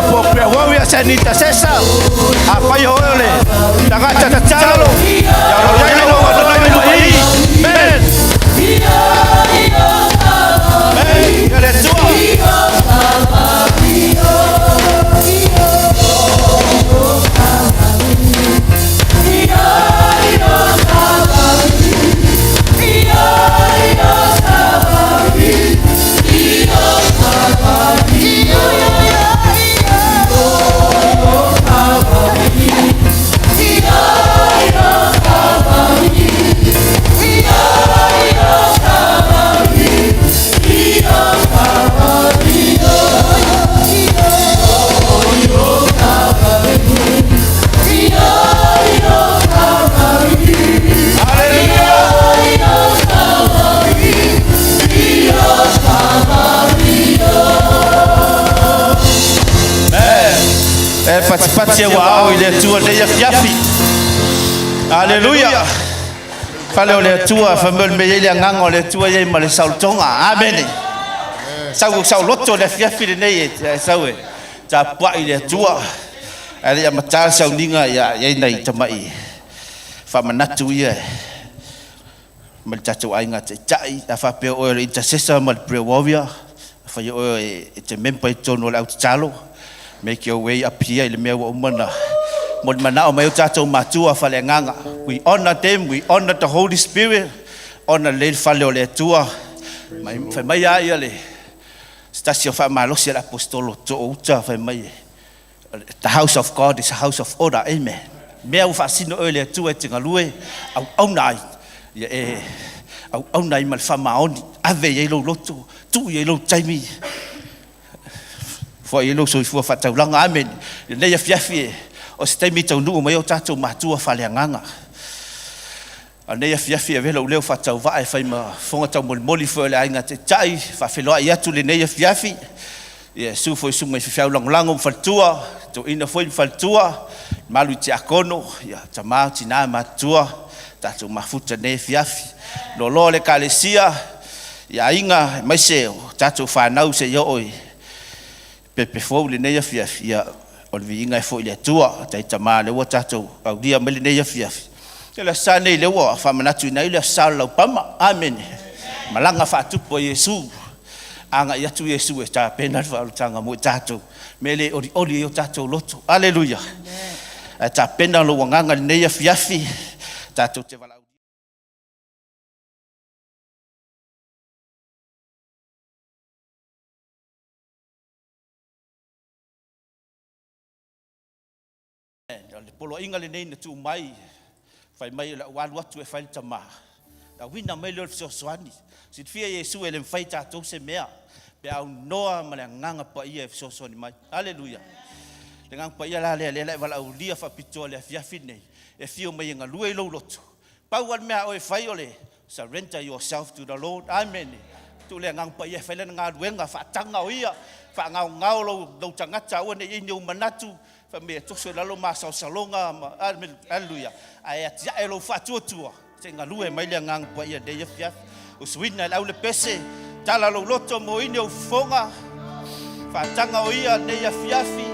Ia po prayer warriors and intercessor. Afai o oe o le tagata tatalo, ia o lo o i ai lou avanoa i luma i i. Amen. Amen. Ia le Atua. Hallelujah. E patipati e ua ao i le Atua nei afiafi. Aleluia. Fale o le Atua, fai mai o le mea i ai le agaga o le Atua i ai ma le saolotoga. Amene. Sau saoloto le afiafi lenei e sau e tapuai i le Atua. Ae le i amata le sauniga ia i ai nai tamai faamanatu ia ma le tatou aiga taitai. A faapea o oe o le intercessor ma le prayer warrior, afai o oe e te member i totonu o le au tatalo, make your way up here i le mea ua uma na molimanao mai o tatou matua faaleagaga. We honor them, we honor the Holy Spirit, honor lelei le fale o le Atua. Mai, fai mai a ia le se tasi o faamalosi a le apostolo too uta, fai mai the house of God is a house of order. Amen. Mea ua faasino oe le Atua e te galue auauna ai, ia e auauna ai ma le faamaoni, ave i ai lou loto, tuu i ai lou taimi, foai ai lou soifua faataulaga. Amen. Lenei afiafi e o se taimi taunuu mai o tatou matua faaleagaga. A lenei afiafi e avea lou leo faatauvaa e fai ma fofoga taumolimoli foi o le aiga taitai, faafeloai atu lenei afiafi. Ia susu foi susuga i faifeau lagolago ma faletua, toeaina foi ma faletua, malu i tiakono, ia tama, tina, matutua, tatou mafuta lenei afiafi. Loaloa le Ekalesia, ia aiga, aemaise o tatou fanau seia oo i pepe fou lenei afiafi, ia o le viiga e foi i le Atua, tai tama lea ua tatou aulia mai lenei afiafi. Ia le aso Sa nei lea ua faamanatuina ai le aso Sa o le Laupama. Amene. Malaga faatupu a Iesu. Agai atu Iesu e tapena le faaolataga mo i tatou. Mea le olioli ai o tatou loto. Aleluia. Ae tapena lou agaga i lenei afiafi, tatou te valaaulia. O le poloaiga lenei na tuu mai, fai mai o le au alu atu e fai le tama, na auina mai lea o le fesoasoani. Silafia Iesu e le mafai tatou se mea pe aunoa ma le Agaga Paia e fesoasoani mai. Aleluia. Le Agaga Paia la lea, lea la e valaaulia faapitoa i le afiafi lenei, e afio mai e galue i lou loto. Pau lava le mea a oe e fai o le surrender yourself to the Lord. Amen. Tuu le Agaga Paia e fai lana galuega, faataga o ia, faagaogao lou, lou tagata, aua ne i i ai ni ou manatu, fai mai e toso i lalo masalosaloga, ma, aleluia, ae atiae lou faatuatua, se i galue mai le Agaga Paia i lenei afiafi. Usuina e le au le pese, tala lou loto mo ini ou fofoga, faataga o ia lenei afiafi,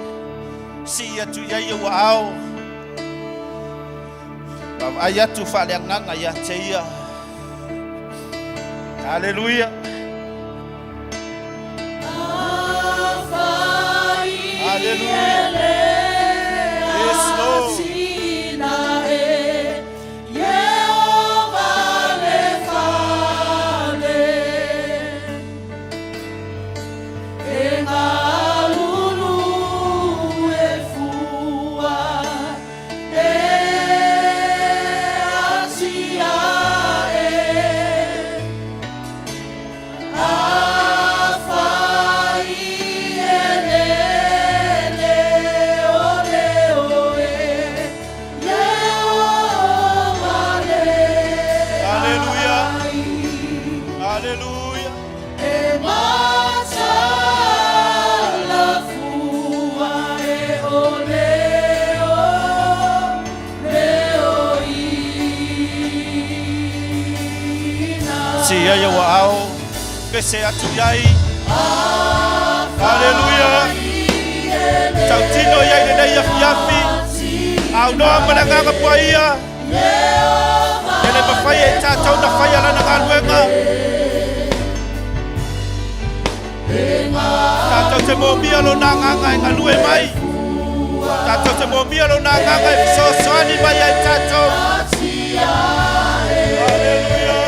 sii atu i ai ou aao, vaavaai atu faaleagaga ia te ia. Aleluia. Aleluia. Yes, Lord. Aleluia. Aleluia. Si ai ua ao, pese atu i ai. Aleluia. Tautino i ai lenei afiafi, aunoa ma le Agaga Paia, e le mafai e tatou na faia lana galuega. Tatou te mōmia lona agaga e galue mai. Tatou te mōmia lona agaga e fesoasoani mai ai tatou. Haleluia.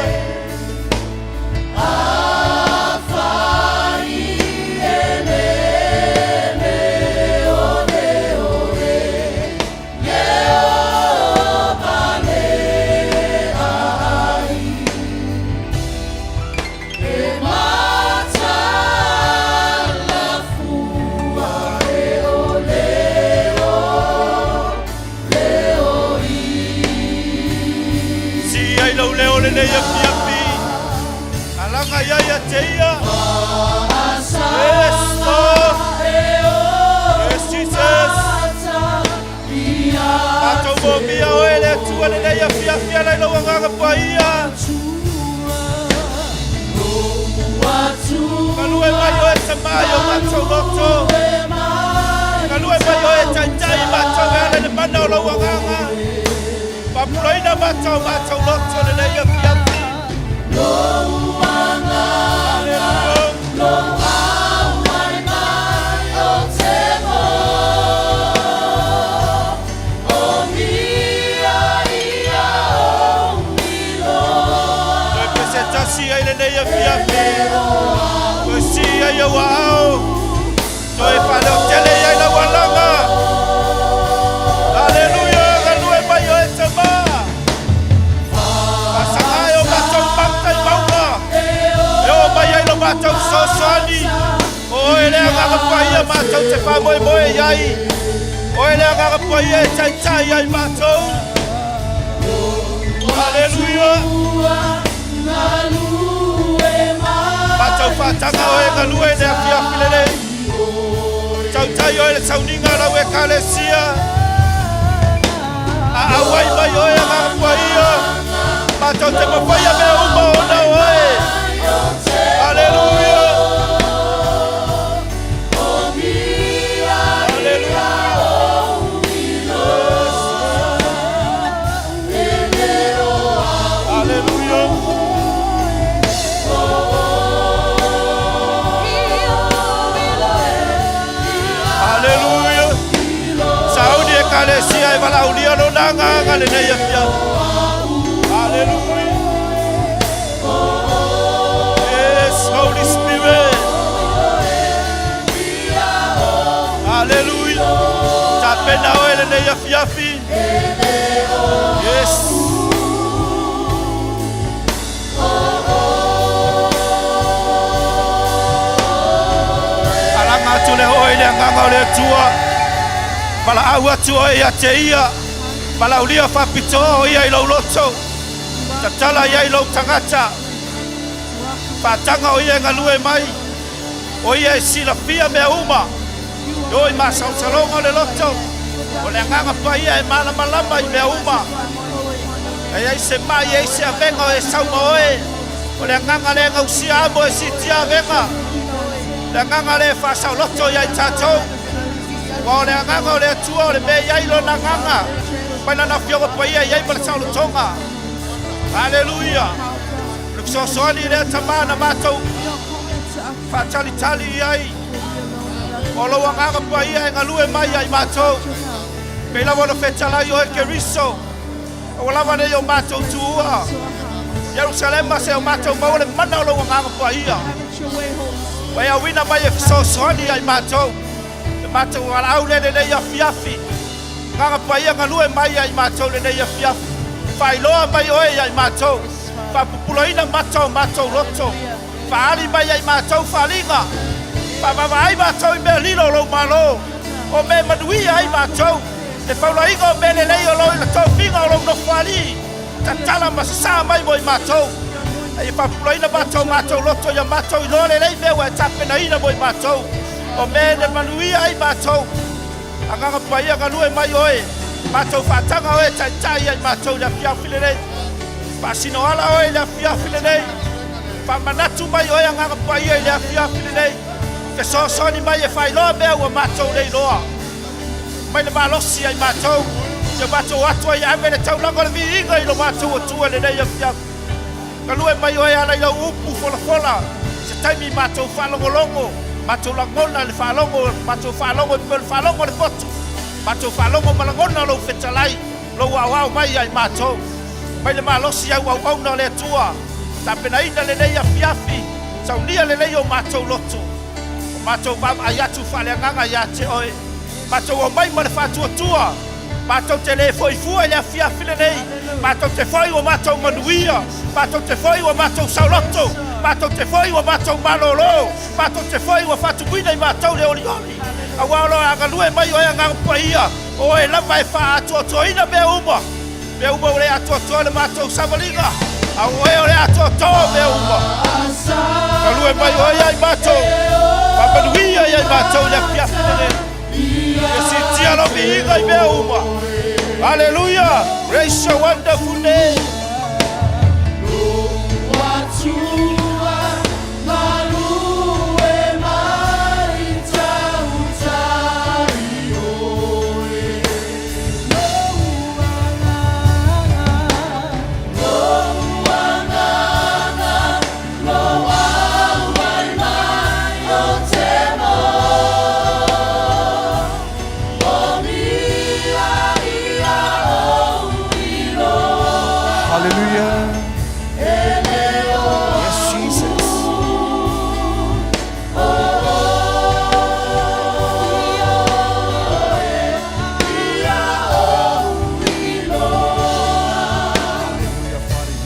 Si ai lou leo lenei afiafi. Alaga ia ia te ia. Yes, Lord. Yes, Jesus. Tatou mōmia oe le Atua lenei afiafi ala i lou agaga paia. Galue mai oe Tamā i o matou loto. Galue mai oe Taitai matou e ala i le mana o lou agaga. Faapulaiina matou matou loto lenei afiafi. Hallelujah. Toe pese tasi ai lenei afiafi. Toe si ai au aao. Toe faaleotele ai lau alaga. Haleluia, galue mai oe Tamā. Faasaga e o matou mata i mauga. E oo mai ai lo matou fesoasoani. O oe le agaga paia matou te faamoemoe i ai. Oe le agaga paia e taitai ai matou. Haleluia. Matou faataga oe galue le afiafi lenei. Tautai oe le sauniga lau ekalesia. A auai mai oe agaga paia. Matou te mafaia mea uma ona o oe. Haleluia. Haleluia. Haleluia. Haleluia. Sauni ekalesia e valaaulia lona agaga lenei afiafi. Haleluia. Yes, Holy Spirit. Haleluia. Tapena oe lenei afiafi. Yes. Alaga atu le oe i le agaga o le Atua. Valaau atu oe ia te ia. Valaaulia faapitoa o ia i lou loto. Tatala i ai lou tagata. Faataga o ia e galue mai. O ia e silafia mea uma. E o i masalosaloga o le loto. O le agaga paia e malamalama i mea uma. E ai se mai, e ai se avega o e sauma oe. O le agaga le gausia amo e sitia avega. Le agaga le faasaoloto ia i tatou. Ua o le agaga o le Atua o le mea i ai lona agaga. Mai lana afioga paia i ai ma le saolotoga. Haleluia. O le fesoasoani lea Tamā na matou faatalitali i ai. O lou agaga paia e galue mai ai matou. Pei lava ona fetalai oe Keriso. Ua lava nei o matou tuua. Ierusalema se o matou maua le mana o lou agaga paia. Ua e auina mai e fesoasoani ai matou. E matou valaau le lenei afiafi. Agaga paia galue mai ai matou lenei afiafi. Faailoa mai oe ia i matou. Faapupulaina mata o matou loto. Faali mai ai matou faaliga. Faavavaai matou i mea lilo o lou malo. O mea manuia ai matou. Le faulaiga o mea lelei o lou i le tofiga o lou nofoalii. Tatala ma sasā mai mo i matou. Ai e faapupulaina matou matou loto ia matou iloa lelei mea ua e tapenaina mo i matou. O mea e manuia ai matou. Agaga paia galue mai oe. Matou faataga oe taitai ai matou i le afiafi lenei. Faasino ala oe i le afiafi lenei. Faamanatu mai oe agaga paia i le afiafi lenei. Fesoasoani mai e faailoa mea ua matou le iloa. Mai le malosi ai matou, se matou atu ai ave le taulaga o le viiga i lo matou Atua i lenei afiafi. Galue mai oe ala i lau upu folafola, se taimi matou faalogologo, matou lagona le faalogo, matou faalogo i pei o le faalogo a le poto, matou faalogo ma lagona lou fetalai, lou aoao mai ia i matou. Mai le malosi au auauna o le Atua, tapenaina lenei afiafi, saunia lelei o matou loto, o matou vaavaai atu faaleagaga ia te oe, matou omai ma le faatuatua, matou te le foi fua i le afiafi lenei, matou te foi ua matou manuia, matou te foi ua matou saoloto, matou te foi ua matou malolo, matou te foi ua faatumuina i matou le olioli, aua o lo o agalue mai oe Agaga Paia, o oe lava e faaatoatoaina mea uma, mea uma ua le atoatoa le matou savaliga, a o oe o le atoatoa o mea uma. Galue mai oe ia i matou, faamanuia ia i matou i le afiafi lenei. Ia siitia lau viiga i mea uma. Hallelujah! Praise your wonderful name. Hallelujah. Yes, Jesus. Hallelujah, Father.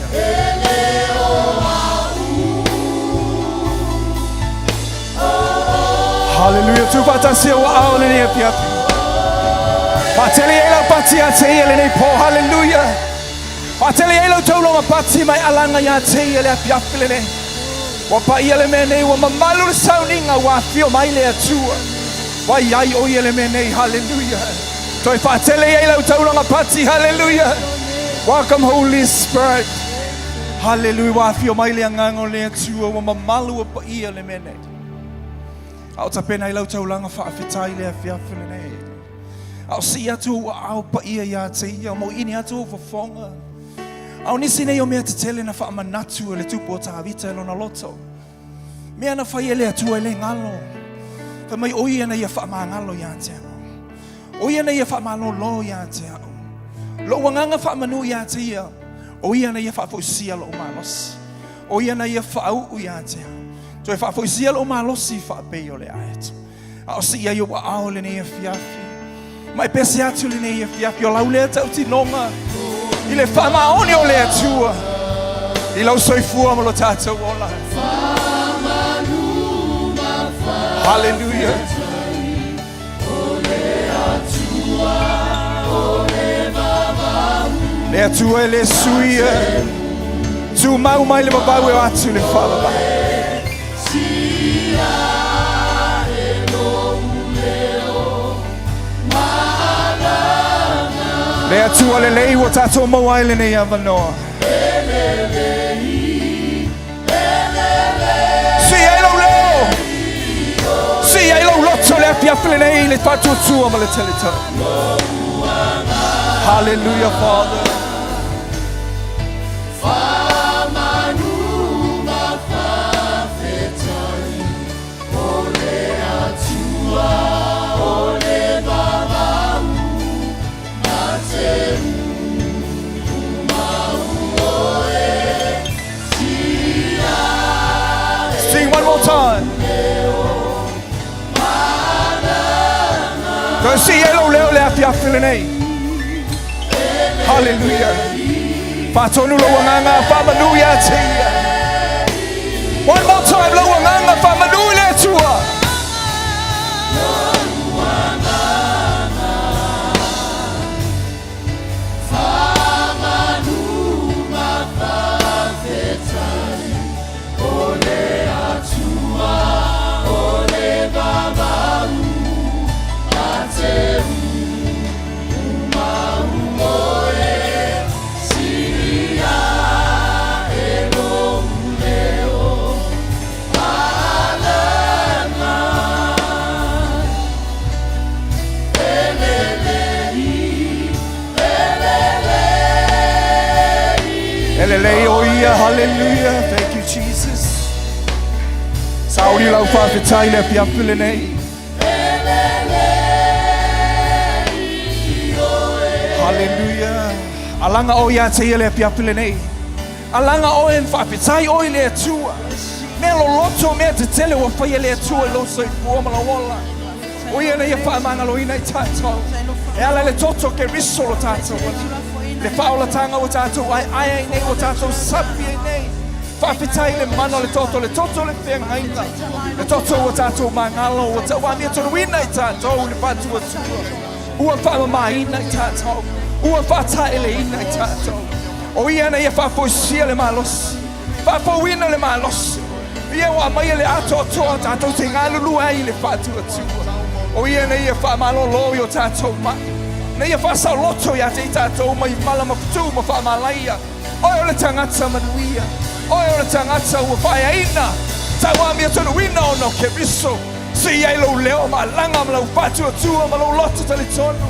Hallelujah. Tu faatasi ua ao lenei afiafi. Faatele ai lau pati ia te ia lenei po. Hallelujah. Faatele ai lau taulaga pati mai alaga ia te ia le afiafi lenei. Ua paia le mea nei, ua mamalu le sauniga, ua afio mai le Atua. Ua i ai o ia le mea nei. Hallelujah. Toe faatele ai lau taulaga pati. Hallelujah. Welcome, Holy Spirit. Hallelujah. Ua afio mai le agaga o le Atua, ua mamalu ua paia le mea nei. A o tapena ai lau taulaga faafetai le afiafi lenei. A o sii atu ua ao paia ia te ia, mo ini atu o fofoga. A o nisi nei o mea tetele na faamanatu e le tupu o Tavita e lona loto. Mea na fai e le Atua e le galo. Fai mai o ia na ia faamagalo ia te au. O ia na ia faamalolo ia te au. Lou agaga faamanu ia te ia. O ia na ia faafoisia lou malosi. O ia na ia faauu ia te au. Toe faafoisia lou malosi faapei o le aeto. A o sii ai ou aao lenei afiafi. Ma e pese atu lenei afiafi o lau lea tautinoga i le faamaoni o le Atua i lau soifua ma lo tatou ola. Hallelujah. Le Atua e le suia. Tumau mai le vavau e o atu le faavavau. Le Atua lelei ua tatou maua ai lenei avanoa. Sii ai lou leo. Sii ai lou loto le afiafi lenei i le faatuatua ma le talatala. Hallelujah, Father. Sing one more time. Toe sii ai lou leo le afiafi lenei. Hallelujah. Faatonu lou agaga faamanu ia te ia. One more time, lou agaga faamanu i le Atua. Hallelujah. Thank you, Jesus. Sauni lau faafetai le afiafi lenei. Hallelujah. Alaga oe ia te ia le afiafi lenei. Alaga oe ma faafetai oe i le Atua. Mea loloto, mea tetele ua faia e le Atua i lou soifua ma lou ola. O ia na ia faamagaloina i tatou. E ala i le toto o Keriso lo tatou Alii. Le faaolataga ua tatou aeae ai nei, ua tatou sapi ai nei. Faafetai i le mana o le toto, le toto o le feagaiga, le toto ua tatou magalo, ua tauamiatonuina i tatou i le faatuatua, ua faamamaina i tatou, ua faataeleina i tatou. O ia na ia faafoisia le malosi, faafouina le malosi, ia ua aumaia le atoatoa tatou te galulue ai i le faatuatua. O ia na ia faamalolo i o tatou mai, na ia faasaoloto ia te i tatou mai mala ma fetu ma faamalaia. Oe o le tagata manuia, oe o le tagata ua faeaina, tauamiatonuina ona o Keriso. Sii ai lou leo ma alaga ma lau faatuatua ma lou loto talitonu.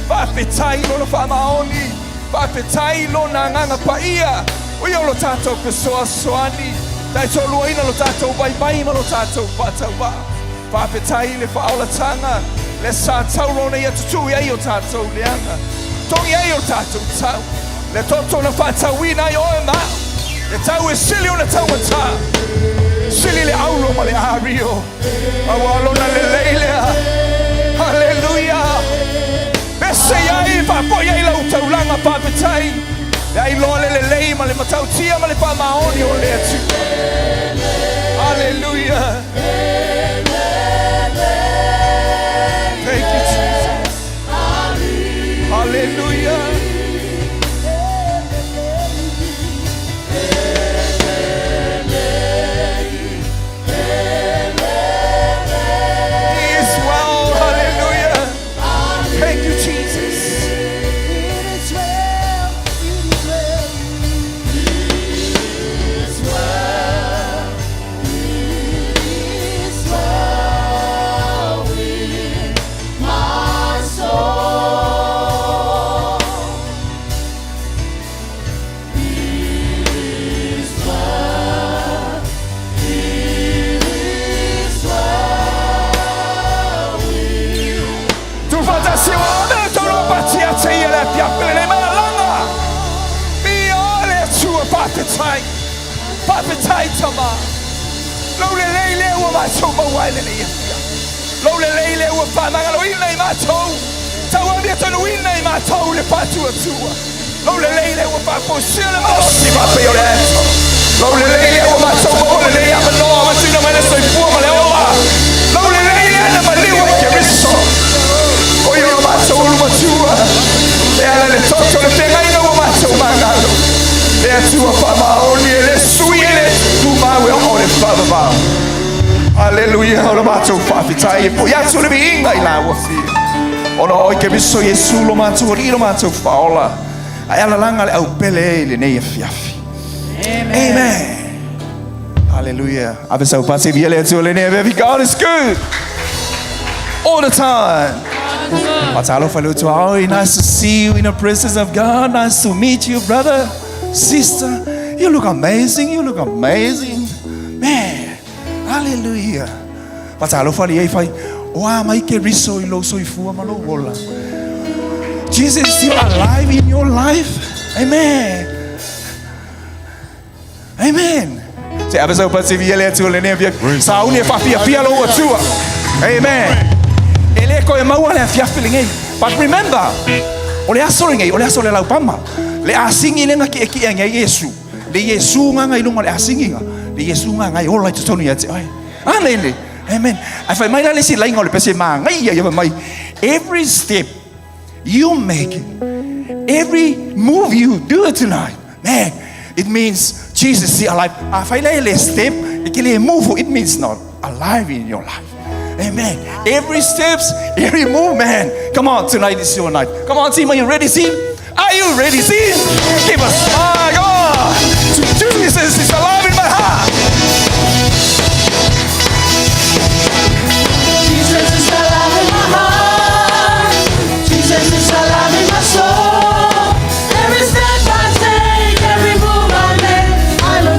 Faafetai i Lona faamaoni, faafetai i Lona Agaga Paia, o ia o lo tatou fesoasoani, taitoaluaina lo tatou vaivai ma lo tatou faatauvaa. Faafetai i le faaolataga, lea sa tau lona ia tutui ai o tatou leaga, togi ai o tatou tau, le toto na faatauina ai oe ma au, le tau e sili ona taugata, sili le auro ma le ario, aua lona lelei lea. Haleluia! Pese i ai, faapoi ai lau taulaga faafetai, le ailoa le lelei ma le matautia ma le faamaoni o le Atua. Haleluia! Thank you, Jesus. Hallelujah. He is well. Hallelujah. Thank you, Jesus. It is well, it is well, it is well, it is well with my soul. It is well, it is well with Tuufaatasi ua ave le taulaga pati ia te ia le afiafi lenei mai alaga. Viia le Atua, faafetai. Faafetai Tama. Lou lelei lea ua matou maua ai lenei afiafi. Lou lelei lea ua faamagaloina i matou. Tauamiatonuina i matou le faatuatua. Lou lelei lea ua faafoisia le malosi faapei o le ato. Lou lelei lea ua matou maua lenei avanoa ua tuuina mai le soifua ma le ola. Lou lelei lea na maliu ai Keriso. O ia o matou ulu matua. E ala i le toto le feagaiga ua matou magalo. Le Atua faamaoni e le sui e le tumau e oo le faavavau. Aleluia, o le matou faafetai e foi atu le viiga i lau Afioga. Ona o oe Keriso Iesu lo matou Alii lo matou Faaola, ae alalaga le aupele i lenei afiafi. Amen. Hallelujah. Ave sau pasi via le Atua lenei afiafi. God is good. All the time. Faatalofa le utu aoi. Nice to see you in the presence of God. Nice to meet you, brother, sister. You look amazing. You look amazing. Man. Hallelujah. Faatalofa le fai. O a mai Keriso i lou soifua ma lou ola. Jesus is still alive in your life. Amen. Amen. Se ave sau pasi via le Atua lenei afiafi. Sauni e faafiafia lou Atua. Amen. E le koe maua le afiafi lenei. But remember, o le aso lenei, o le aso o le laupama. Le asigi lea na kiekie ai Iesu. Le Iesu gaga i luga o le asigiga. Le Iesu gaga e ola i totonu ia te oe. A lele. Amen. Ae fai mai la le isi laiga o le pese magaia ia fai mai. Every step you make, every move you do it tonight, man, it means Jesus is alive. A fai la le step, e ke le move, it means not alive in your life. Amen. Every steps, every move, man. Come on, tonight is your night. Come on, team, are you ready, team? Are you ready, team? Give us, my God. Jesus is alive in my heart. Jesus is alive in my heart. Jesus is alive in my soul. Every step I take, every move I make, I know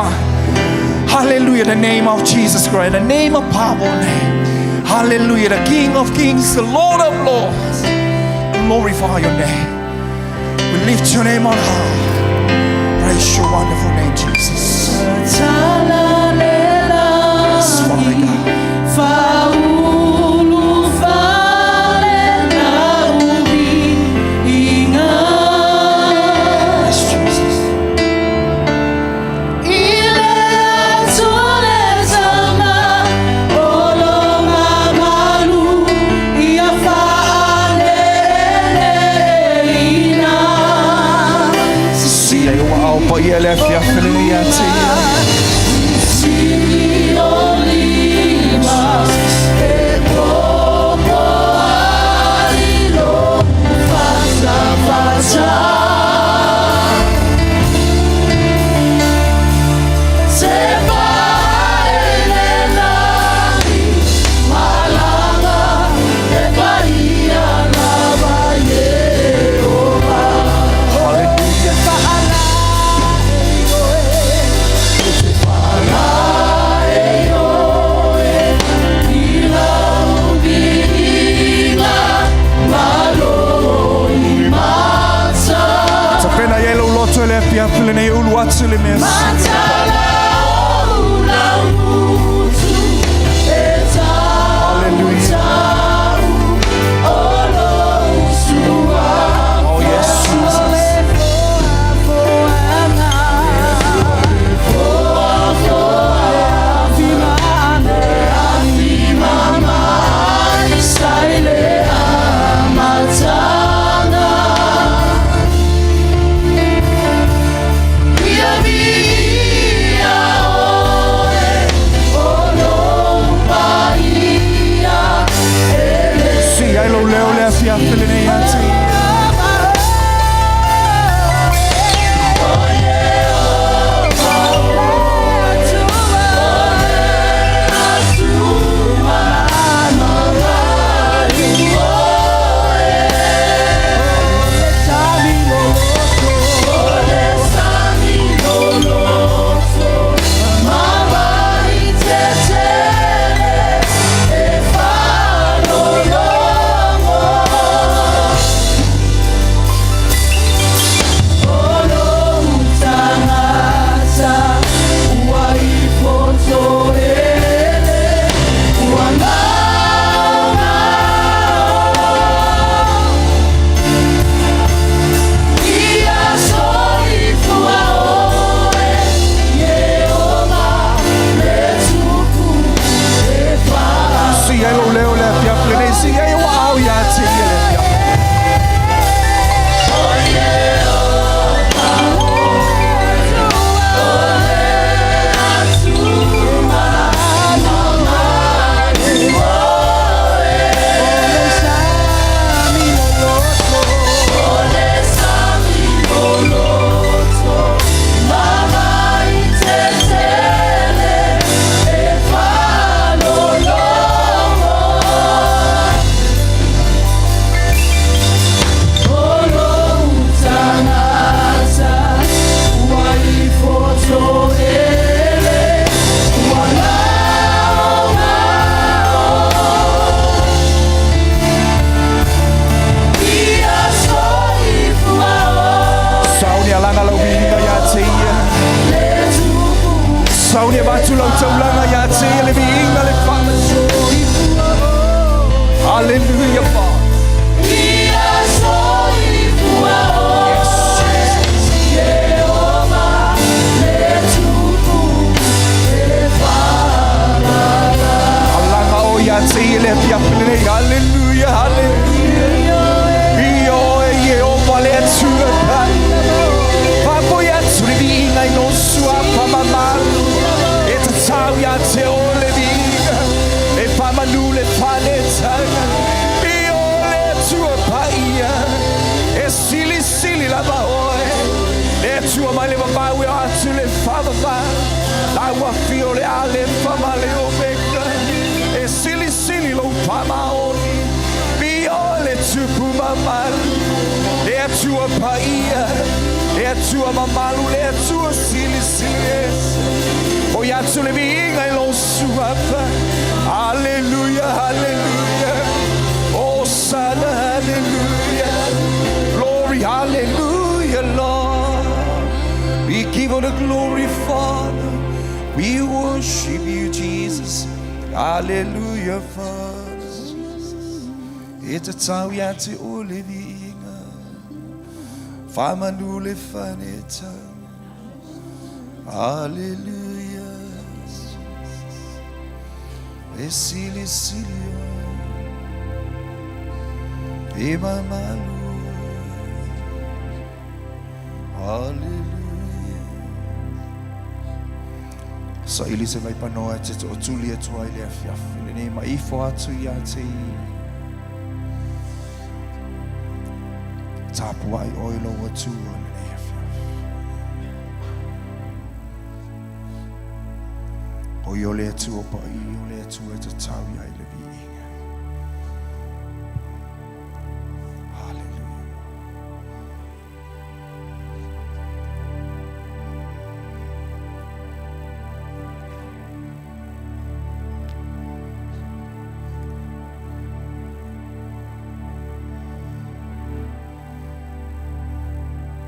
Glorify. Hallelujah, the name of Jesus Christ, the name above all name. Hallelujah, the King of kings, the Lord of lords. Glorify your name. We lift your name on high. Praise your wonderful name, Jesus. Yes, Father God. Yes, Jesus. Sia i ua au pa ia le afiafi lenei ia te ia. Hallelujah. Tapena ia lou loto i le afiafi lenei ulu atu le mea Hallelujah. Oh yes, Jesus. Sia i lou leo le afiafi lenei ia te ia. Sia i lou leo le afiafi lenei. Sia i ua au ia te ia le afiafi. Sauni alaga lau viiga ia te ia. Sauni avatu lau taulaga ia te ia le viiga le faamasino. Hallelujah, Father. Yes, Jesus. Alaga o ia te ia le afiafi lenei. Hallelujah, hallelujah. I oe Ieova le Atua pai. Faafoi atu le viiga i lou suafa mamalu. E tatau ia te oe le viiga. E faamanu le faaletaga. I oe le Atua paia. E silisili lava oe. Le Atua mai le vavau e oo atu i le faavavau. Lau afio le Alefa ma le Omega. E silisili lou faamaoni. Viia oe le Tupu mamalu. Le Atua paia. Le Atua mamalu, le Atua silisili ese. Foi atu le viiga i lou suafa. Haleluia, haleluia. Hosana, haleluia. Glory, hallelujah, Lord. We give all the glory, Father. We worship you, Jesus. Hallelujah, Father. E tatau ia te oe le viiga, faamanu le fanetau. Hallelujah. E silisili oe, e mamalu oe. Hallelujah. Saili se vaipanoa e te tootuli atu ai le afiafi lenei ma ifo atu ia te ia. Tapuai oe lou Atua lenei afiafi. O ia o le Atua paia, o le Atua e tatau ia i le viiga. Hallelujah.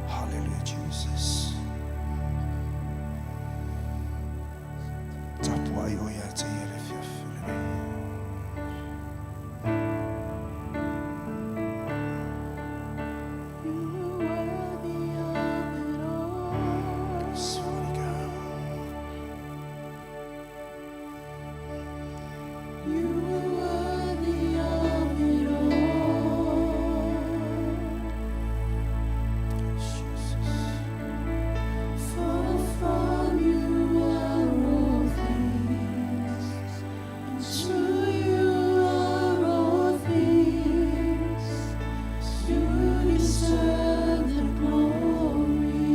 Hallelujah, Jesus. Tapuai oe ia te ia le afiafi lenei. Yes, Holy God. You are worthy of it all. Yes, Jesus. For from you are all things, and to you are all things. You deserve the glory.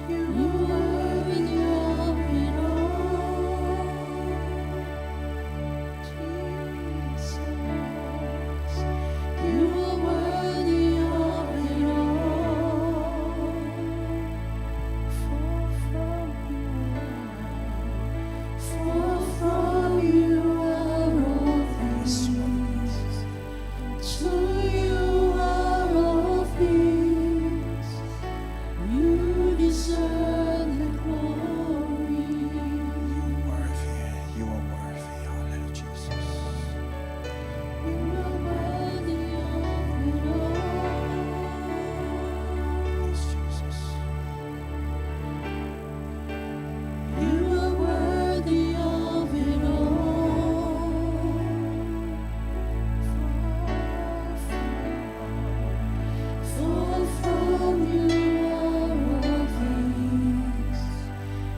You are worthy of it all. Jesus, you are worthy of it all. For from you are, for from you are all Yes, things, and to you are all things. You deserve the glory. You are worthy. You are worthy. Hallelujah, Jesus. You are worthy of it all. Yes, Jesus. You are worthy of it all. For from you are all things,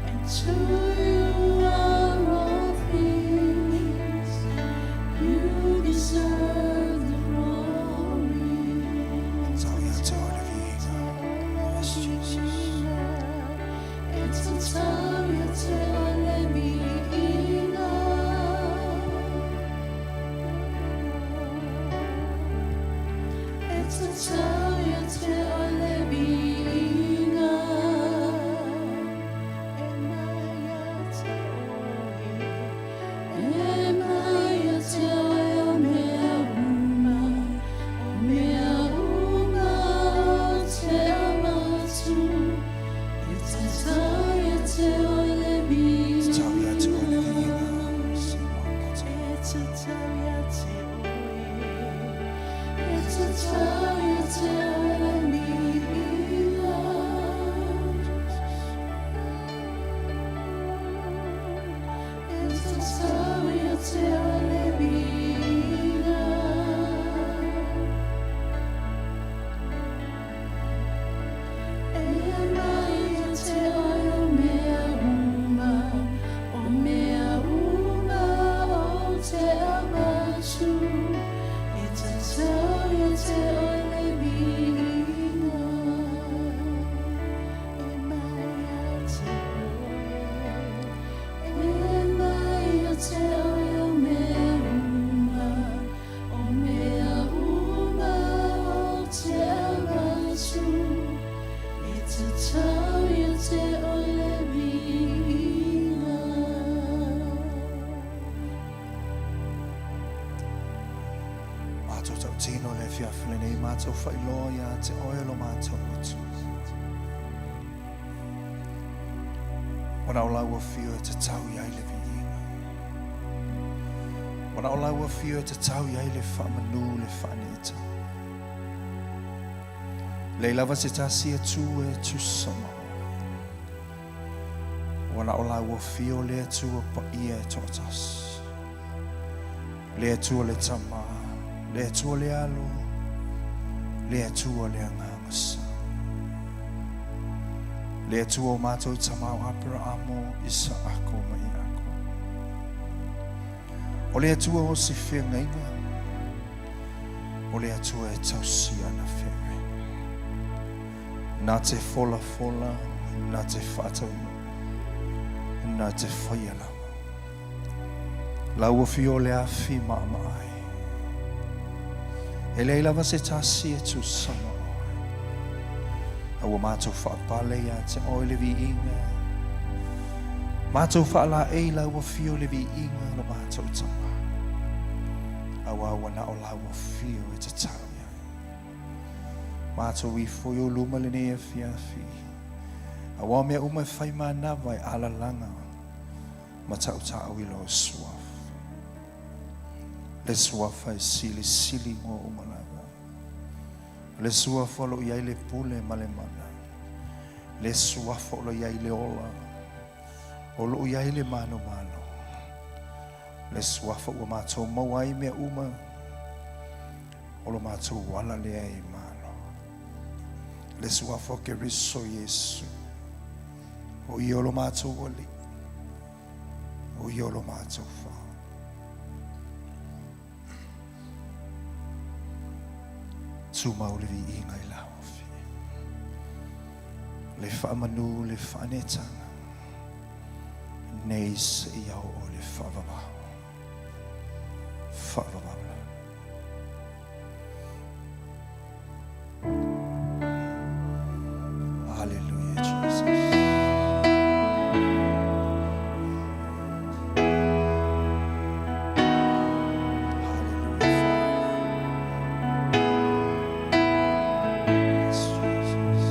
and to you are all things. You deserve the glory. Tatau ia te oe le viiga. Yes, Jesus. E tatau ia te oe le viiga. E tatau ia te oe le viiga. E mai ia te oe. E mai ia te oe o mea uma. O mea uma ou te avatu. E tatau ia te oe le. afiafi lenei, matou faailoa ia te Oe lo matou Atua. Ua na o lau afio e tatau i ai le viiga. Ua na o lau afio e tatau i ai le faamanu le faaneeta. Leai lava se tasi Atua e tusa ma Oe. Ua na o lau afio le Atua paia e toatasi. Le Atua le Tama, le Atua le Alo, le Atua le Agaga Sa. Le Atua o matou tama o Aperaamo, Isaako ma Iako. O le Atua o se feagaiga, o le Atua e tausi ana feagaiga. Na te folafola, na te faataunuu, na te faia lava. Lau afio o le afi maamaai. E leai lava se tasi e tusa ma oe. A ua matou faapale ia te oe le viiga. Matou faalaei lau afio le viiga lo matou tama. Aua ua na o lau afio e tatau i ai. Matou ifo i ou luma lenei afiafi. Aua o mea uma e fai manava e alalaga ma tautau i lou suafa. Le suafa e silisili igoa uma lava. Le suafa o lo o i ai le pule ma le mana. Le suafa o lo o i ai le ola. O lo o i ai le manomano. Le suafa ua matou maua ai mea uma. O lo matou ala lea e malo. Le suafa o Keriso Iesu. O ia o lo matou Alii. O ia o lo matou Fao. Tumau le viiga i lau afio. Le faamanu le faaneetaga. Nei seia oo i le faavavau. Faavavau lava. Hallelujah, Jesus. Hallelujah, Father. Yes, Jesus.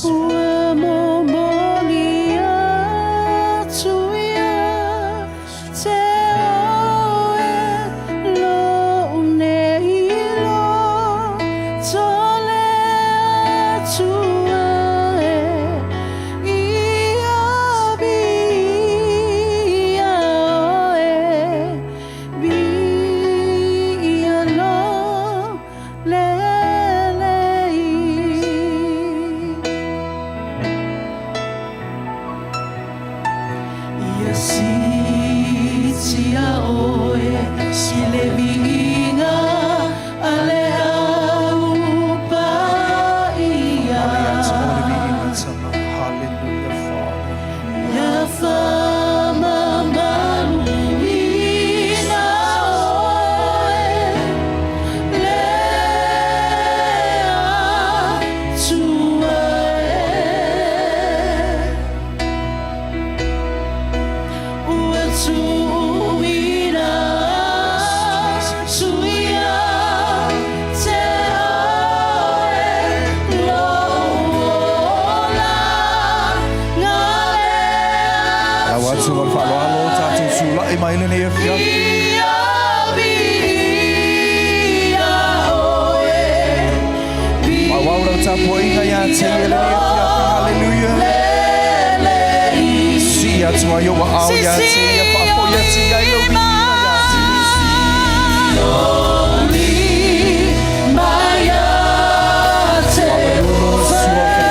Ua momoli atu ia te oe lou nei loto le Atua e ia viia oe viia lou lelei. Ia siitia oe i le viiga a le au paia. Hallelujah, Father. Ia faamamaluina oe le Atua e. Ua tuuina atu ia te oe lou ola na le Lau atu ma le faaaloalo o tatou sulai mai lenei afiafi. Ia viia oe. Faaauau lau tapuaiga ia te ia lenei afiafi. Hallelujah. Sii atu ai ou aao ia te ia, faafoi atu i ai lau viiga ia te ia. Faamanu lona suafa.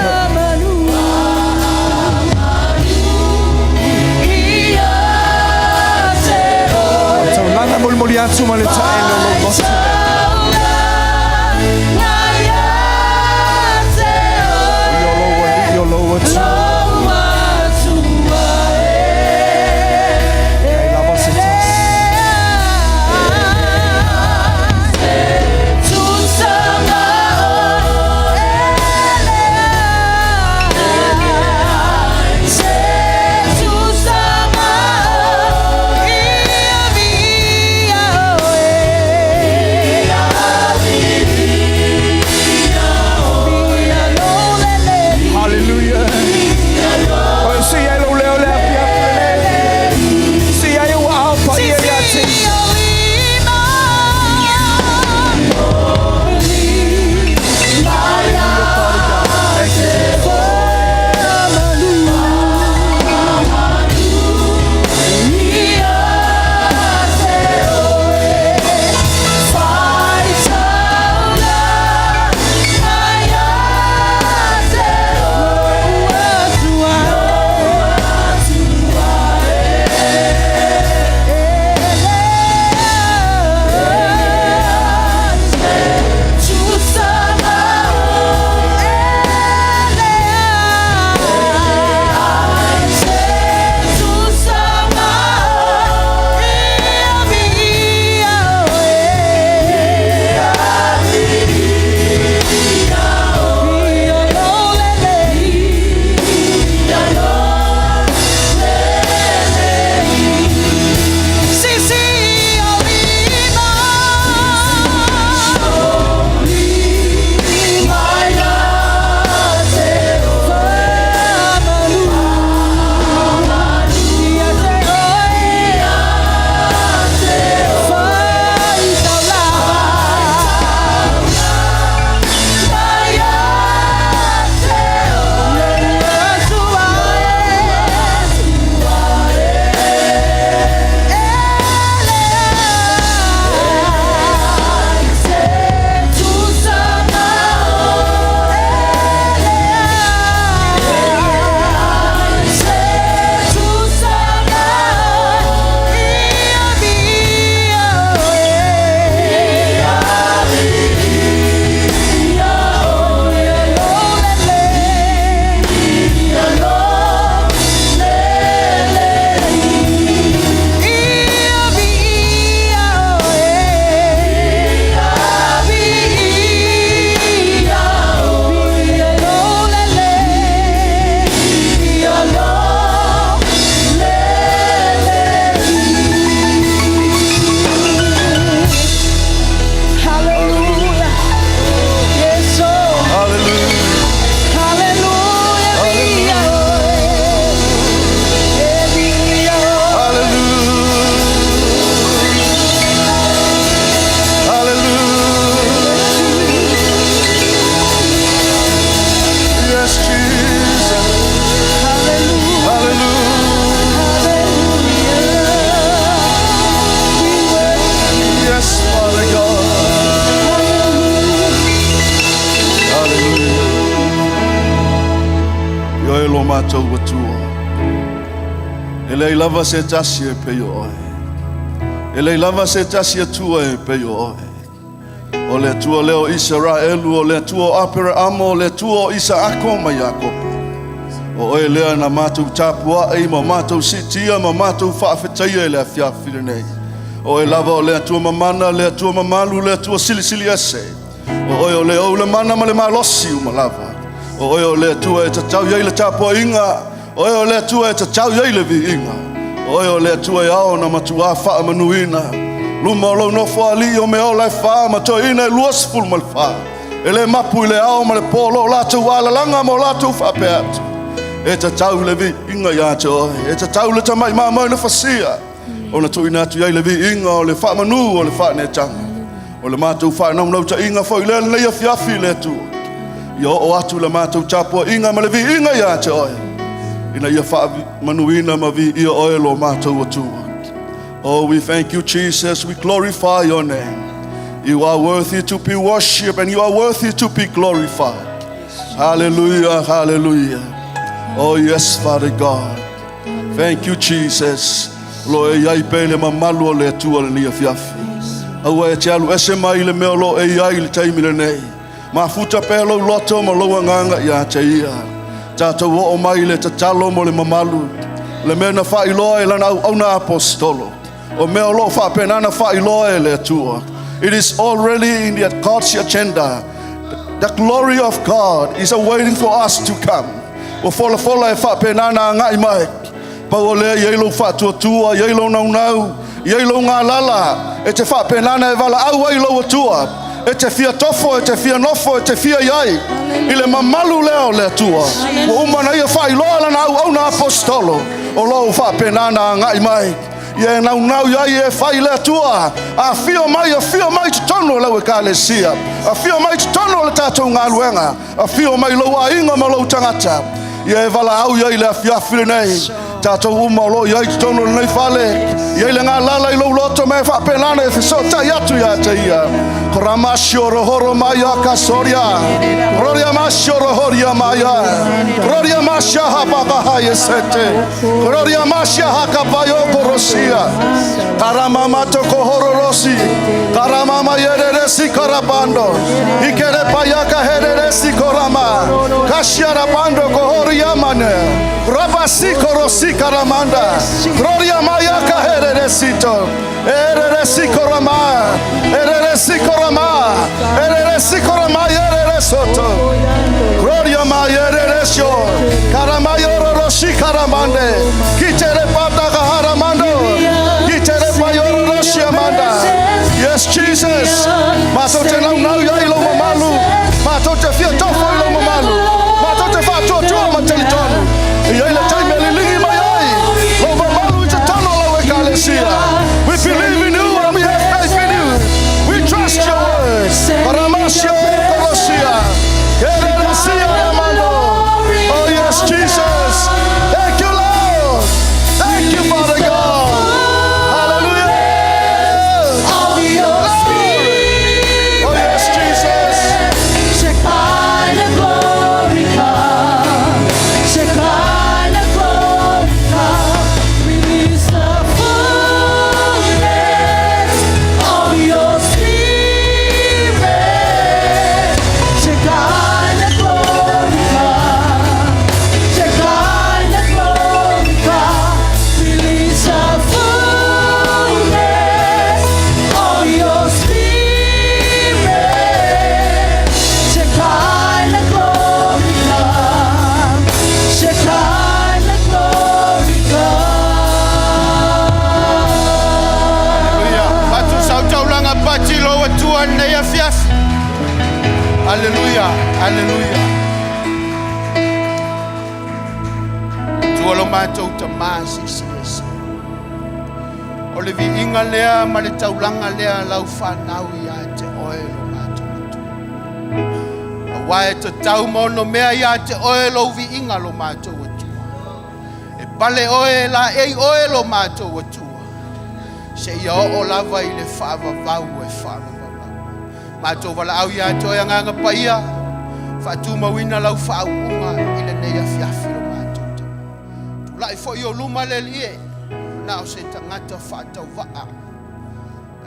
lo matou Atua. E leai lava se tasi e pei o oe. E leai lava se tasi Atua e pei o oe. O le Atua lea o Isaraelu, o le Atua o Aperaamo, o le Atua o Isaako ma Iakopo. O oe lea na matou tapuai ma matou siitia ma matou faafetaia i le afiafi lenei. O oe lava o le Atua mamana, le Atua mamalu, le Atua silisili ese. O oe o le ou le mana ma le malosi uma lava. O oe o le Atua e tatau i ai le tapuaiga. O oe o le Atua e tatau i ai le viiga. O oe o le Atua e ao ona matuā faamanuina. Luma o lou nofoalii o mea ola e fa ma toeaiina e 24, e le mapu i le ao ma le po lo latou alalaga ma o latou faapea atu. E tatau le viiga ia te oe, e tatau le tamai mamoe na fasia, ona tuuina atu i ai le viiga o le faamanu o le faaneetaga. O le matou faanaunautaiga foi lea lenei afiafi i le Atua, ia oo atu le matou tapuaiga ma le viiga ia te oe, ina ia faamanuina ma viia oe lo matou Atua. Oh, we thank you, Jesus. We glorify your name. You are worthy to be worshipped and you are worthy to be glorified. Hallelujah, hallelujah. Oh, yes, Father God. Thank you, Jesus. Lo e iai pea le mamalu o le Atua lenei afiafi. Aua e te alu ese mai le mea o lo e iai i le taimi lenei. Mafuta pea lou loto ma lou agaga ia te ia. Tatou oo mai i le tatalo mo le mamalu. Le mea na faailoa e lana auauna apostolo. O mea o lo o faapena na faailoa e le Atua. It is already in the God's agenda. The glory of God is awaiting for us to come. Ua folafola e faapena na agai mai. Pau o lea i ai lou faatuatua, i ai lou naunau, i ai lou galala, e te faapena na e valaau ai lou Atua, e te fia tofo, e te fia nofo, e te fia i ai, i le mamalu lea o le Atua. Ua uma na ia faailoa lana auauna apostolo, o lo o faapena na agai mai. Ia e naunau i ai e fai le Atua. Afio mai, afio mai totonu o lau ekalesia. Afio mai totonu o le tatou galuega. Afio mai lou aiga ma lou tagata. Ia e valaau i ai le afiafi lenei. Tatou uma o lo o i ai totonu o lenei fale. I ai le galala i lou loto ma e faapena ona e fesootai atu ia te ia. Koramasio rohoro maia kasoria. Gloria masio rohoria maia. Gloria masia hapakaha sete. Gloria masia hakapaio korosia. Karamamato kohororosi. Karamama yereresi karabando. Ikere payaka hereresi korama. Kashiarabando kohoriamane. Rabasi korosi karamanda. Gloria mayaka hereresito. Ereresi korama. Ereresi korama. Ereresi korama yereresoto. Gloria mayereresio. Karamayoro karamande. Kitere pata kaharamando. Kitere payoro roshi amanda. Yes, Jesus. Matou te naunau i ai lou mamalu. Matou te fia tofo i lou mamalu. Matou te faatuatua ma talitonu. I ai le taimi e liligi mai ai. Lou mamalu i totonu o lau ekalesia. We believe in you and we have faith in you. We trust your word. Paramasio korosia. Kereresia ramando. Oh yes, Jesus. Thank you, Lord. Thank you, Father God. Hallelujah. Of your spirit. Oh yes, Jesus. Shekinah glory come. Shekinah glory come. Release the fullness of your spirit. Shekinah glory come. Shekinah glory come. Release the fullness of your spirit. Shekinah glory come. Shekinah glory come. Haleluya. Matu sautaulaga pati lou Atua lenei afiafi. Haleluya, haleluya. Atua lo matou Tamā silisili ese. O le viiga lea ma le taulaga lea lau fanau ia te oe lo matou Atua. Auā e tatau ma ono mea ia te oe lou viiga lo matou Atua. E pale oe laei oe lo matou Atua. Seia oo lava i le faavavau e faavavau lava. Matou valaau ia te oe Agaga Paia, faatumauina lau faauuga i lenei afiafi lo matou. Tulai foi i ou luma le Alii e, na o se tagata faatauvaa.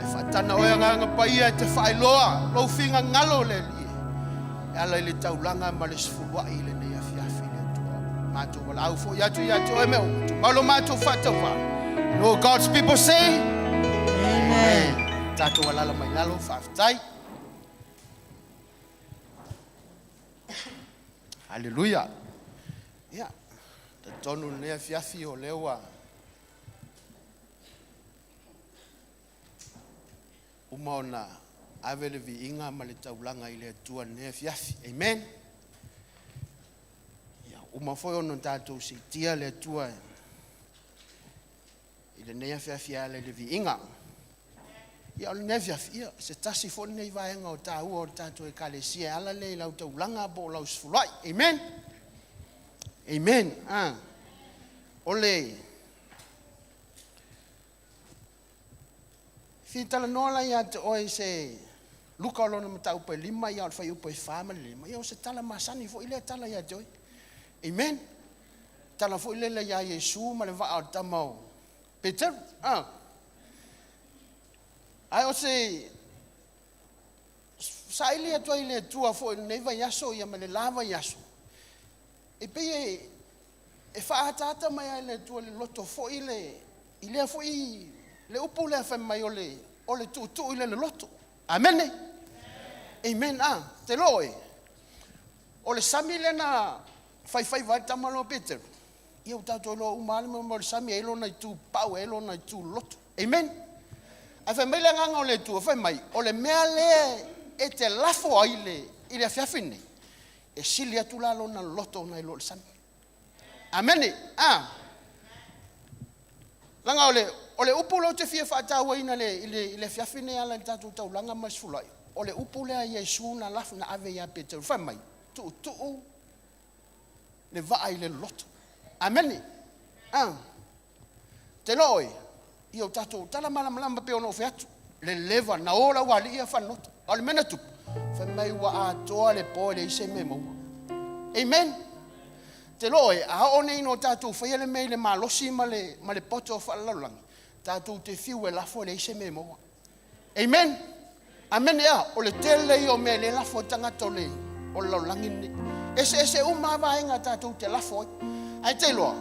Ae faatana oe Agaga Paia e te faailoa lou finagalo le Alii e, e ala i le taulaga ma le sefuluai i lenei afiafi le Atua. Matou valaau foi atu ia te oe mea uma, tumau lo matou faatauvaa. And all God's people say, Amen. Tatou alala mai lalo, faafetai. Haleluia. Ia, talitonu lenei afiafi o lea ua uma ona ave le viiga ma le taulaga i le Atua i lenei afiafi. Amen. Ia, uma foi ona tatou siitia le Atua i lenei afiafi e ala i le viiga. Ia, o lenei afiafi, ia, se tasi foi lenei vaega o taua o le tatou ekalesia e ala lea i lau taulaga po o lau sefuluai. Amen. Amen. Ah. O le fia talanoa la ia te oe i se Luka o lona mataupu e 5, ia o le fuaiupu e 4 ma le 5, ia o se tala masani foi lea tala ia te oe. Amen. Tala foi lele ia Iesu ma le vaa o le tama o Peteru. Ah. Ae o se saili atu ai i le Atua foi i lenei vaiaso ia ma le la vaiaso, e pei e faaataata mai lava e le Atua i le loto foi le, i lea foi le upu lea fai mai o le tuutuu i le loloto. Amene. Amen. Ah, te loa e. O le sami lea na faifaiva ai le tama lea o Peteru, ia ua tatou iloa uma lava le mea o le sami e i ai lona itu pau e i ai lona itu loloto. Amen. Ae fai mai le agaga o le Atua, fai mai, o le mea lea e te lafo ai i le afiafi lenei, e sili atu la lona loloto nai lo le sami. Amene. Ah. Leaga o le upu lea ou te fia faatauaina i le afiafi lenei e ala i le tatou taulaga ma le sefuluai, o le upu lea a Iesu na lafo na ave ia Peteru, fai mai, tuutuu le vaa i le loloto. Amene. Ah. Te loa oe, ia o tatou tala malamalama pei ona ou fai atu, le leva na o lau alii ia fanoto. A o le mea na tupu, fai mai ua atoa le po e leai se mea e maua. Amen. Te loa oe, a oo nei ina o tatou faia le mea i le malosi ma le poto o faalelalolagi, tatou te fiu e lafo e leai se mea e maua. Amen. Amene a, o le tele ia o mea e le lafo ai tagata o le lalolagi lenei. Eseese uma lava vaega tatou te lafo ai. Ae te iloa,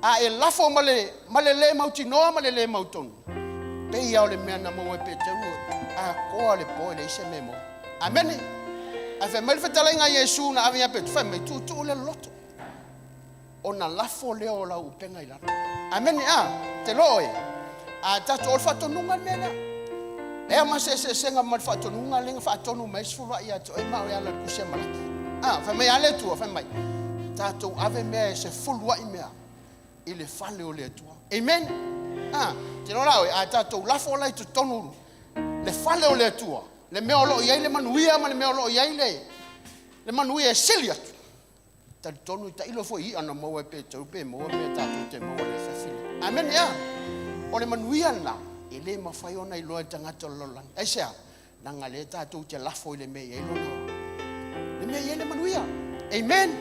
a e lafo ma le le mautinoa ma le le mautonu, pei lava o le mea na maua e Peteru, atoa le po e leai se mea e maua. Amene. Ae fai mai le fetalaiga a Iesu na ave ia Peteru, fai mai, tuutuu le loloto, ona lafo lea o lau upega i lalo. Amene a, te loa oe, a tatou, o le faatonuga le mea lea. Ea ma se eseesega ma le faatonuga lea na faatonu mai ai sefuluai ia te oe ma au e ala i le tusi a Malaki. A, fai mai a le Atua, fai mai, tatou ave mea e sefuluai mea i le fale o le Atua. Amen. A, te loa la oe, a tatou lafo la i totonu le fale o le Atua, le mea o lo o i ai le manuia ma le mea o lo o i ai le manuia e sili atu. Talitonu i tailo foi i i'a na maua e Peteru pe maua mea tatou te maua i le afiafi lenei. Amene ea? O le manuia lena e le mafai ona iloa e le tagata o le lalolagi. Aisea? Leaga lea tatou te lafo i le mea e i ai lona, le mea e i ai le manuia. Amen.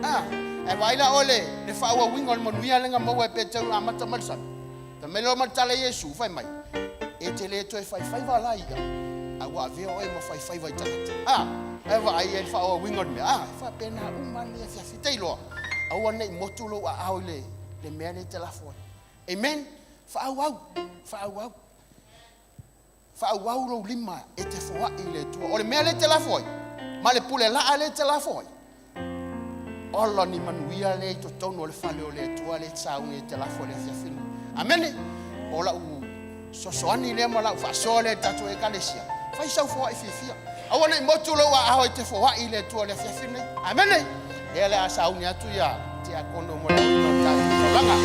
A, ae vaai la oe le, le faaauauina o le manuia lea na maua e Peteru na amata mai le sami. Fai mai loa ma le tala a Iesu, fai mai, E te le toe faifaiva la ia, a ua avea oe ma faifaiva i tagata. A, ae vaai i ai le faaauauina o le mea. A, e faapena uma lava lenei afiafi. Te iloa, aua ne i motu lou aao i le mea lea e te lafo ai. Amen. Faaauau, faaauau. Faaauau lou lima e te foai i le Atua. O le mea lea e te lafo ai, ma le pule laa lea e te lafo ai, ola ni manuia lea i totonu o le fale o le Atua lea e te sauni e te lafo i le afiafi lenei. Amene. O lau sosoani lea ma lau faasoa lea i le tatou Ekalesia, fai sau foai fiafia. Aua ne i motu lou aao e te foai i le Atua i le afiafi lenei. Amene. Lea o le a sauni atu ia Tiakono mo le aoina o le tatou taulaga.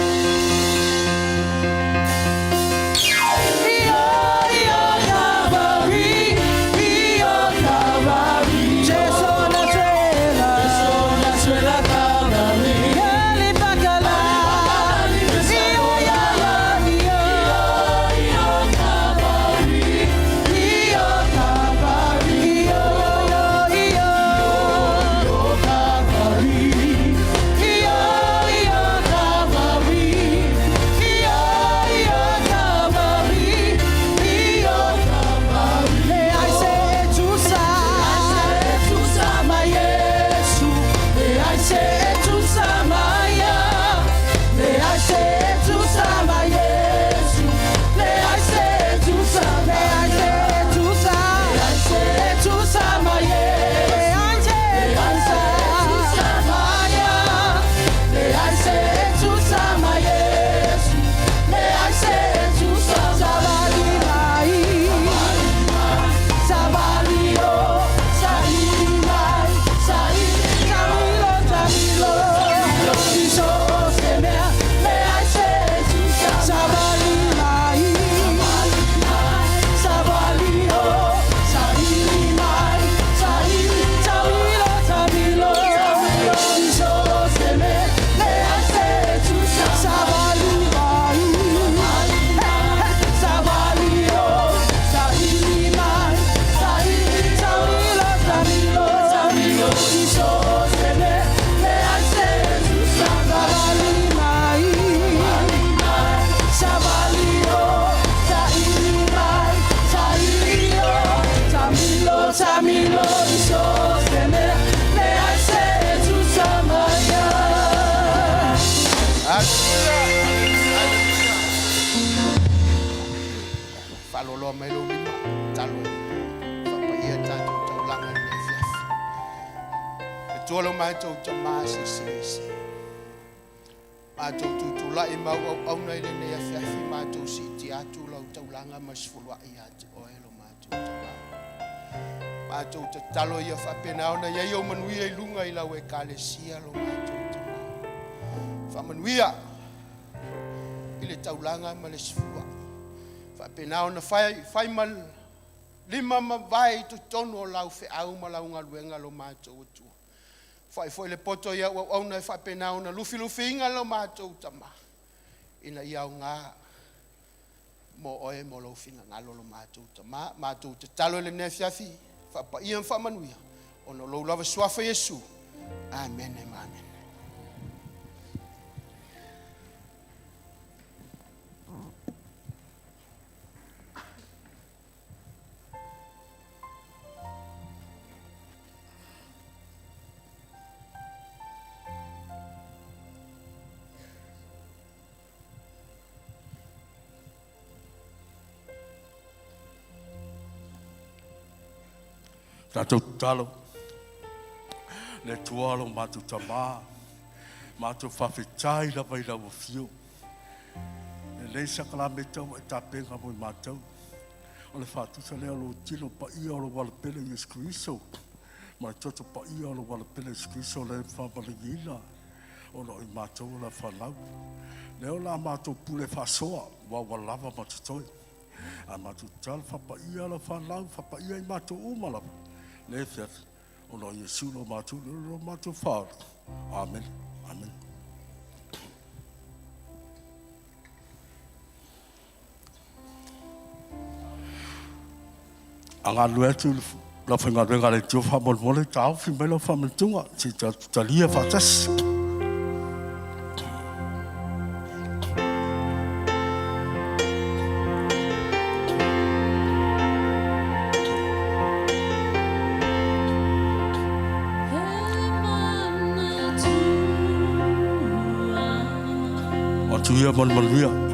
Atua lo matou Tama Silisiliese, matou tutulai ma auauauna i lenei afiafi, matou siitia atu lau taulaga ma sefuluai ia te oe lo matou Tama. Matou tatalo ia faapena ona i ai ou manuia i luga i lau Ekalesia lo matou Tama. Faamanuia i le taulaga ma le sefuluai, faapena ona fai fai ma lima ma vae i totonu o lau feau ma lau galuega lo matou Atua. Fai foi le poto i au auauna e faapena ona lufilufiina lo matou Tama, ina ia aoga mo oe mo lou finagalo lo matou Tama. Matou tatalo i lenei afiafi, faapaia ma faamanuia, ona o lou lava suafa Iesu. Amene ma amene. Tatou tatalo. Le Atua lo matou Tamā, matou faafetai lava i lau afio. Lenei sakalameta ua e tapena mo i matou. O le faatusa lea o lou tino paia o lou alapele Iesu Keriso ma le toto paia o lou alapele Iesu Keriso lea e faamalogiina ona o i matou o lau fanau. Lea o le a matou pule faasoa aua ua lava ma totoe. A matou tatalo, faapaia lau fanau, faapaia i matou uma lava le afiafi ona o Iesu lo matou, lo matou Faaola. Amene. Amene. A galulue atu le aufaigaluega a le Atua, faamolemole taofi mai lau faamanatuga se i tatou talia faatasi. O atu ia ma le manuia.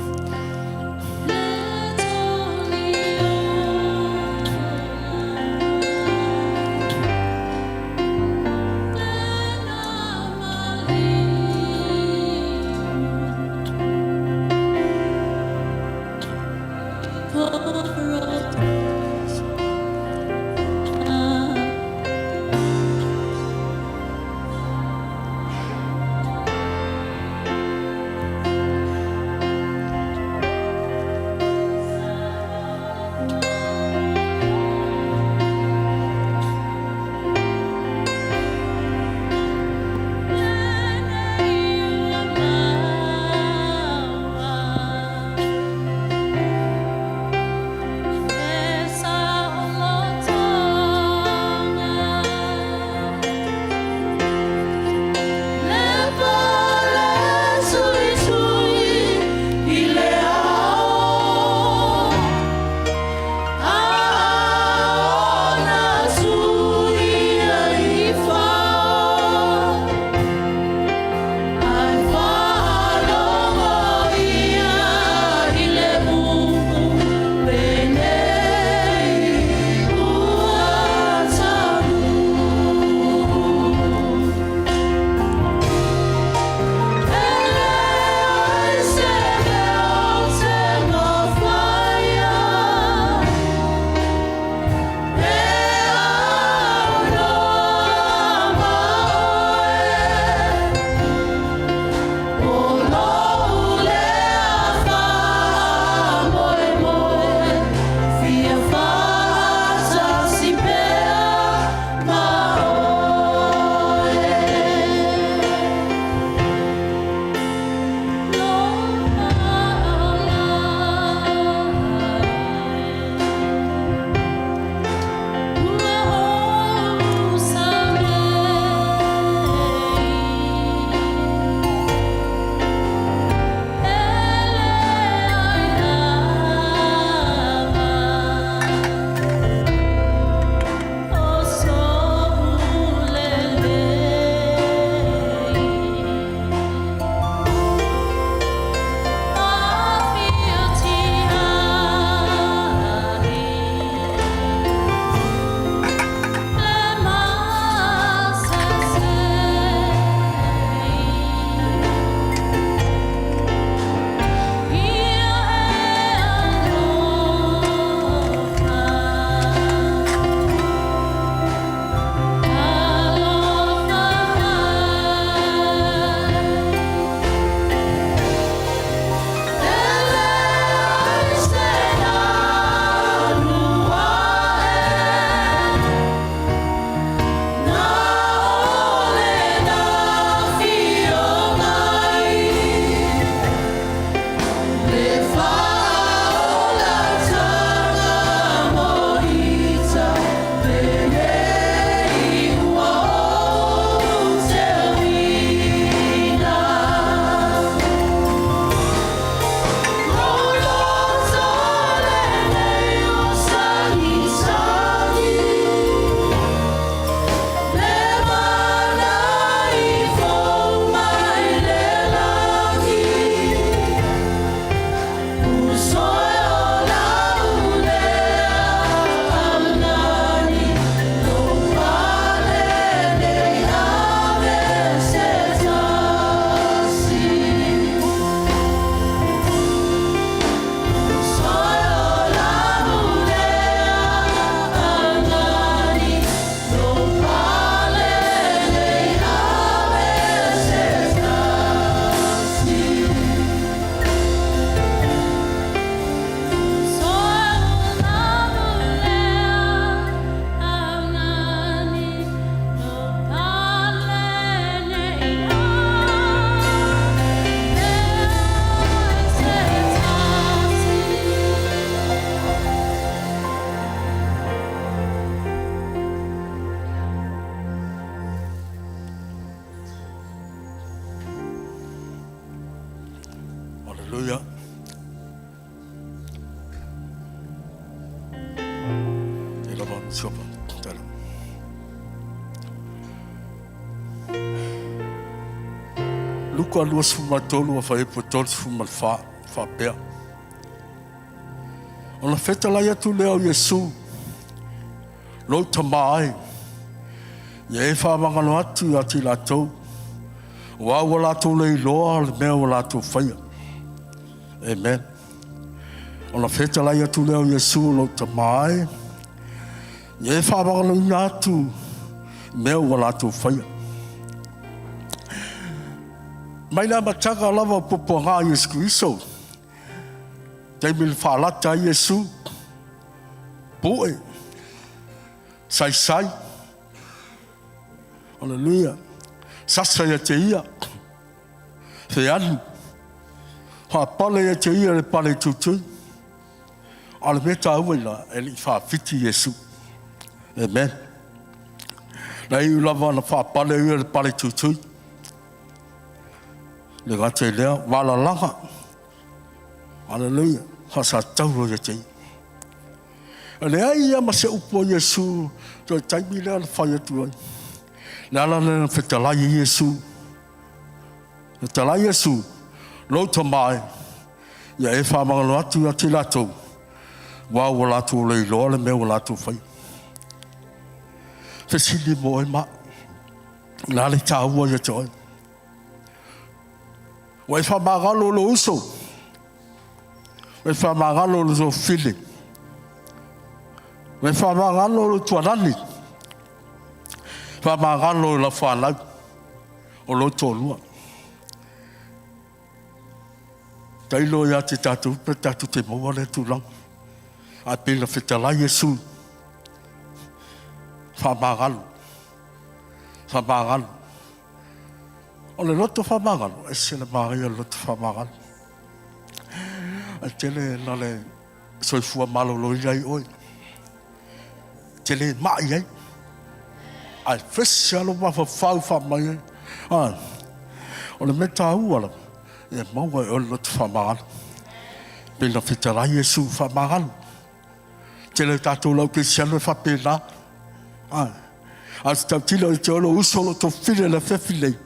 Suafa. Tala. Luka 23 afaepo 34 faapea. Ona fetalai atu lea o Iesu, Lou tama ai, ia e faamagalo atu ia te i latou, aua ua latou le iloa le mea ua latou faia. Amen. Ona fetalai atu lea o Iesu, lou tama ai, ia e faamagaloina atu mea ua latou faia. Mai le amataga lava o puapuaga a Iesu Keriso, taimi na faalata ai Iesu, pu'e, saisai, aleluia, sasa ia te ia, fealu, faapale ia te ia le pale tuitui. A o le mea taua i ina, e le i faafiti Iesu. Amen. Na iu lava na faapale ia le pale tuitui. Le gata i lea, valalaga. Aleluia. Faasatauro ia te ia. E leai ia ma se upu a Iesu toe taimi lea na fai atu ai. Le ala lea na fetalai e Iesu. Fetalai Iesu, lou tama e, ia e faamagalo atu ia te latou, aua ua latou le iloa le mea ua latou faia. Fesili mo oe ma, le a le taua ia te oe. Ua e faamagalo lou uso. Ua e faamagalo lou tofile. Ua e faamagalo lou tualani. Faamagalo lau fanau o lou toalua. Tailo ia te tatou pe tatou te maua lea tulaga. Ae pei na fetalai Iesu. Faamagalo. Faamagalo. O le loto faamagalo, ese le manaia o le loto faamagalo. E tele na le soifua maloloina ai oe. Te le mai ai. Ae fresh lava lou mafaufau faamai ai. Ah, o le mea taua lava, e maua e oe le loto faamagalo. Pei na fetalai Iesu faamagalo. Tele o tatou lau kerisiano e faapena. A a se tautino i te o lou uso o lo o tofile le afiafi nei,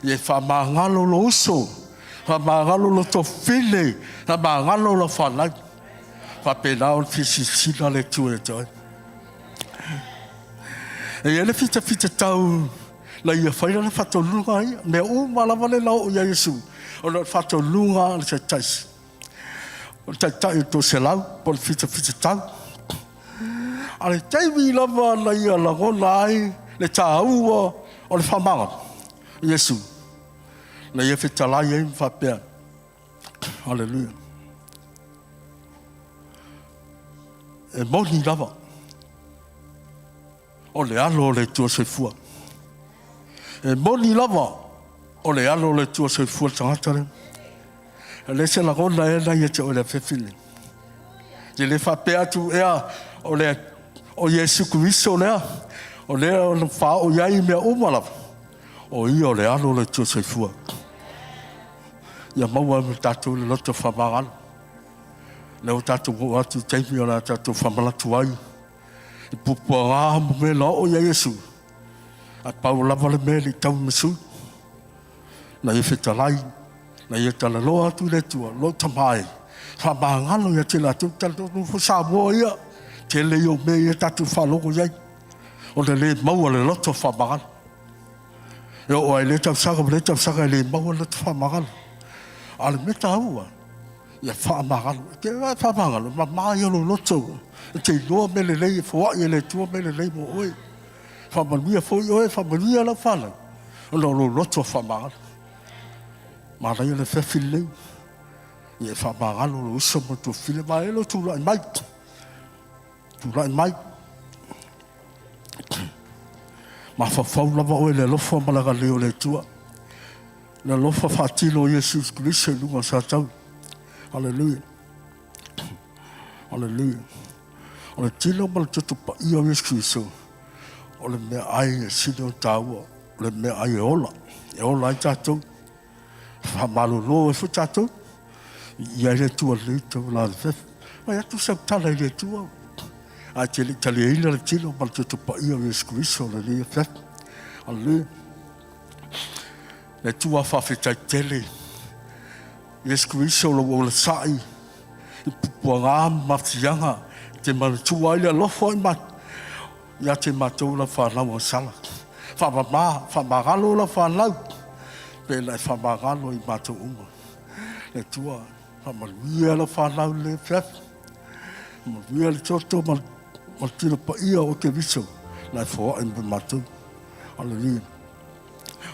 ia e faamagalo lou uso, faamagalo lou tofile, faamagalo lau fanau. Faapena ona fia silasila le Atua ia te oe. E i ai le fitafita tau na ia fai lana faatonuga ia. Mea uma lava le na oo ia Iesu, ona o le faatonuga a le Taitai. O le taitai o le toaselau po o le fitafita tau. A le taimi lava na ia lagona ai le taua o le faamagalo, Iesu, na ia fetalai ai ma faapea, Haleluia. E moni lava o le alo o le Atua soifua. E moni lava o le alo o le Atua soifua le tagata lea. E le se lagona ea na ia te oe le afiafi lenei. E le faapea atu ea o le o Iesu Keriso lea, o lea o na faaoo i ai mea uma lava, o ia o le alo o le Atua soifua. Ia maua ai ma tatou le loto faamagalo. Lea ua tatou oo atu i taimi o le a tatou faamanatu ai i puapuaga ma mea na oo i ai Iesu. Ae pau lava le mea e le i tau ma sui. Na ia fetalai, na ia talanoa atu i le Atua, lou tama e, faamagalo ia te latou, talitonu foi Samoa ia, tele ia o mea ia tatou faalogo i ai, ona le maua le loto faamagalo. E oo ai i lea tausaga ma lea tausaga e le maua le loto faamagalo. A o le mea taua, ia faamagalo. E te faamagalo, e mama ia lou loto, e te iloa mea lelei e foai e le Atua mea lelei mo oe. Faamanuia foi oe, faamanuia lau fanau, ona o lou loto faamagalo. Manaia le afiafi lenei, ia e faamagalo lou uso ma tuafile, ma e lou tulai mai. Tulai mai. Mafaufau lava oe i le alofa ma le agalelei o le Atua. Le alofa faatino o Iesu Keriso i luga o Satau. Haleluia. Haleluia. O le tino ma le toto paia o Iesu Keriso, o le meaai e sili ona taua, o le meaai e ola, e ola ai tatou. Faamalolo ai foi tatou. Viia ai le Atua i lenei taulaga. Fai atu sau tala i le Atua. Ae te le i taliaina le tino ma le toto paia o Iesu Keriso i lenei afiafi. Aleluia. Le Atua faafetai tele. Iesu Keriso lou olasai i pupuaga ma mafiaga te manatua ai le alofa i ma ia te matou lau fanau agasala. Faamama, faamagalo lau fanau, pe na e faamagalo i matou uma. Le Atua faamanuia lau fanau i lenei afiafi. Manuia le toto ma le tino paia o Keriso na e foai mo matou. Aleluia.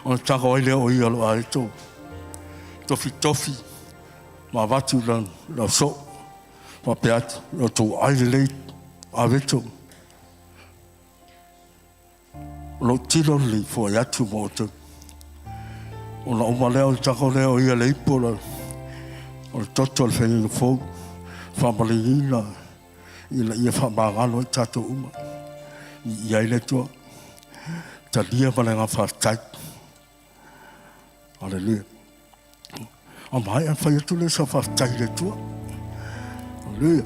Ona tago ai lea o ia lo aeto tofitofi ma avatu i lau soo faapea atu, lo outou ai lelei aveto o lou tino lenei foai atu mo outou. Ona uma lea o le tago lea o ia le ipu o le toto o le faiga fou, faamalieina ina ia faamagalo ai tatou uma. I ai le Atua, talia ma le agaga faafetai. Aleluia. A maea fai atu lea sa faafetai i le Atua. Aleluia.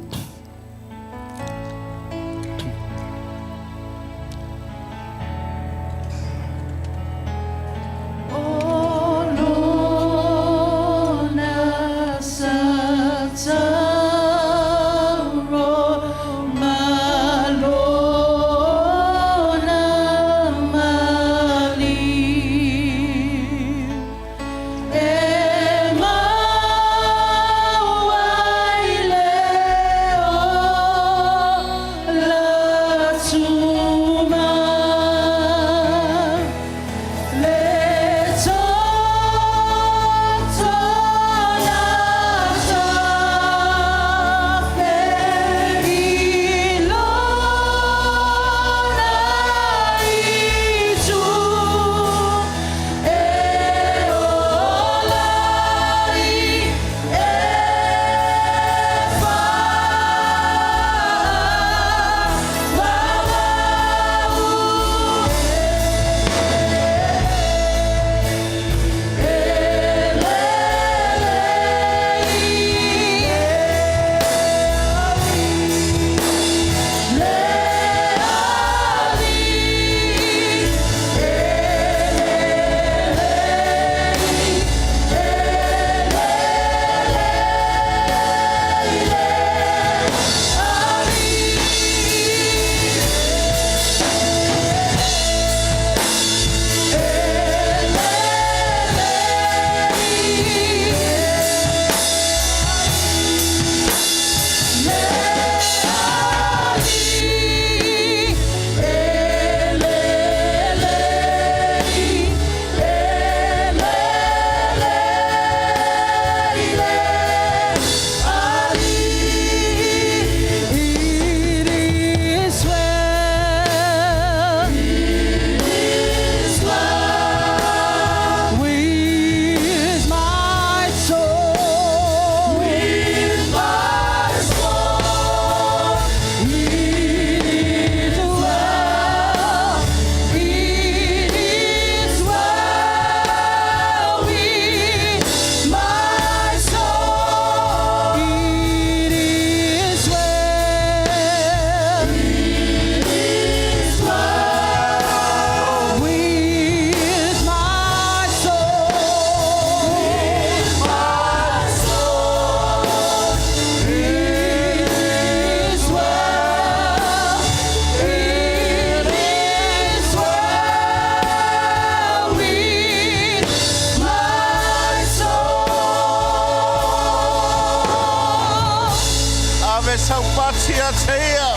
Ave sau pati ia te ia.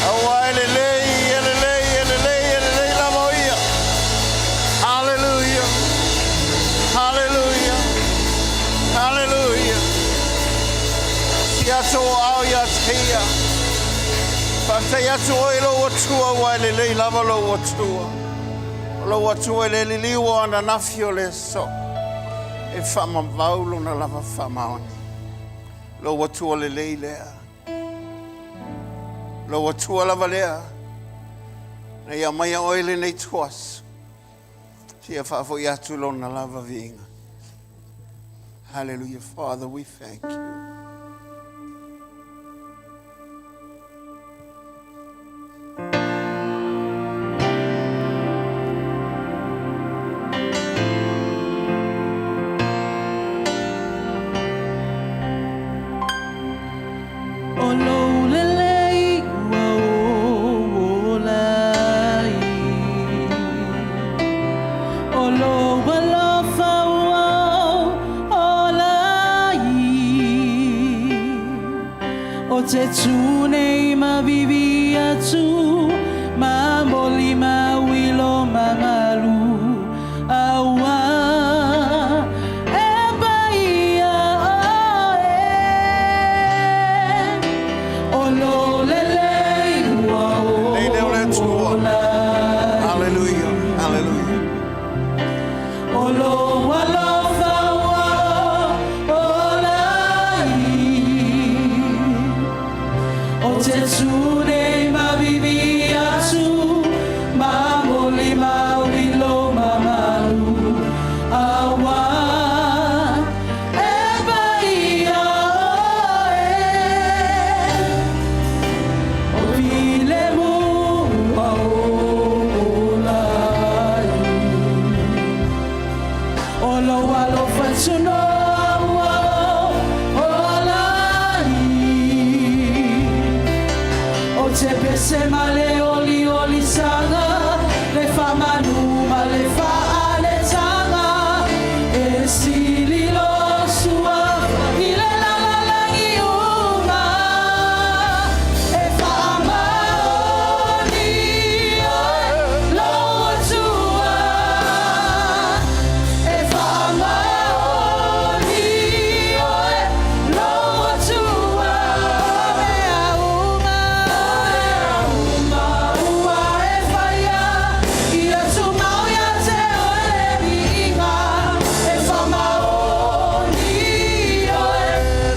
Aua e lelei, e lelei, e lelei, e lelei lava o ia. Hallelujah. Hallelujah. Hallelujah. Si atu o ao ia te ia. Faafetai atu oe i lou Atua ua e lelei lava lou Atua. O lou Atua e le liliu o ananafi o le aso. E faamamau lona lava faamaoni. Lou Atua lelei lea. Lou Atua lava lea. Na ia aumaia oe i lenei tuaso. Sia faafoi atu lona lava viiga. Hallelujah. Father, we thank you. lou alofa ua ola ai. O te tū nei ma vivi atu, ma molimau i lo mamalu, auā e paia oe. O lo lelei ua Lelei lea o le Atua. ola ai. Hallelujah. Hallelujah. O lou alofa ua ola ai. O te tū nei ma vivi atu, ma molimau i lo mamalu, auā e paia oe. O filemu ua ola ai. O lou alofa tunoa ua ola ai. O te pese ma le oliolisaga, le faamanu ma le faaletaga, e sili lou suafa i le lalolagi uma. E faamaoni oe lou Atua. E faamaoni oe lou Atua. Mea uma, uma ua e faia, ia tumau ia te oe le viiga. E faamaoni oe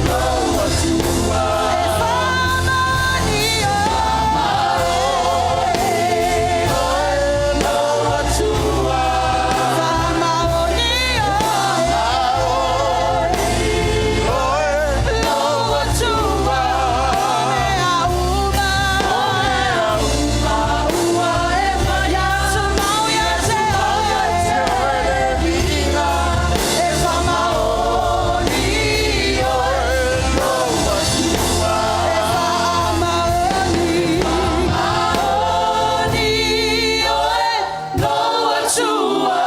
lou Atua. E faamaoni oe lou Atua. Faamaoni oe lou Atua. Mea uma, uma ua e faia, tumau ia te oe le viiga. E faamaoni oe lou Atua. E faamaoni, faamaoni oe lou Atua.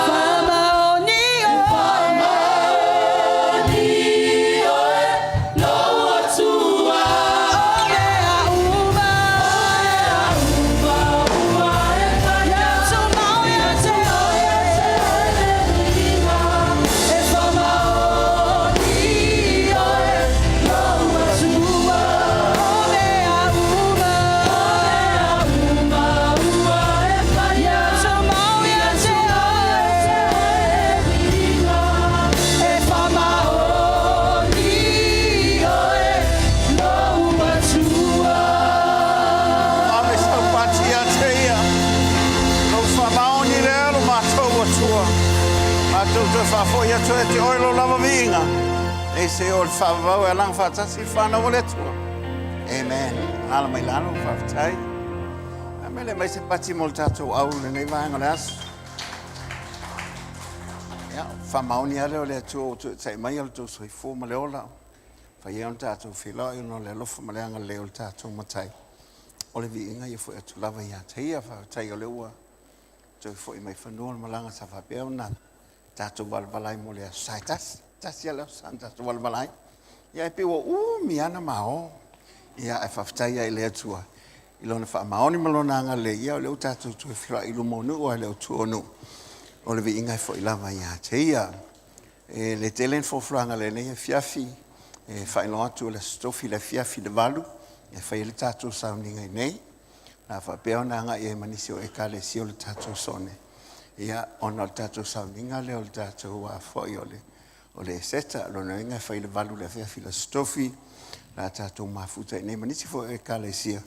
Faamaoni oe, faamaoni oe lou Atua. O mea uma, uma ua e faia, tumau ia te oe le viiga. E faamaoni oe lou Atua. O mea uma, uma ua e faia, tumau ia te oe le viiga. E faamaoni oe lou Atua. Ave sau pati ia te ia. Lou faamaoni lea lo matou Atua. Matou toe faafoi atu ia te oe lo lava viiga. E se o le faavavau e alaga faatasi i whanau o le Atua. Amen. Ala mai lalo, faafetai. A mele mai se pati mo le tatou au lenei vaega o le aso. Ia, faamaoni ale o le Atua o toe mai o le tou soifua ma le ola. Fai ai ona tatou feiloai ona o le alofa ma le agalelei o le tatou Matai. O le viiga ia foi atu lava ia te ia, faafetai o le ua toe foi mai fanua le malaga sa faapea ona tatou valavala ai mo le aso sa e tasi. Tasi a le aso sa na tatou valavala ai. Ia e pei ua umi ana ma o. Ia e faafetai ai i le Atua i lona faamaoni ma lona agalelei, ia o lea ua tatou toe feiloai i luma o nuu a le o tua o nuu. O le viiga e foi lava ia te ia. E le tele ni folafolaga lenei afiafi, e faailoa atu o le Aso Tofi le afiafi le 8 e fai ai le tatou sauniga i nei. Na faapea ona agai ai ma nisi o ekalesia o le tatou sone. Ia, ona o le tatou sauniga lea o le tatou foi o le Eseta, lona uiga e fai le 8 le afiafi le Aso Tofi, la tatou mafuta i nei ma nisi foi o ekalesia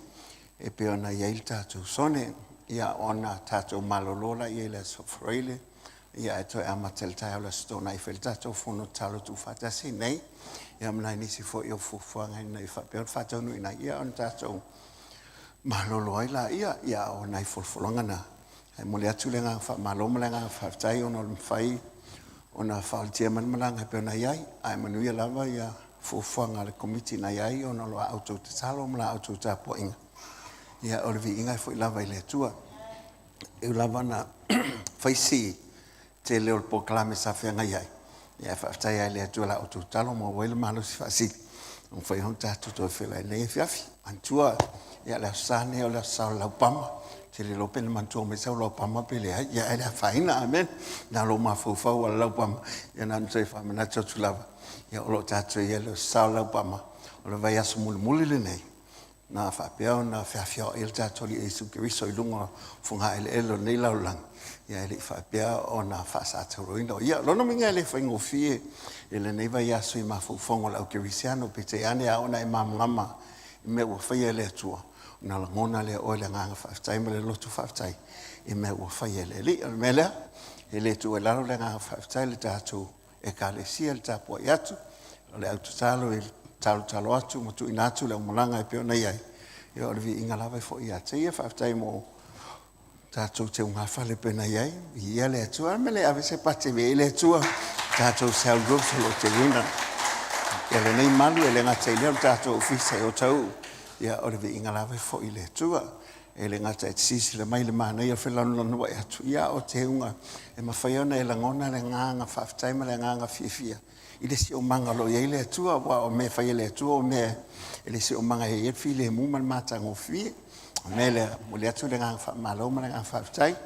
e pei ona i ai le tatou sone. Ia, ona tatou malolo la i ai le Aso Faraile, ia e toe amata le taeao le Aso Toonai fai le tatou fono tatalo tuufaatasi nei. Ia ma nai nisi foi o fuafuaga ina ia faapea ona faataunuuina ai, ia ona tatou malolo ai laia, ia o nai folafolaga na. Ae momoli atu le agaga faamalo ma le agaga faafetai ona o le mafai ona faaolatia mai le malaga e pei ona i ai. Ae manuia lava ia fuafuaga a le Komiti na i ai ona o la outou tatalo ma la outou tapuaiga. Ia o le viiga e foi lava i le Atua. E ui lava na fai si tele o le polokalame sa feagai ai, ia ae faafetai lava i le Atua i la outou tatalo maua ai le malosi faasili ua mafai ai ona tatou toe feiloai i lenei afiafi. Manatua, ia le Aso Sa lenei o le Aso Sa o le Laupama, ou te le iloa pe na manatua mai sau laupama pe leai, ia ae le afaina, amene. Na o lou mafaufau lava o le laupama, ia na ona toe faamanatu atu lava, ia o lo o tatou i ai i le Aso Sa o le Laupama, o le vaiaso mulimuli lenei na faapea ona feafioai ai le tatou Alii Iesu Keriso i luga o fogaeleele o lenei lalolagi, ae le i faapea ona faasatauaina. Ia, o lona uiga e le faigofie i lenei vaiaso i mafaufauga o le au kerisiano, peitai ane a oo ina e malamalama i mea ua faia e le Atua, ona lagona lea e oe le agaga faafetai ma le loto faafetai i mea ua faia e le Alii. O le mea lea, e le tuua i lalo le agaga faafetai i le tatou Ekalesia i le tapuai atu, o le au tatalo e talotalo atu ma tuuina atu le aumalaga e pei ona i ai, ia o le viiga lava e foi ia te Ia. Faafetai mo tatou teugafale e pei ona i ai, viia le Atua. O le a le mea e le ave ai se pati e viia ai le Atua i tatou cell groups o lo o teuina lenei malu, e le gata i lea o le tatou ofisa i Otahuhu, ia o le viiga lava e foi i le Atua. E le gata e te silasila mai i le manaia o le felanulanuai atu, ia a o teuga e mafai ona e lagona le agaga faafetai ma le agaga fiafia i le siosiomaga o lo o i ai le Atua, aua o mea e fai e le Atua o mea e le siosiomaga e i ai le filemu ma le matagofie. O le mea lea, e momoli atu le agaga faamalo ma le agaga faafetai. E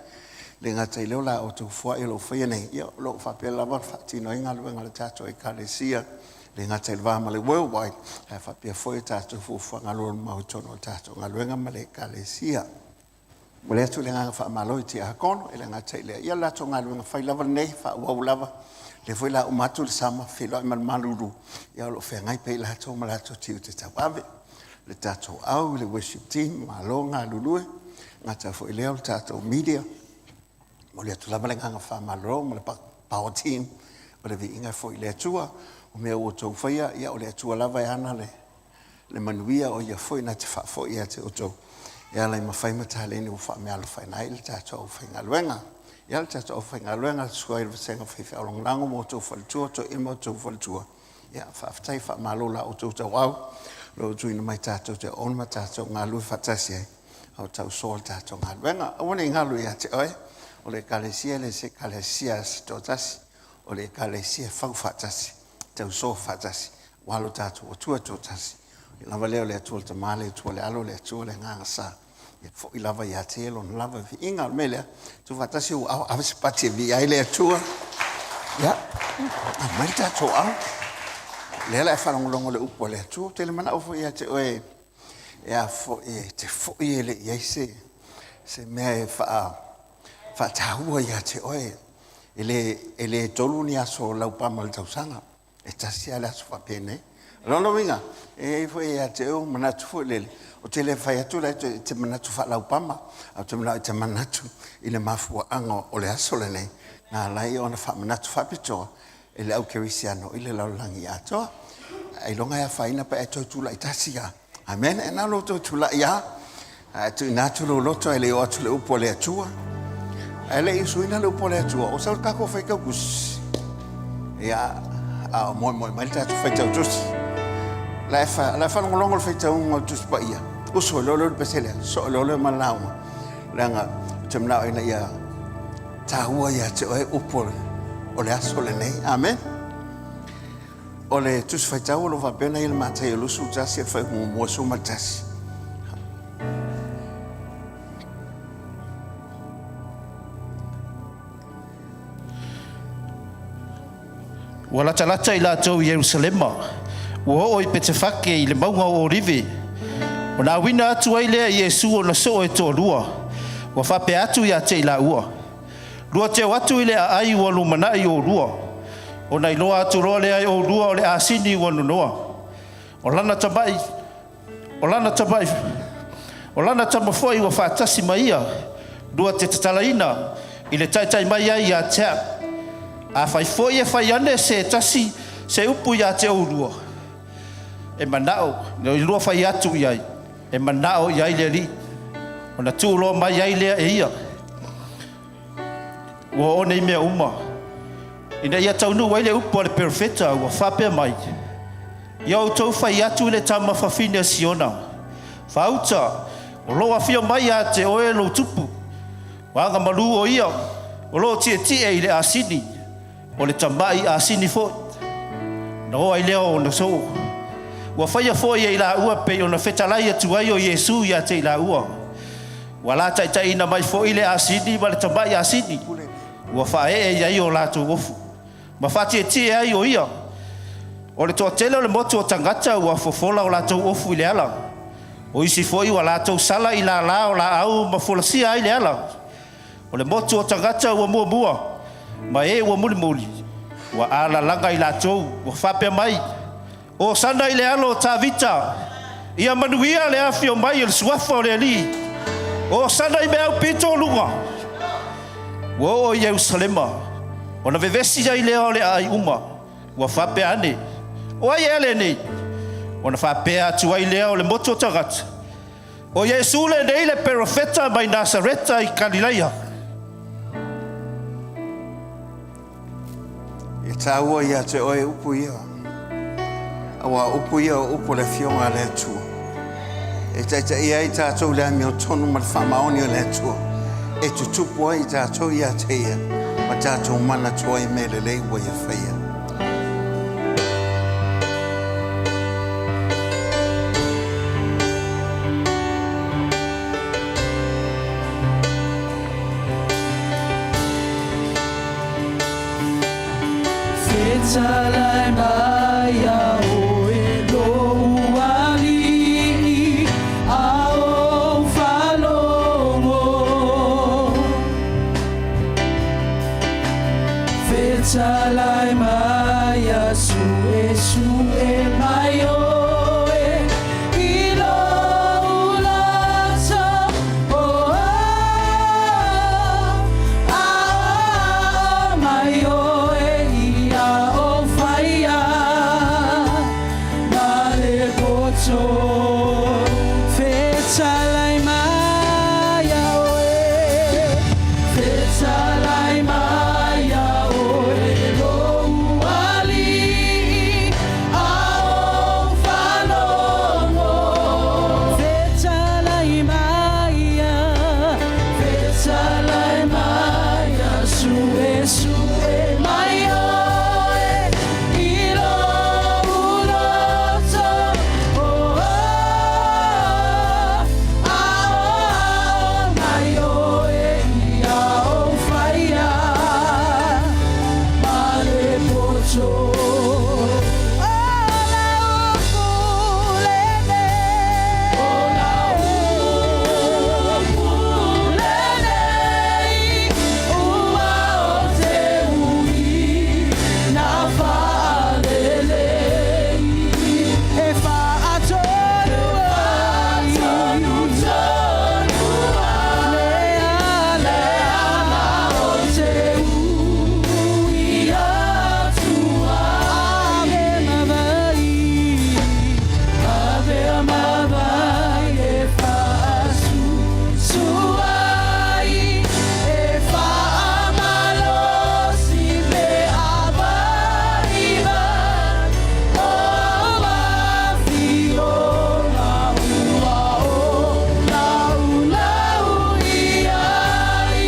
le gata i lea o la outou foai o lo o faia nei, ia o lo o faapea lava ona faatino ai galuega a le tatou Ekalesia, e le gata i le va ma le Worldwide, ae faapea foi a tatou fuafuaga alualumamao i totonu o le tatou galuega ma le Ekalesia. E momoli atu le agaga faamalo i Tiakono, e le gata i lea, ia o le latou galuega fai lava lenei, faaauau lava, o lea foi o le a uma atu le sama feiloai ma le malulu, ia o lo o feagai pea i latou ma latou tiute tauave. Le tatou au i le worship team, malo le galulue. E le gata foi i lea o le tatou media, e momoli atu lava le agaga faamalo ma le power team, o le viiga e foi i le Atua. O mea ua outou faia, ia o le Atua lava e ana le manuia, o Ia foi na te faafoi ia te outou e ala i mafai ma taleni ua faameaalofaina ai le tatou aufaigaluega. Ia, le tatou aufaigaluega, le susu ai o le vasega o faifeau lagolago ma outou faletua, toeaina ma outou faletua, ia faafetai faamalo i la outou tauau o lo o tuuina mai tatou te auauna ma tatou galulue faatasi ai a o tausoa le tatou galuega. Aua ne i galo ia te oe, o le Ekalesia e le o se Ekalesia a se toatasi, o le Ekalesia e fau faatasi, tausoa faatasi, aua lo tatou Atua e toatasi. O le lava lea o le Atua le Tama, le Atua le Alo, le Atua le Agaga Sa, ia foi lava ia te Ia lona lava viiga. O le mea lea, tuufaatasi ou aao, ave se pati e viia ai le Atua. Ia, aumai le tatou ao. O lea o le a e faalogologo i le upu a le Atua. Ou te le manao foi ia te oe e a foi e te foi e le i i ai se, se mea e faa, faataua ia te oe. E le, e le tolu ni aso laupama o le tausaga. E tasi lava le aso faapenei. O lona uiga, e i ai foi ia te oe ou manatu foi lele, ou te le fai atu la e te manatu faalaupama, ae ou te manao e te manatu i le mafuaaga o le aso lenei na ala ai ona faamanatu faapitoa e le au kerisiano i le lalolagi atoa. Ailoga e afaina pe a e toe tulai tasi lava. Amene. E na o lou toe tulai lava, ae tuuina atu lou loto ae le i oo atu le upu a le Atua. Ae le i usuina le upu a le Atua, o sau le tatou faitau tusi. Ia, a o moemoe mai le tatou faitau tusi. La e, fa, la e faalogologo le faitauga o le Tusi Paia. Usu ai loa lea o le pese lea, soo loa lea ma le lauga. Leaga, ou te manao ina ia taua ia te oe upu o le aso lenei. Amen. O le Tusi Faitau o lo o faapea ona i ai le Mataio 21 e fai muamua 11. Ua latalata i latou i Ierusalema, ua oo i Petefake i le mauga o Olive, ona auina atu ai lea e Iesu ona soo e toalua, ua faapea atu ia te i laua, Lua teu atu i le aai ua lumanai oulua, ona iloa atu loa lea e oulua o le asini ua nonoa. O lana tama'i, o lana tama'i, o lana tama foi ua faatasi ma ia, lua te tatalaina i le taitai mai ai ia te a'u. Afai foi e fai ane se tasi se upu ia te oulua, e mana'o, lua fai atu i ai, E manao i ai le Alii, ona tuu loa mai ai lea e ia. Ua oo nei mea uma, ina ia taunuu ai le upu a le perofeta ua faapea mai, Ia outou fai atu i le tama fafine a Siona, Faauta, o lo o afio mai ia te oe lou tupu, ua agamalu o ia. O lo o tietie i le asini, o le tama'i asini foi. Ona oo ai lea o ona soo. Ua faia foi e i laua pei ona fetalai atu ai o Iesu ia te i laua. Ua lataitaiina mai foi le asini ma le tama'i asini, ua faaee i ai o latou ofu, ma faatietie ai o ia. O le toatele o le motu o tagata ua fofola o latou ofu i le ala. O isi foi ua latou sala i lālā o lāau ma folasia ai le ala. O le motu o tagata ua muamua, ma e ua mulimuli, ua alalaga i latou, ua faapea mai, Hosana i le alo o Tavita, ia manuia le afio mai o le suafa o le Alii, Hosana i mea aupito o luga. Ua oo i Ierusalema, ona vevesi ai lea o le aai uma, ua faapea ane, O ai ea lenei? Ona faapea atu ai lea o le motu o tagata, O Iesu lenei le perofeta mai Nasareta i Kalilaia. E tāua ia te oe upu ia. Auā upu ia o upu o le Afioga a le Atua. E taitaia ai tātou i le amiotonu ma le faamaoni o le Atua. E tutupu ai tātou ia te ia ma tātou manatua ai mea lelei ua ia faia. Fetalai mai ia oe lou alii a ou faalogo. Fetalai mai ia suesue mai oe i lou loto. Oh, aoao mai oe ia ou faia ma le poto. Fetalai mai ia oe, fetalai mai ia oe lou alii a ou faalogo. Fetalai mai ia, fetalai mai ia, suesue mai oe i lou loto. Oh, aoao mai oe ia ou faia ma le poto. O lau upu lenei, o lau upu lenei, ua o te ui na faalelei e faatonu ai le ala o te ui atu ai. Ave ma vai, ave ma vai e faasusu ai, e faamalosi pe avaivai o afioga ua o laulau i ai.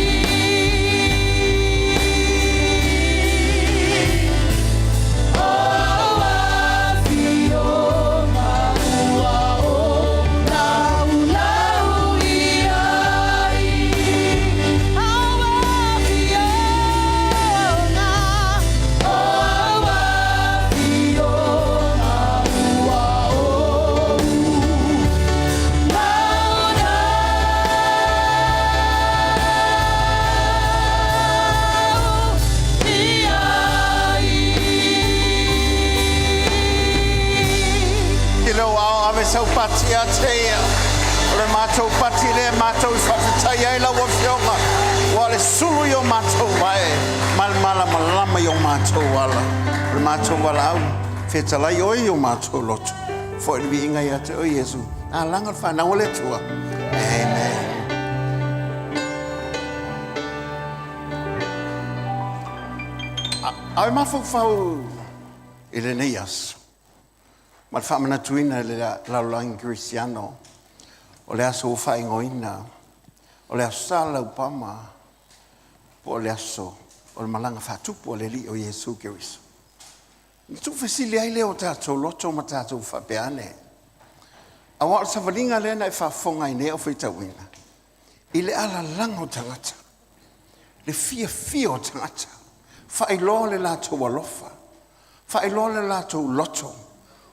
O afioga ua o laulau i ai. O afioga, o afioga ua o laulau i ai. I lou ao ave sau pati ia te ia. O le matou pati lea matou i faafetai ai lau Afioga, ua le sulu i o matou vae ma le malamalama i o matou ala. O le matou valaau, fetalai oe i o matou loto. Foi le viiga ia te oe Iesu. Alaga le fanau a le Atua. Amen. A e mafaufau i lenei aso, ma le faamanatuina i le lalolagi kerisiano, o le aso ua faaigoaina, o le aso Sa Laupama. po o le aso o le malaga faatupu a le Alii o Iesu Keriso. Ona tuufesili ai lea o tatou loto ma tatou faapea ane, aua o le savaliga lea na e faafofoga ai nei a o faitauina, i le alalaga o tagata, le fiafia o tagata, faailoa le latou alofa, faailoa le latou loto,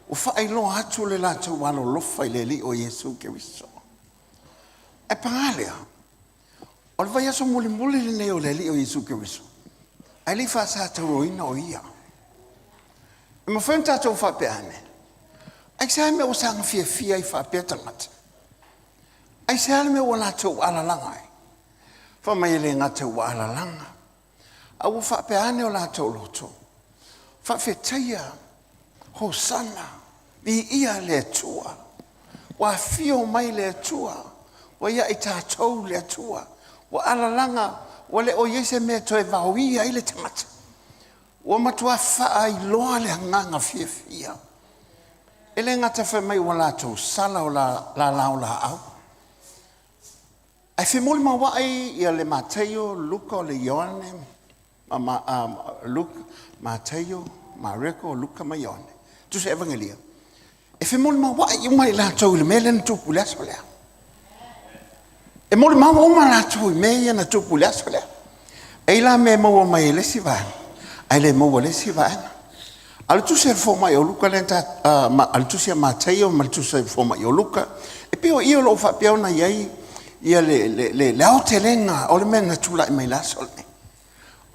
ua faailoa atu le latou alolofa i le Alii o Iesu Keriso. Ae paga lea, o le vaiaso mulimuli lenei o le Alii o Iesu Keriso, ae le i faasatauroina o Ia. E mafai ona tatou faapea ane, aisea le mea ua saga fiafia ai faapea tagata? Aisea le mea ua latou alalaga ai? Fai mai e le gata ua alalaga, a ua faapea ane o latou loto, Faafetaia, Hosana, viia le Atua, ua afio mai le Atua, ua ia i tatou le Atua, ua alalaga, ua le o i ai se mea e toe vaoia ai le tagata. Ua matua faailoa le agaga fiafia. E le gata fai mai ua latou sala o lala o laau, ae femolimauai ia le Mataio, Luka, o le Ioane, Luka, Mataio, Mareko, Luka ma Ioane, Tusi Evagelia, e femolimauai uma i latou i le mea lea na tupu i le aso lea. E molimau uma latou i mea ia na tupu i le aso lea. E i la mea e maua mai e le isi vaega, ae le maua e le isi vaega. A o le tusi a le fomai o Luka lea a le tusi a Mataio ma le tusi a le fomai o Luka, e pei o i o lo o faapea ona i ai ia le aotelega o le mea na tulai mai i le aso lenei.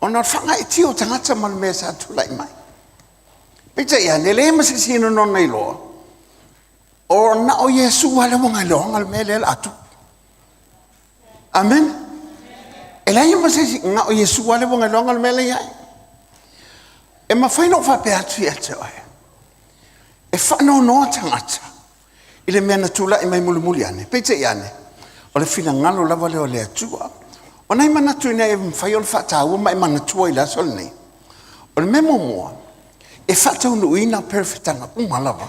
Ona o le faagaeetia o tagata ma le mea sa tulai mai. Peitai ane, e leai ma se isi e nonona iloa, o na o Iesu lava lea ua gailoaga le mea lea o le a tupu. Amen. E leai ma se isi, na o Iesu lava lea ua gailoaga le mea lea e i ai. E mafai ona ou faapea atu ia te oe, e faanoanoa tagata i le mea na tulai mai mulimuli ane, peitai ane, o le finagalo lava lea o le Atua. O nai manatu ina ia mafai ona faataua ma e manatua i le aso lenei, o le mea muamua, e faataunuuina perofetaga uma lava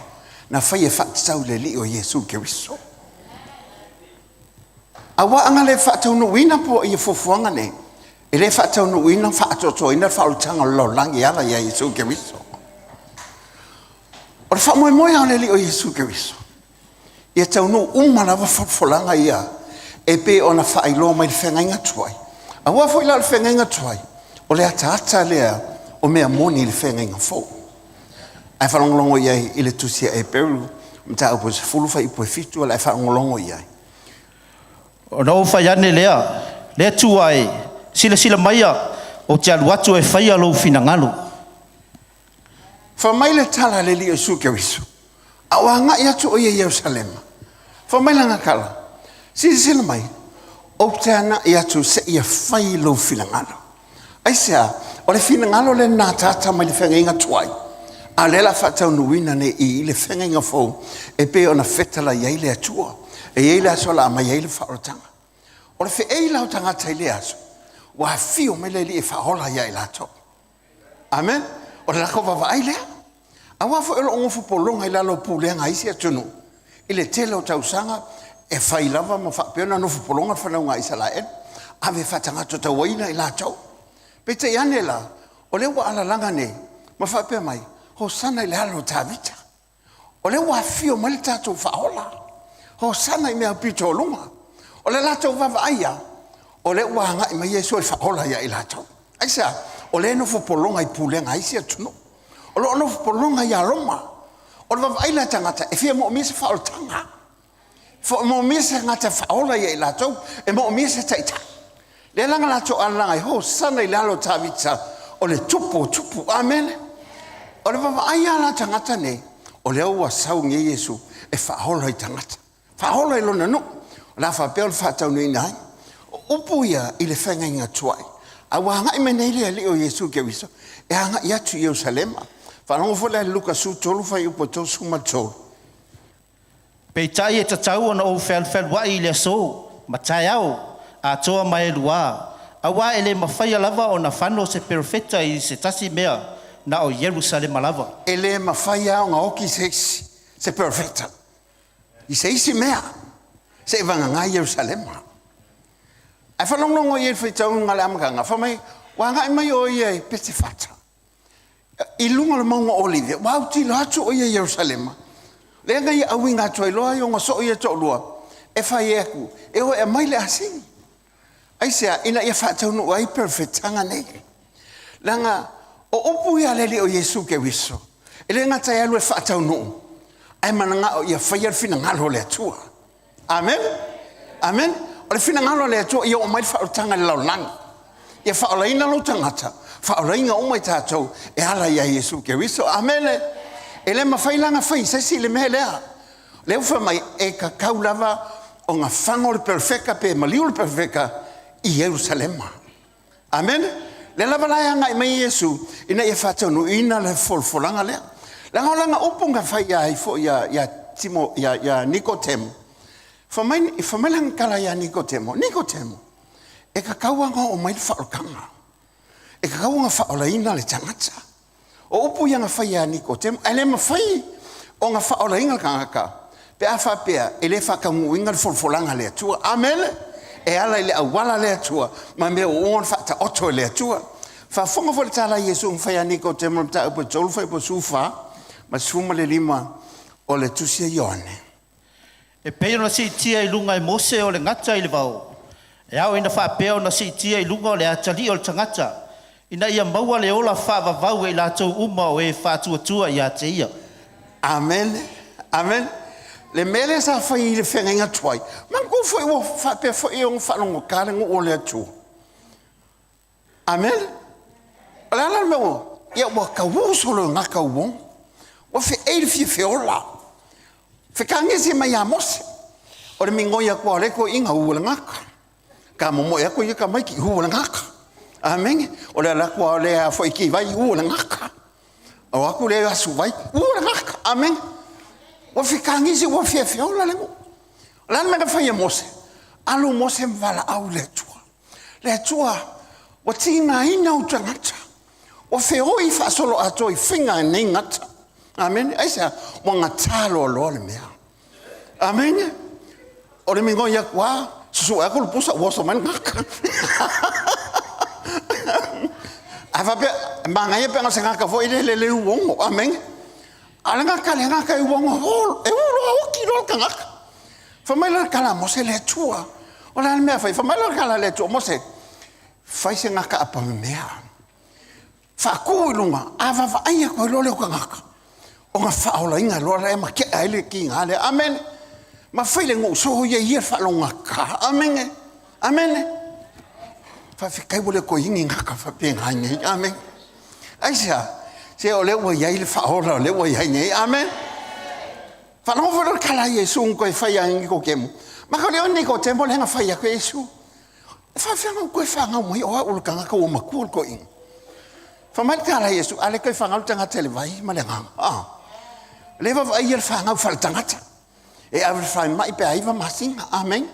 na faia e faatatau i le Alii o Iesu Keriso. Aua a na le faataunuuina po ia fuafuaga nei, e le faataunuuina faaatoatoaina le faaolataga o le lalolagi e ala ia Iesu Keriso. O le faamoemoe lava o le Alii o Iesu Keriso, ia taunuu uma lava folafolaga ia e pei ona faailoa mai i le feagaiga tuai. Aua foi la o le feagaiga tuai, o le ataata lea o mea moni i le feagaiga fou. Ae faalogologo i ai i le tusi a Eperu, mataupu e 10 fuaiupu e 7, o le a e faalogologo i ai. Ona ou fai ane lea, Le Atua e, silasila maia, ou te alu atu e faia lou finagalo. Fai mai le tala a le Alii o Iesu Keriso, a o agai atu o ia i Ierusalema, fai mai lana tala, Silasila mai, ou te agai atu seia fai lou finagalo. Aisea? O le finagalo lea na ataata mai le feagaiga tuai, a o lea o le a faataunuuina nei i le feagaiga fou e pei ona fetalai ai le Atua. E i ai le aso o le a aumai ai le faaolataga. O le feei la o tagata i lea aso, ua afio mai le Alii e faaola ia i latou. Amen. O le latou vaavaai lea. Aua foi o lo o nofo pologa i lalo o pulega a isi atunuu i le tele o tausaga e fai lava ma faapea ona nofo pologa le fanauga a Isaraelu, ave faatagata tauaina i latou. Peitai ane la, o lea ua alalaga nei ma faapea mai, Hosana i le alo o Tavita. O lea ua afifio mai le tatou Faaola. Hosana i mea aupito o luga. O le latou vaavaai ia, o lea ua agai mai Iesu e faaola ia i latou. Aisea? O lea e nofo pologa i pulega a isi atunuu. O lo o nofo pologa ia Roma. O le vaavaai la a tagata, e fia moomia se faaolataga. E moomia se tagata e faaola ia i latou, e moomia se taitai. Lea la na latou alalaga ai, Hosana i le alo o Tavita, o le tupu o tupu. Amene. O le vaavaai lava la tagata nei, o lea ua sau nei Iesu e faaola i tagata, faaola i lona nuu. O le a faapea ona faataunuuina ai. O upu ia i le feagaiga tuai, a ua agai mai nei le Alii o Iesu Keriso e agai atu i Ierusalema. Faalogo foi la i le Luka 13 fuaiupu e 33. Peitai e tatau ona ou fealufealuai i le aso ma taeao atoa ma e luā, auā e le mafaia lava ona fano se perofeta i se tasi mea na o Ierusalema lava. E le mafai lava ona oti se isi, se perofeta, i se isi mea, seivagana Ierusalema. Ae faalogologo i ai i le faitauga a le amataga, fai mai, ua agai mai o ia i Petefata, i luga o le mauga o Olive, ua autilo atu o ia i Ierusalema, lea na ia auina atu ai loa i ona soo ia e toalua, e fai atu, e o e aumai le asini. Aisea? Ina ia faataunuu ai perofetaga nei. Leaga o upu ia a le Alii o Iesu Keriso, e le gata e alu e faataunuu, ae mananao ia faia le finagalo o le Atua. Amene? Amene? O le finagalo o le Atua ia oo mai le faaolataga i le lalolagi. Ia faaolaina lou tagata, faaolaina uma i tatou e ala ia Iesu Keriso. Amene? E le mafai la ona fai e se isi le mea lea. Lea ua fai mai, e tatau lava ona fago le perofeta pe maliu le perofeta i Ierusalema. Amene? Lea lava la e agai mai Iesu ina ia faataunuuina le folafolaga lea. Leaga o lana upu na fai ia foi ia, Timo, ia, ia Nikotemo, fai mai, fai mai lana tala ia Nikotemo, Nikotemo, e tatau ona oo mai le faaolataga. E tatau ona faaolaina le tagata. O upu ia na fai ia Nikodemo, ae le mafai ona faaolaina le tagata pe a faapea e le faataunuuina le folafolaga a le Atua. Amene? E ala i le auala a le Atua ma mea ua uma ona faataoto e le Atua. Faafofoga foi le tala a Iesu na fai ia Nikodemo i le mataupu e 3 fuaiupu 14 ma le 15 o le tusi a Ioane. E pei ona siitia i luga e Mose o le gata i le vao, e ao ina faapea ona siitia i luga o le atalii o le tagata, ina ia maua le ola faavavau e i latou uma o e faatuatua ia te ia. Amene. Amene. Le mea lea sa fai i le feagaiga tuai, manatua foi ua faapea foi ona faalogogata le nuu o le Atua. Amene. O le a la le mea ua... Ia ua tau uso le gata uogo. Ua feei le fia feola. Fekagese mai ia Mose. O le migoi atu lava o lea toeaina ua le gata. Ka momoe atu ia tamaiti ua le gata. Amene. O le alu atu lava o lea foi ki vai ua le gata. O atu lea asu vai ua le gata. Amene. Ua fekagese ua fia feola le nuu. O le a le mea na fai e Mose? Alu Mose ma valaau i le Atua. Le Atua, ua tigaina ou tagata, ua feoi faasoloatoa i faiga e nei gata. Amene. Aisea? Ua gata loaloa le mea. Amene. O le migoi atu lava, susue atu le pusa ua oso mai le gata. A faapea, manaia pe ana o se gata foi lele le uogo. Amene. A o le gata le gata e uogo, e u loa oti loa le tagata. Fai mai la le tala a Mose, le Atua, o le a le mea e fai? Fai mai la le tala a le Atua, Mose, fai se gata apamemea, faatu i luga, a vaavaai atu ai loa lea o tagata, ona faaolaina loa lea ma tea ai le tiga lea. Amene. Ma fai le nuu soia ia le faalogogata. Amene. Amene. Faafetai ua le toe i ai ni gata faapena nei. Amene. Aisea? Se o lea ua i ai le faaola o lea ua i ai nei. Amene. Faalogo foi loa le tala a Iesu na toe fai ia Nikodemo. Maka o lea o Nikodemo lea na fai atu e Iesu. E faafefea ona ou toe fanau mai o au o le tagata ua matua le toeaina. Fai mai le tala a Iesu, a le toe fanau le tagata i le vai ma le agaga. Ah. Le vaavaai ia le fanau faaletagata. E ave i le falemai pe a 9 masina. Amen.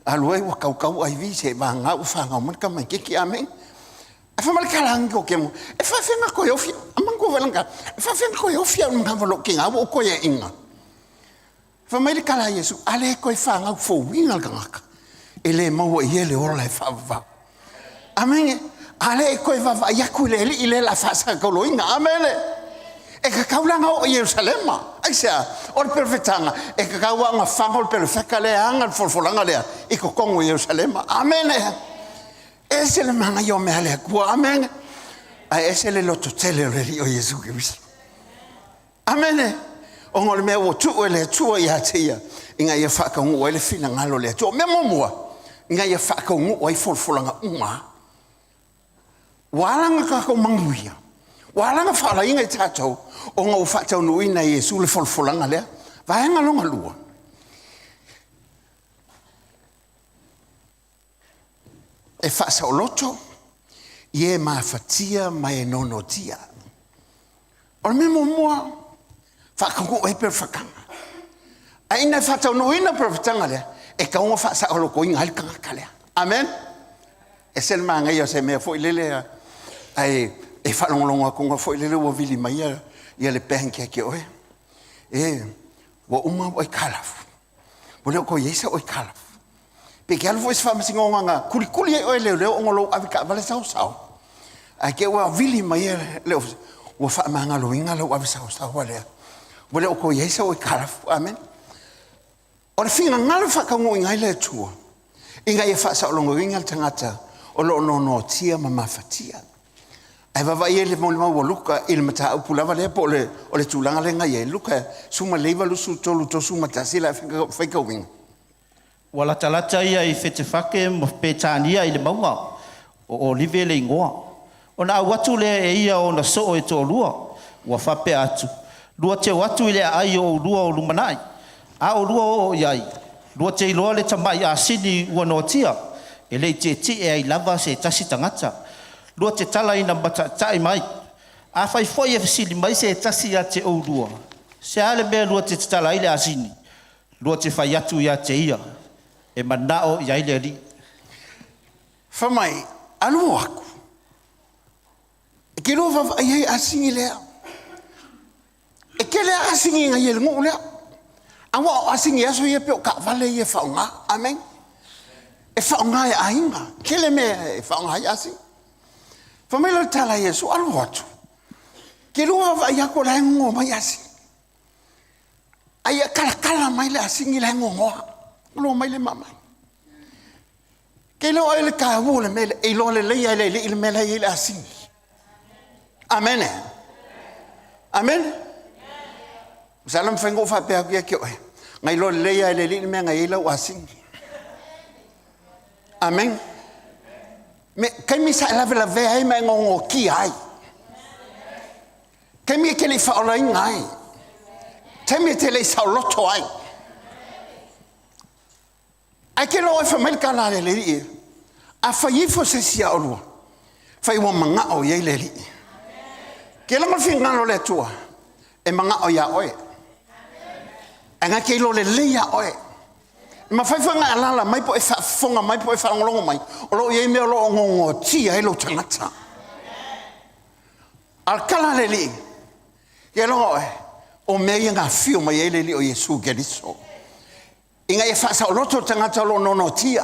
Alu ai ua kaukau IV se vagana ua fanau mai le tamaititi. Amen. Ae fai mai le tala a Nikodemo, e faafefea ona toe ofi, a manatua foi lana tala, e faafefea ona toe ofi au i le manava o lou tina ua ou toeaina. Fai mai le tala a Iesu, a le toe fanau fouina le tagata, e le maua i ia le ola e faavavau. Amene. A le e toe vaavaai atu i le alii lea o le a faasataoloina. Amene. E tatau la ona oo i Ierusalema. Aisea? O le perofetaga, e tatau lava ona fago le perofeta lea e ana le folafolaga lea i totonu o Ierusalema. Amene. Ese le manaia o mea a le Atua. Amene. Ae ese le lototele o le Alii o Iesu Keriso. Amene. Ona o le mea ua tuu e le Atua ia te ia, ina ia faataunuu ai le finagalo o le Atua. O mea muamua, ina ia faataunuu ai folafolaga uma. Ua ala ona tatou manuia, ua ala ona faalaina i tatou, ona ua faataunuuina e Iesu le folafolaga lea. Vaega lona lua, E faasaoloto i e mafatia ma e nonotia. O le mea muamua, faataunuu ai perofetaga. Ae ina e faataunuuina perofetaga lea, e tatau ona faasaolotoina ai le tagata lea. Amen. E ese le manaia o se mea foi lele, ae e faalogologo atu foi lele ua vili mai ia, ia le bank ia te oe. E, ua uma au aitalafu. Ua le o toe i ai sau aitalafu. Pe e te alu foi i se faamasinoga na kulikuli ai oe e leoleo ona o lou avetaavale saosao, ae te i ua vili mai le Ofisa, ua faamagaloina lou ave saosaoa lea, ua le o toe i ai sau aitalafu. Amene. O le finagalo e faataunuuina ai le Atua, ina ia faasaolonoina le tagata o lo o noanoatia ma mafatia. Ae vaavaai i ai i le molimau a Luka i le mataupu lava lea po o le, o le tulaga lea na i ai, Luka 19, 23, 31, la e faitauina. Ua latalata ia i Fetefake ma Petania i le mauga o Olive le igoa. Ona au atu lea e ia o ona soo e toalua, ua faapea atu, Lua te o atu i le aai o oulua o lumanai. A oulua oo i ai, lua te iloa le tamai asini ua noatia, e le i tietie ai lava se tasi tagata. Lua te talaina mataitai mai. Afai foi e fesili mai se tasi ia te oulua, Se a le mea lua te tatala ai le asini? Lua te fai atu ia te ia, E manao i ai le Alii. Fai mai, Alu atu, e te lua vaavaai ai asini lea. E tele lava asini na i ai i le nuu lea. Aua o asini aso ia pei o taavale ia e faaaoga. Amene. E faaaoga e aiga. Tele mea e faaaoga ai asini. Fai mai la le tala a Iesu, alu atu, te lua vaavaai atu o la e gogo mai asini. A ia talatala mai le asini la e gogoa, iloa mai le maumau. Ke iloa ai le taua o le mea lea, e iloa lelei lava e le Alii le mea la e i ai le asini. Amene. Amene. Masalo e mafai ona ou faapea atu ia te oe, na iloa lelei lava e le Alii le mea na i ai lau asini. Amene. Me, taimi sa e lavelavea ai ma e gogotia ai. Taimi e te le i faaolaina ai. Taimi e te le i saoloto ai. Ae te iloa oe fai mai le tala a le Alii e, a fai ifo se isi ia oulua, fai ua manao i ai le Alii. Ke logo le finagalo o le Atua, e manao iā oe. Ae na te iloa lelei iā oe. E mafai foi ona e alaala mai po o e faafofoga mai po o e faalogologo mai, o lo o i ai mea o lo o gogotia ai lou tagata. A o le tala a le Alii, ia logo oe, o mea ia na afio mai ai le Alii o Iesu Keriso. Ina ia faasaoloto le tagata o lo o nonotia,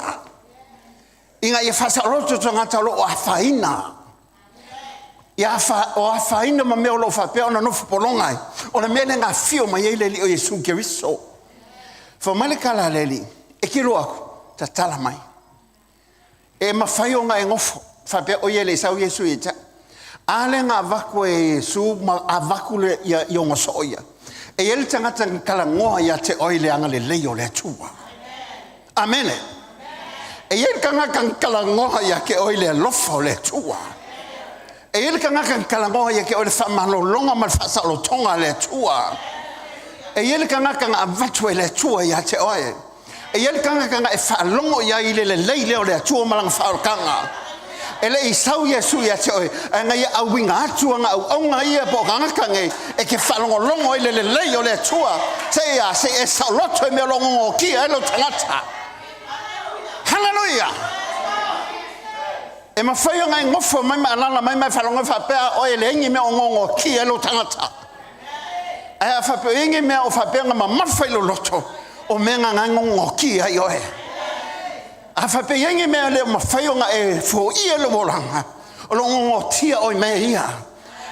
ina ia faasaoloto le tagata o lo o afaina, ia afa, o afaina ma mea o lo o faapea ona nofo pologa ai, o le mea lea na afio mai ai le Alii o Iesu Keriso. Fai mai le tala a le Alii, e te iloa atu, tatala mai. E mafai ona e nofo faapea o ia e le i sau Iesu ia te au. A lea na avatu e Iesu ma avatu le, ia, i ona soo ia. E i ai le tagata na talanoa ia te oe i le agalelei o le Atua. Amene. E i ai le tagata na talanoa ia te oe i le alofa o le Atua. E i ai le tagata na talanoa ia te oe i le faamalologa ma le faasaolotoga a le Atua. E i ai le tagata na avatu e le Atua ia te oe. E i ai le tagata na e faalogo i ai i le lelei lea o le Atua ma lana faaolataga. E le i sau Iesu ia te oe, ae na ia auina atu ana auauna ia po o tagata nei e te faalogologo ai i le lelei o le Atua, seia se i e saoloto i mea o lo o gogotia ai lou tagata. Haleluia! E mafai ona e nofo mai ma alaala mai ma e faalogo faapea oe e leai ni mea o gogotia ai lou tagata. Ae a faapea o i ai ni mea o faapea ona mamafa i lou loto, o mea na na e gogotia ai oe. A faapea e i ai ni mea e le o mafai ona e foia i lou olaga, o lo o gogotia oe i mea ia.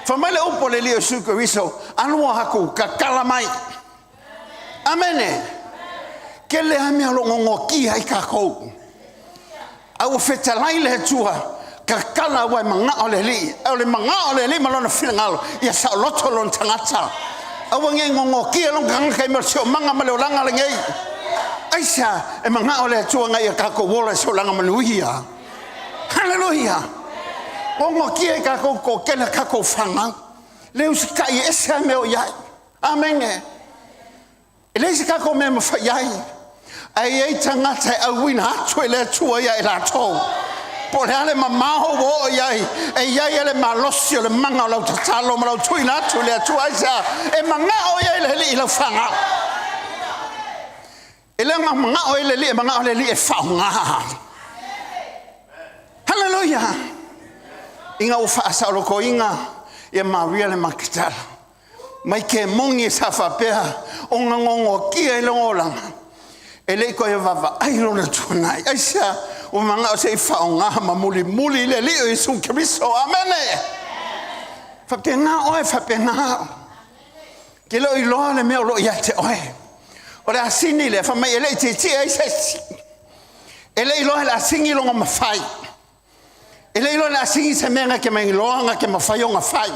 Fai mai le upu a le Alii o Iesu Keriso, alu aku, tatala mai. Amene. Tele lava mea o lo o gogotia ai tatou. A ua fetalai le Atua, tatala aua e manao le Alii. O le manao o le Alii ma lona finagalo, ia saoloto lona tagata. Aua ne i gogotia lona tagata i mea o le siomaga ma le olaga lenei. Aisea? E manao le Atua ina ia tatou ola i se olaga manuia. Haleluia! Gogotia i tatou toatele a tatou fanau. Le usitai ese lava mea o i ai. Amene. E leai se tatou mea e mafai ai, ae i ai tagata e auina atu e le Atua ia i latou. Po o le a le mamao ua oo i ai, e i ai le malosi o le mana o lau tatalo ma lau tuuina atu i le Atua. Aisea? E manao i ai le Alii i lau fanau. E le ona manao ai le Alii, e manao le Alii e faaaoga. Haleluia! Ina ua faasaolotoina ia Maria le Maketala, mai kemoni sa faapea ona gogotia i lona olaga. E le i toe vaavaai lona tuanai. Aisea? Ua manao se i faaaoga ma mulimuli le Alii o Iesu Keriso. Amene. Faapena oe, faapena au. Ke le o iloa le mea o lo o ia te oe. O le asini lea, fai mai e le i tietie ai se isi. E le i iloa e le asini lona mafai. E le i iloa e le asini se mea na te mailoa na te mafai ona fai.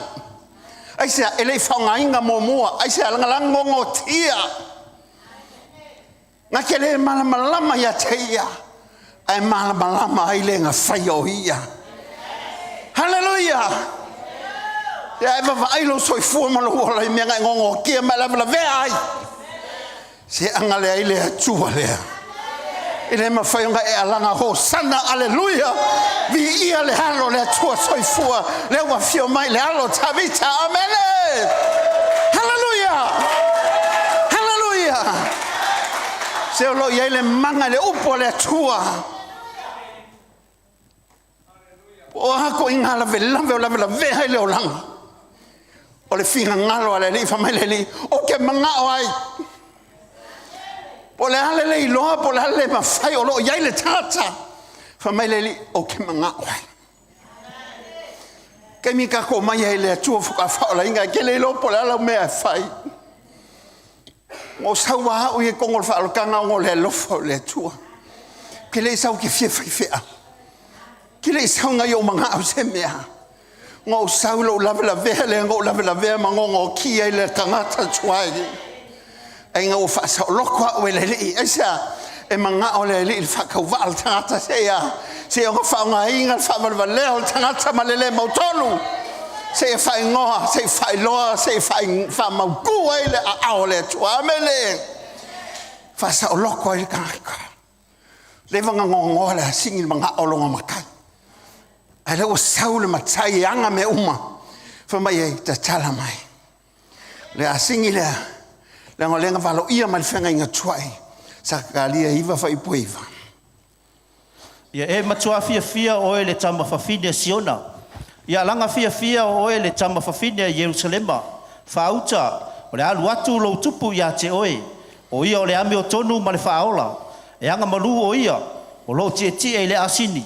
Aisea? E le i faaaogaina muamua. Aisea? Lagalago gotia. Na te le malamalama ia te ia, ae malamalama ai le na faia o ia. Haleluia! Ia e vavaai lou soifua ma lou ola i mea na e gogotia ma e lavelavea ai. Se agalelei le Atua lea. E le mafai ona e alaga hosana, aleluia, viia le alo o le Atua soifua, lea ua afio mai le alo o Tavita, amene, haleluia, haleluia. Se o lo o i ai le mana i le upu a le Atua. Po o a koiga lavelave o lavelavea ai le olaga, o le finagalo a le Alii, fai mai le Alii, ou te manao ai. Po o le a le le iloa, po o le a le le mafai, o lo o i ai le tagata. Fai mai le Alii, ou te manao ai. Taimi tatou omai ai i le Atua faatoa faaolaina, e te le iloa po o le a lau mea e fai. Ua ou sau lava au ia i totonu o le faaolataga ona o le alofa o le Atua. Ou te le i sau ou te fia faifeau. Ou te le i sau na ia ou manao i se mea. Na ou sau i lou lavelavea lea na ou lavelavea ma gogotia ai le tagata tuai. Ai ina ua faasaoloko au e le Alii. Aisea? E manao le Alii i le faatauvaa o le tagata seia seia ona faaaogaina le faavalevalea o le tagata ma le le mautonu seia faaigoa, seia faailoa, seia faamautu ai le aao o le Atua. Amene. Faasaoloko ai le tagata. Leva na gogoa le asini i le manao o lona matai. Ae lea ua sau le matai e ana mea uma. Fai mai ai, tatala mai. Le asini lea, leaga o lea na valoia mai le feagaiga tuai, Sakaria 9 fuaiupu 9. Ia e matuā fiafia oe le tama fafine a Siona. Ia alaga fiafia oe le tama fafine a Ierusalema. Faauta, o le a alu atu lou tupu ia te oe. O ia o le amiotonu ma le faaola. E agamalu o ia, o lo o tietie i le asini,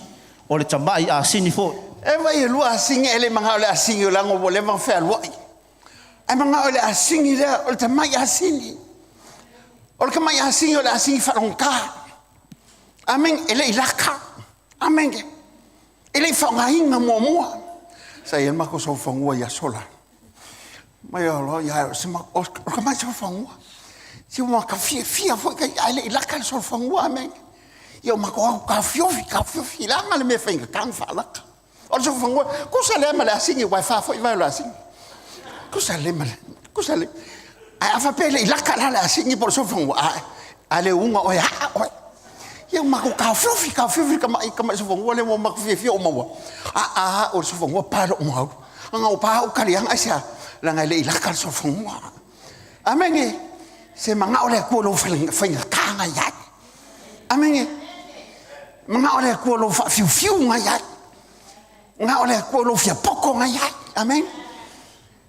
o le tamai asini foi. E vaai e lua asini ae le manao i le asini o leaga ua leva ona fealuai. Ae manao i le asini lea o le tamai asini. O le tamai asini o le asini faalogogata. Amene. E le i laka. Amene. E le i faaaogaina muamua. Sa i ai le matou solofanua i aso la. Mai o loa ia o le tamai solofanua. Si ua ka fiafia foi kai ae le i laka le solofanua. Amene. Ia o matou au taofiofi, taofiofi leaga le mea faigata ona faalaka. O le solofanua, tusa lea ma le asini, aua e fa foi vae o le asini. Tusa lelei ma le, tusa lelei. Ae a faapea e le i laka la le asini po o le solofanua, a, a le uga oe, aa oe. Ia ua matou taofiofi, taofiofi le tamai, tamai solofanua lea ua matou fiafia o maua. A, a, o le solofanua pa i lou malu. Ana ua pa au taliaga, aisea? Leaga e le i laka le solofanua. Amene. Se manao le Atua i lou faigata na i ai. Amene. Manao le Atua lou faafiufiu na i ai. Manao le Atua lou fiapoto na i ai. Amene.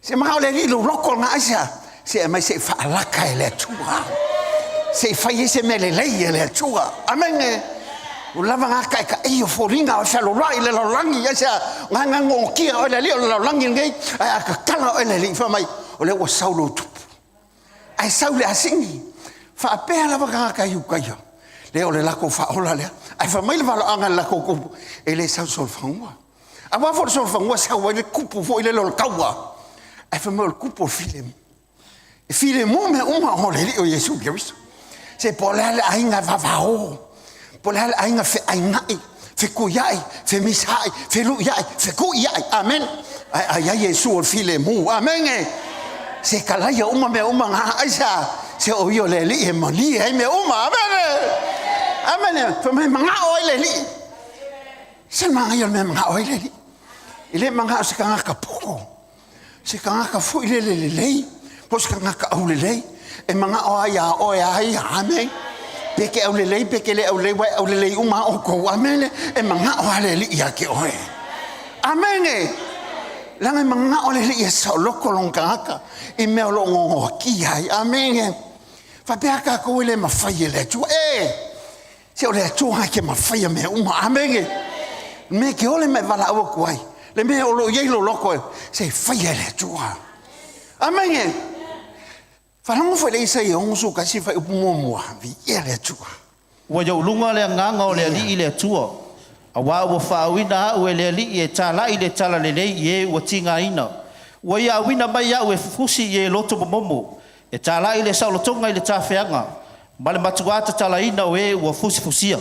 Se manao le Alii lou loto na aisea? Se aumai se i faalaka e le Atua. Se i fai ai se mea lelei e le Atua. Amene. Ua lava na taitaia o foliga o fealoloai i le lalolagi aisea? Ga gogotia oe le Alii o le lalolagi lenei, ae a tatala oe le Alii fai mai, o lea ua sau lou tupu. Ae sau le asini. Faapea lava tagata Iutaia, lea o le latou faaola lea. Ae fai mai le valaauga a le latou tupu, e le sau solofanua. Aua foi o le solofanua e sau ai le tupu foi lele o le taua. Ae fai mai o le tupu o le filemu. E filemu mea uma o le Alii o Iesu Keriso. Se po o le a le aiga e vavao, po o le a le aiga feainai, fetuiai, femisaai, feluiai, fetuiai. Amen. Ae a i ai Iesu o le filemu. Amene. Se kalaia uma mea uma na aisea? Se o ia o le Alii e malie ai mea uma. Amene. Amene. Fai mai manao ai le Alii. Se manaia o le mea manao ai le Alii. E le manao se tagata poto. Se tagata foi lele lelei, po o se tagata aulelei, e manao lava ia oe a ia, amene. Pe ke aulelei, pe ke le aulelei, ua e aulelei uma lava outou, amene. E manao lava le Alii ia te oe. Amene. Leaga e manao le Alii e saoloto lona tagata i mea o lo o gogoakia ai, amene. Faapea tatou e le mafai e le Atua. E! Se o le Atua e te mafaia mea uma. Amene. Le mea e te ole ma e valaau atu ai, le mea o lo o i ai lou loto, se i faia e le Atua. Amene. Faalogo foi le Isaia 61 fuaiupu muamua, viia le Atua. Ua i ou luga le agaga o le Alii le Atua, auā ua faauuina au e le Alii e talai le talalelei i e ua tigaina. Ua ia auina mai au e fufusi i e loto momomo, e talai le saolotoga i le tafeaga, ma le matuā tatalaina o e ua fusifusia.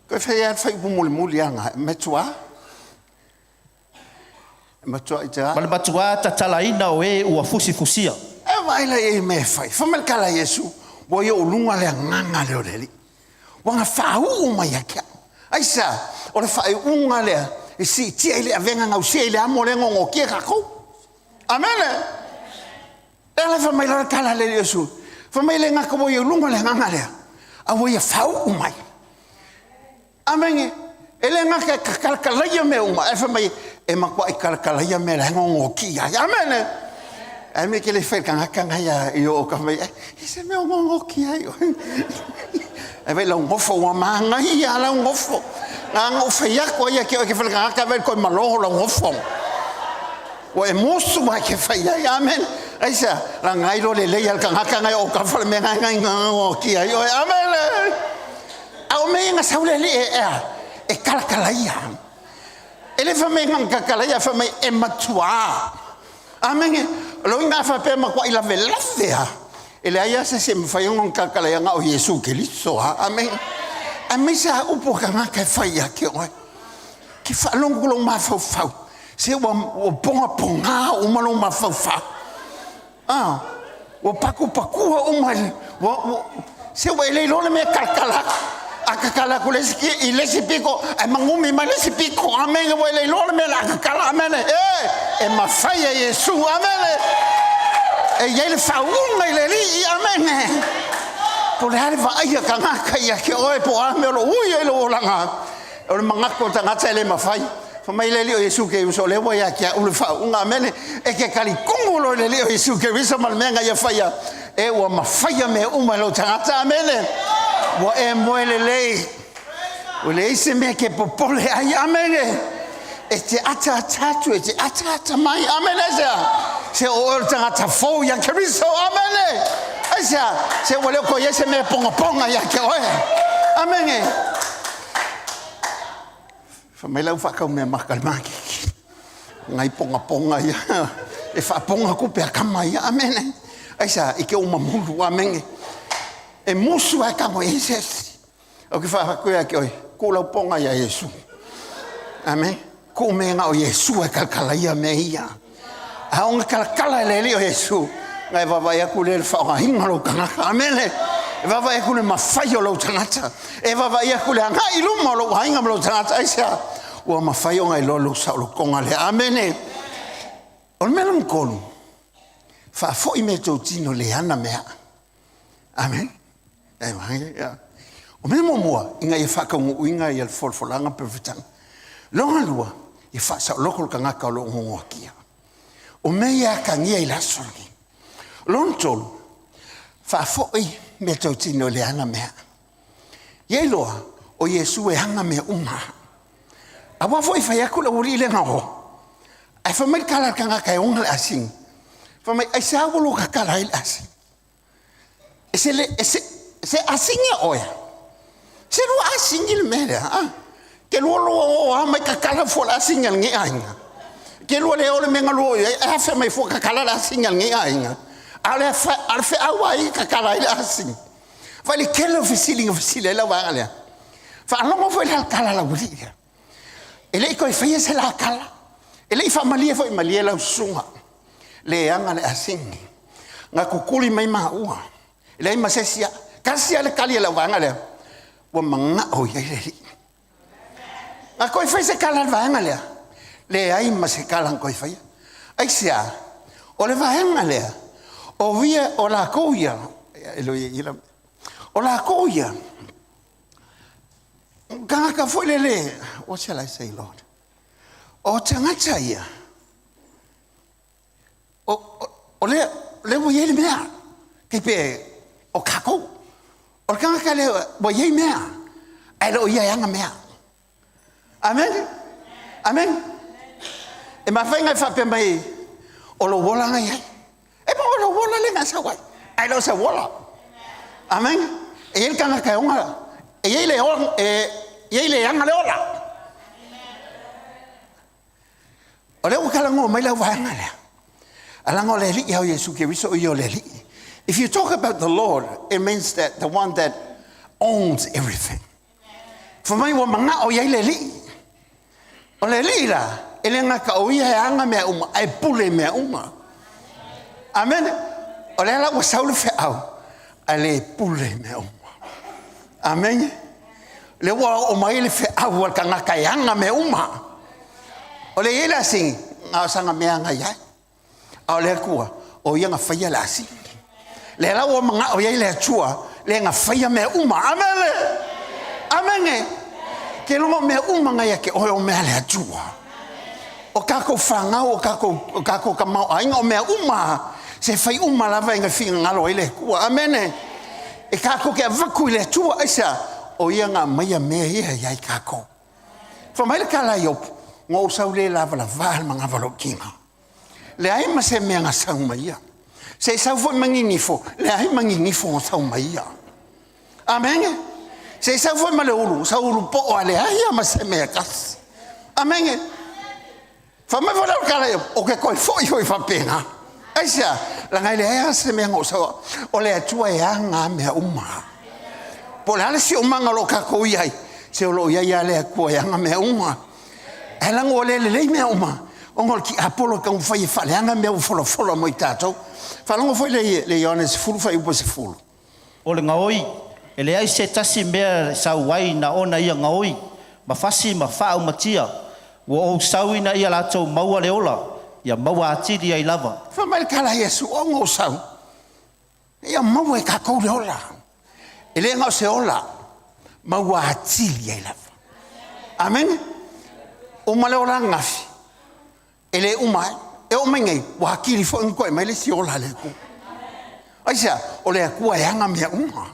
Toe fai lava le fuaiupu mulimuli lava lena, matua, matua i te a? Ma le matuā tatalaina o e ua fusifusia. E vaai la i ai i mea e fai. Fai mai le tala a Iesu, ua i ou luga le agaga lea o le Alii. Ua na faauu mai ia te au. Aisea? O le faaiuga lea e siitia i le avega gausia i le amo lea e gogotia tatou. Amene. E ala fai mai la le tala a le Iesu. Fai mai le gata ua i ou luga le agaga lea, a ua ia faauu mai. Amene. E le gata e tatalakalaia mea uma, ae fai mai e matuai talakalaia mea la e gogotia ai. Amene. Ae mea ke le fai tagata na ia i o ka mai, e se mea o gogotia ai oe. Ae vai lau nofo ua manaia lau nofo. Na ona ou fai atu ai ia te oe ke fai tagata vai koe maloho lau nofo. Ua e musu mai ke fai ai. Amen. Aisea, la ngai lo lelei al tagata ngai o ka fale mea ngai ngai gogotia ai oe. Amen. A o mea ia na sau le alii e ea, e kalakalaia. E le fai mai na kalakalaia, fai mai e matuā. Amene. O le uiga a faapea e matuai lavelave lava, e leai lava se isi e mafai ona kalakalaia na o Iesu Keriso. Amene. Aemaise lava upu a tagata e fai ia te oe. Ke faalogo lou mafaufau, se ua pogapogā uma lou mafaufau. Ah, ua pakupakua uma i le, ua, ua, se ua e le iloa le mea e kalakala atu. A kakala atu le isi, i le isi pito, ae magumi mai le isi pito. Amene, ua e le iloa le mea o le a kakala. Amene, e, e mafai e Iesu. Amene, e i ai le faauuga i le Alii. Amene. Po o le a le vaai a tagata ia te oe, po o a mea o lo o ui ai lou olaga. O le manatu o le tagata e le mafai. Fai mai le Alii o Iesu Keriso, o lea ua ia te au le faauuga. Amene. E te talitumu loa i le Alii o Iesu Keriso ma le mea na ia faia, e ua mafaia mea uma e lou tagata. Amene. Ua e moe lelei. Ua leai se mea e te popole ai. Amene. E te ataata atu, e te ataata mai. Amene. Aisea? Se o oe o le tagata fou ia Keriso. Amene. Aisea? Se ua le o toe i ai se mea e pongaponga ia te oe. Amene. Fai mai lau faatau mea maka i le maketi. Ngai pongaponga ia. E faaponga tupe a kama ia. Amene. Aisea? I ke uma mulu. Amene. E musu ai tago i se isi. Ou ke faaatu ia te oe, tuu lau ponga iā Iesu. Amen. Tuu mea na o Iesu e kalakalaia mea ia. A o na kalakala e le Alii o Iesu, na e vaavaai atu lea i le faaaogaina o lou tagata. Amene. E vaavaai atu le mafai o lou tagata. E vaavaai atu le agai i luma o lou aiga ma lou tagata. Aisea? Ua mafai ona iloa lou saolotoga lea. Amene. O le mea lona tolu, faafoi mea tou tino le ana mea. Amen. E mai, ia. O mea muamua, ina ia faataunuuina ia le folafolaga perofetaga. Lona lua, ia faasaoloko le tagata o lo o gogoakia. O mea ia atagia i le aso lenei. Lona tolu, faafoi mea tautino i le ana mea. Ia iloa, o Iesu e ana mea uma. Aua foi fai atu le aualii lea na o. Ae fai mai le tala a le tagata e ona le asini. Fai mai, aisea ua lou tatala ai le asini? E se, le, e se, se asini a oe. Se lua asini le mea lea. Ah. Ke lua lua o a mai kakala fua le asini a lenei aiga. Ke lua le o le mea na lua i ai, e afe mai fua kakala le asini a lenei aiga. A le, a le feau ai kakala ai le asini. Vai le tele o fesili na fesili ai lau vaega lea. Faalogo foi le alakala a laualii lea. E le i toe faia se lakala. E le i faamalie foi malie lau susuga. Leaga le asini. Na kukuli mai maua. E leai ma se isi a. Tasi lava le tali a lau vaega lea. Ua manao i ai le alii. Na toe fai se tala a le vaega lea. Leai ma se tala na toe faia. Aisea? O le vaega lea, o ia, o lakou ia, o lakou ia, tagata foi lele, what shall I say, Lord? O tagata ia, o, o, o lea, lea ua i ai le mea, kei pe, O kākou. O le tagata lea ua i ai mea, ae le o ia e ana mea. Amene? Amene? E mafai ona e faapea mai, o lou ola na i ai. E po o lou ola lea na e sau ai, ae le o sau ola. Amene? E i ai le tagata e ona, e i ai le, e i ai le ana le ola. O lea ua talanoa mai lau vaega lea. Alaga o le Alii au Iesu Keriso o ia o le Alii. If you talk about the Lord, it means that the one that owns everything. Fai mai ua manao i ai le Alii. O le Alii la, e le gata o ia e ana mea uma, ae pule mea uma. Amen. O lea la ua sau le feau, ae le pule mea uma. Amen. Le ua oo mai le feau a le tagata e ana mea uma. O le i ai le asini, na o sana mea ana i ai. A o le Atua, o ia na faia le asini. Le la ua manao i ai le Atua, le na faia mea uma. Amene! Amene! Ke logo mea uma na ia te oe o mea le Atua. O kākou whanau, o kākou, o kākou tamaoaiga, o mea uma, se fai uma lava e na finagalo ai le Atua. Amene! E kākou te avatu i le Atua, aisea, o ia na aumaia mea ia ia i kākou. Fai mai le tala a Iopu, Na ou sau le lavalavā le manava o lou tino. Leai ma se mea na sau mai ia. Se i sau foi ma ninifo, leai ma ninifo na sau mai ia. Amene. Se i sau foi ma le ulu, sau ulu po'o a leai a ma se mea e tasi. Amene. Fai mai foi le tala ia, o ke koe foi foi faapena. Aisea, laga e leai lava se mea na ou sau, o le Atua e ana a mea uma. Po o le a le siomaga o lo o tatou i ai, se o lo o i ai lava le Atua e ana mea uma. Ae leaga ua le lelei mea uma, ona o le tiapolo e taumafai e faaleaga mea ua folafola mo i tatou. Faalogo foi le, le Ioane 10 fuaiupu e 10. O le gaoi, e leai se tasi mea e sau ai na ona ia gaoi, ma fasi ma faaumatia, ua ou sau ina ia latou maua le ola, ia maua atili ai lava. Fai mai le tala a Iesu, O ona ou sau, ia maua e tatou le ola. E le na o se ola, maua atili ai lava. Amene? Uma le ola ananafi, E le uma ai. E oo mai nei, ua atili foi ona toe mai le isi ola a le Atua. Aisea? O le Atua e ana mea uma.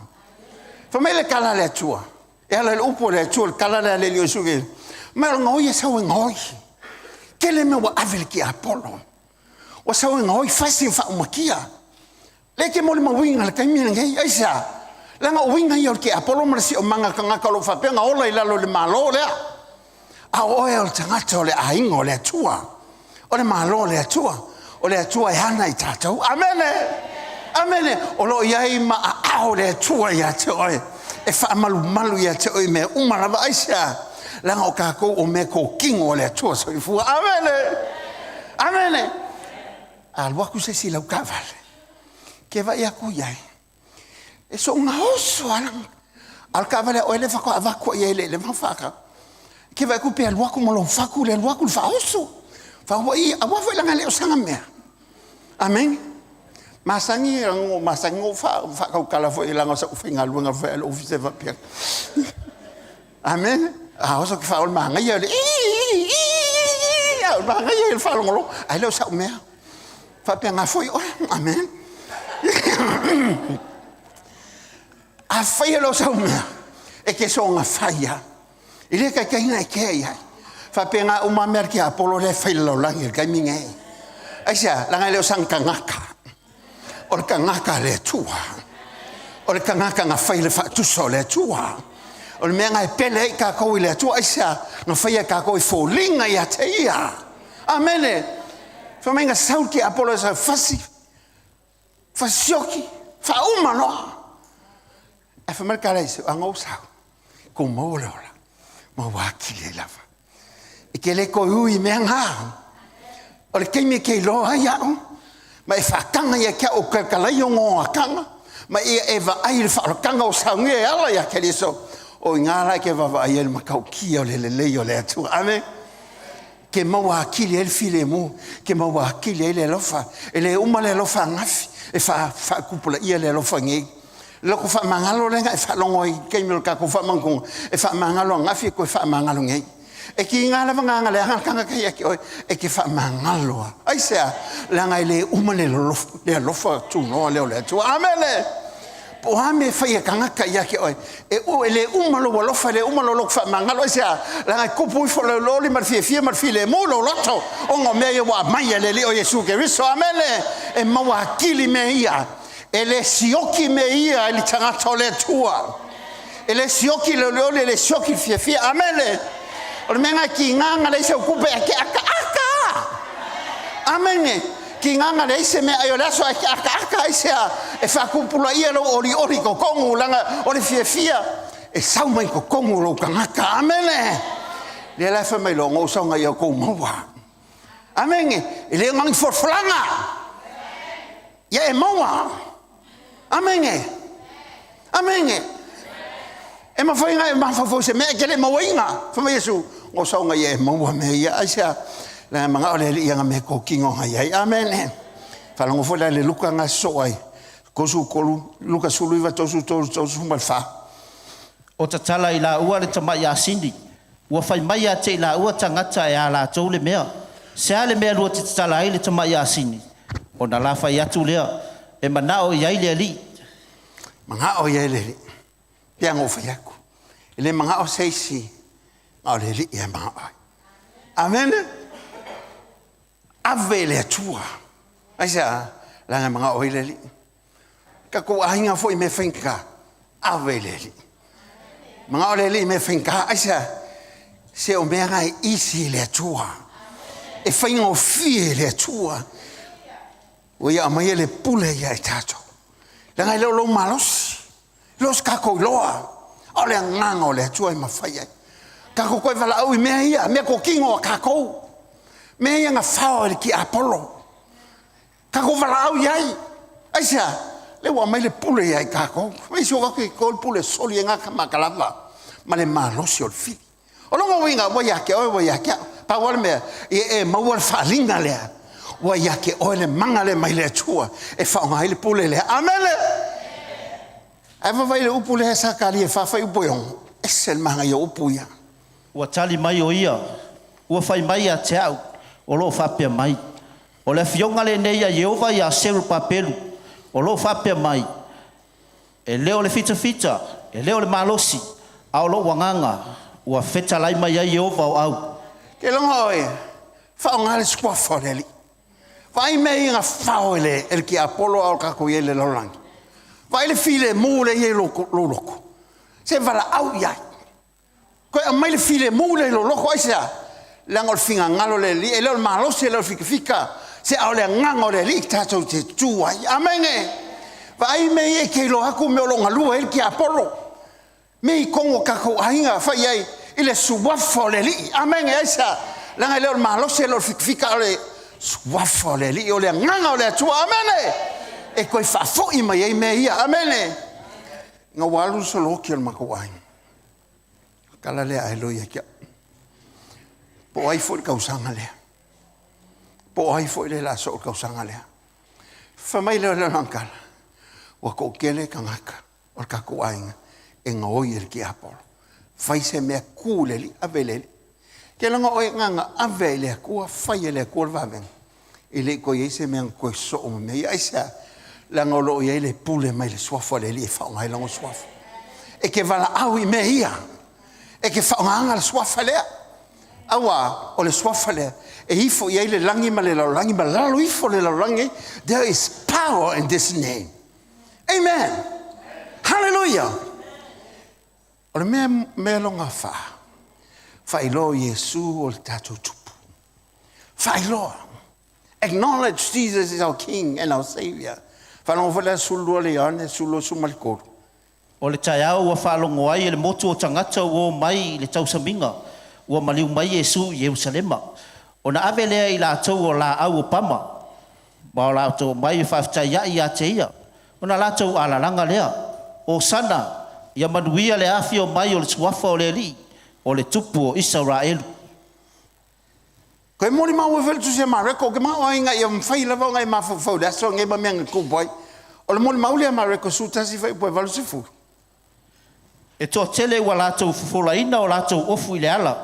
Fai mai le tala a le Atua, e ala i le upu a le Atua, le tala lea a le Alii o Iesu Keriso, mai o le gaoi e sau e gaoi. Tele mea ua ave i le tiapolo. Ua sau e gaoi fasi ma faaumatia. Lea e te molimauina i le taimi lenei. Aisea? Leaga o uiga ia o le tiapolo ma le siomaga tagata o lo o faapea ona ola i lalo o le Malo lea. A o oe o le tagata o le aiga o le Atua, o le Malo o le Atua, o le Atua e ana i tatou. Amene! Amene! O lo o i ai ma aao le Atua ia te oe, e faamalumalu ia te oe i mea uma lava. Aisea? Leaga o tatou o mea tokino a le Atua soifua. Amene! Amene! A alu atu se isi i lau taavale, ke vaai atu i ai, e soona oso lava lana. A o le taavale a oe lea faatoa avatu i ai i le ma faatau. Ke vaai atu pe alu atu ma lou fatu le alu atu le faaoso. Faaua aua foi leaga e le o sana mea. Amene. Masani, masani ona ou faatautala foi leaga o sau faigaluega foi a le ofisa e faapea. Amene. A oso ke faaola manaia le a manaia le faalogologo ae le o sau mea. Faapena foi oe. Amene. Afai e le o sau mea, e te soona fai lava. E le taitai ona e kea i ai. Faapena uma mea a le tiapolo lea e fai i le lalolagi i le taimi nei. Aisea? Leaga e le o sana tagata. O le tagata a le Atua. O le tagata na fai le faatusa o le Atua. O le mea na e pele ai tatou i le Atua, aisea? Na faia e tatou e foliga ia te Ia. Amene. Fai mai na sau le tiapolo e sau fasi, fasioki, faauma loa. Ae fai mai le tala i se aga ou sau, kou maua le ola, ma ua atili ai lava. E te le toe ui i mea na. O le taimi e te iloa ai au, ma e faataga ia te au o kalakalaia o goakanga, ma ia e vaai i le faaolataga o saunia e ala ia Keriso, o i ngā la e te vaavaai ai le matautia o le lelei o le Atua. Ame. Ke maua akili ai le filemu, ke maua akili ai le alofa. E le uma le alofa angafi, e faatupulaia le alofa nei. Loko faamagalo lea na e faalogo ai i taimi o le tatou faamautuga, e faamagalo angafi e toe faamagalo nei. E kiga lava gāga leaga le tagata ia te oe, e te faamagalo lava. Aisea? Leaga e le uma le alofa tunoa lea o le Atua. Amene! Po o a mea e fai e tagata ia te oe, e, e le uma lou alofa, e le uma lou loto faamagalo. Aisea? Leaga e tupu ifo le olioli ma le fiafia ma le filemu lou loto, ona o mea ia ua aumai e le Alii o Iesu Keriso. Amene. E maua atili mea ia. E le sioki mea ia i le tagata o le Atua. E le sioki le olioli, e le sioki le fiafia. Amene. O le mea lena e tiga na leai sau tupe ae te ataata lava. Amene. Tiga na leai se meaai o le aso ae te ataata. Aisea? E faatupulaia lou olioli i totonu, leaga o le fiafia e sau mai totonu o lou tagata. Amene. Lea la e fai mai loa, na ou saga ia outou maua. Amene. E le o ni folafolaga. Ia e maua. Amene. Amene. E mafai ona e mafaufau i se mea e te le mauaina. Fai mai Iesu, na ou saga ia e maua mea ia. Aisea? Leaga e manao le Alii i ana meatotino na i ai. Amene. Faalogo foi la i le Luka na sosoo ai. 33, Luka 19, 33, 34. O tatala i laua le tamai asini, ua fai mai ia te i laua tagata e a latou le mea. Se a le mea lua te tatala ai le tamai asini? Ona la fai atu lea, e manao i ai le Alii. Manao i ai le Alii. Pei ona ou fai atu, e le manao se isi, a o le Alii e manao ai. Amene. Ave i le Atua. Aisea? Leaga e manao ai le Alii. Tatou aiga foi i mea faigata, ave i le Alii. Manao le Alii i mea faigata, aisea? Se o mea na e easy i le Atua. E faigofie i le Atua. Ua ia aumaia le pule ia i tatou. Leaga e le o lou malosi, e le o se tatou iloa, a o le agaga o le Atua e mafai ai. Tatou toe valaau i mea ia, mea totino a tatou, mea ia na fao e le tiapolo. Tatou valaau i ai. Aisea? Lea ua aumai le pule ia i tatou. Fai mai si ou atu i le pule e soli ai gata makalava ma le malosi o le fili. O lona uiga, ua ia te oe, ua ia te au. Pau lava le mea, ia e maua le faaaliga lea, ua ia te oe le mana lea mai le Atua e faaaoga ai le pule lea. Amene! Ae vaavaai i le upu lea Sakaria 4 fuaiupu e 6, ese le manaia o upu ia. Ua tali mai o ia, ua fai mai ia te au, o lo o faapea mai, O le afioga lenei a Ieova iā Serubabelu, o lo o faapea mai, E le o le fitafita, e le o le malosi, a o lou agaga, ua fetalai mai ai Ieova o au. Ke logo oe, faaaoga le suafa o le Alii. Vaai mea ia na fao e le, e le tiapolo a o tatou i ai i le lalolagi. Vaai le filemu lea e i ai i lou loto. Se valaau i ai. Toe aumai le filemu lea i lou loto. Aisea? Leaga o le finagalo o le Alii, e le o le malosi, e le o le fikafika, se a o le agaga o le Alii tatou te tu ai. Amene. Vaai mea ia e te iloa atu mea o lo o galue ai le tiapolo. Mea i totonu o tatou aiga, fai i ai i le suafa o le Alii. Amene. Aisea? Leaga e le o le malosi, e le o le fikafika, a o le suafa o le Alii, o le agaga o le Atua. Amene. E toe faafoi mai ai mea ia. Amene. Ina ua alu le solooti o le matou aiga, tala lea a Eloi ia te au. Po o ai foi le tausaga lea? Po o ai foi le la soo le tausaga lea? Fai mai lea o le tala, ua toatele tagata o le tatou aiga e gaoi e le tiapolo. Fai se mea, tu i le Alii, ave i le Alii. Ke laga oe na ave i le Atua, fai e le Atua le vavega. E le i toe i ai se mea na toe soo ma mea ia. Aisea? Leaga o lo o i ai le pule mai le suafa o le Alii e faaaoga ai lona suafa. E te valaau i mea ia. E te faaaogaina le suafa lea. Aua, o le suafa lea, e ifo i ai le lagi ma le lalolagi ma lalo ifo le lalolagi. There is power in this name. Amen. Hallelujah. O le mea, mea lona fa, faailoa Iesu o le tatou tupu. Faailoa. Acknowledge Jesus is our King and our Savior. Faalogo foi le 12 le Ioane, 12 13. O le taeao ua faalogo ai e le motu o tagata ua o mai i le tausamiga, ua maliu mai Iesu i Ierusalema. Ona ave lea i latou o laau o pama, ma o latou omai e faafetaiaʻi ia te ia, ona latou alalaga lea, Osana, ia manuia le afio mai o le suafa o le Alii, o le Tupu o Isaraelu. Toe molimau ai foi le Tusi a Mareko, ou te manao lava ina ia mafai lava ona e mafaufau i le aso lenei ma mea na tupu ai. O le molimau lea a Mareko 11 fuaiupu e 80. E toatele ua latou fofolaina o latou ofu i le ala,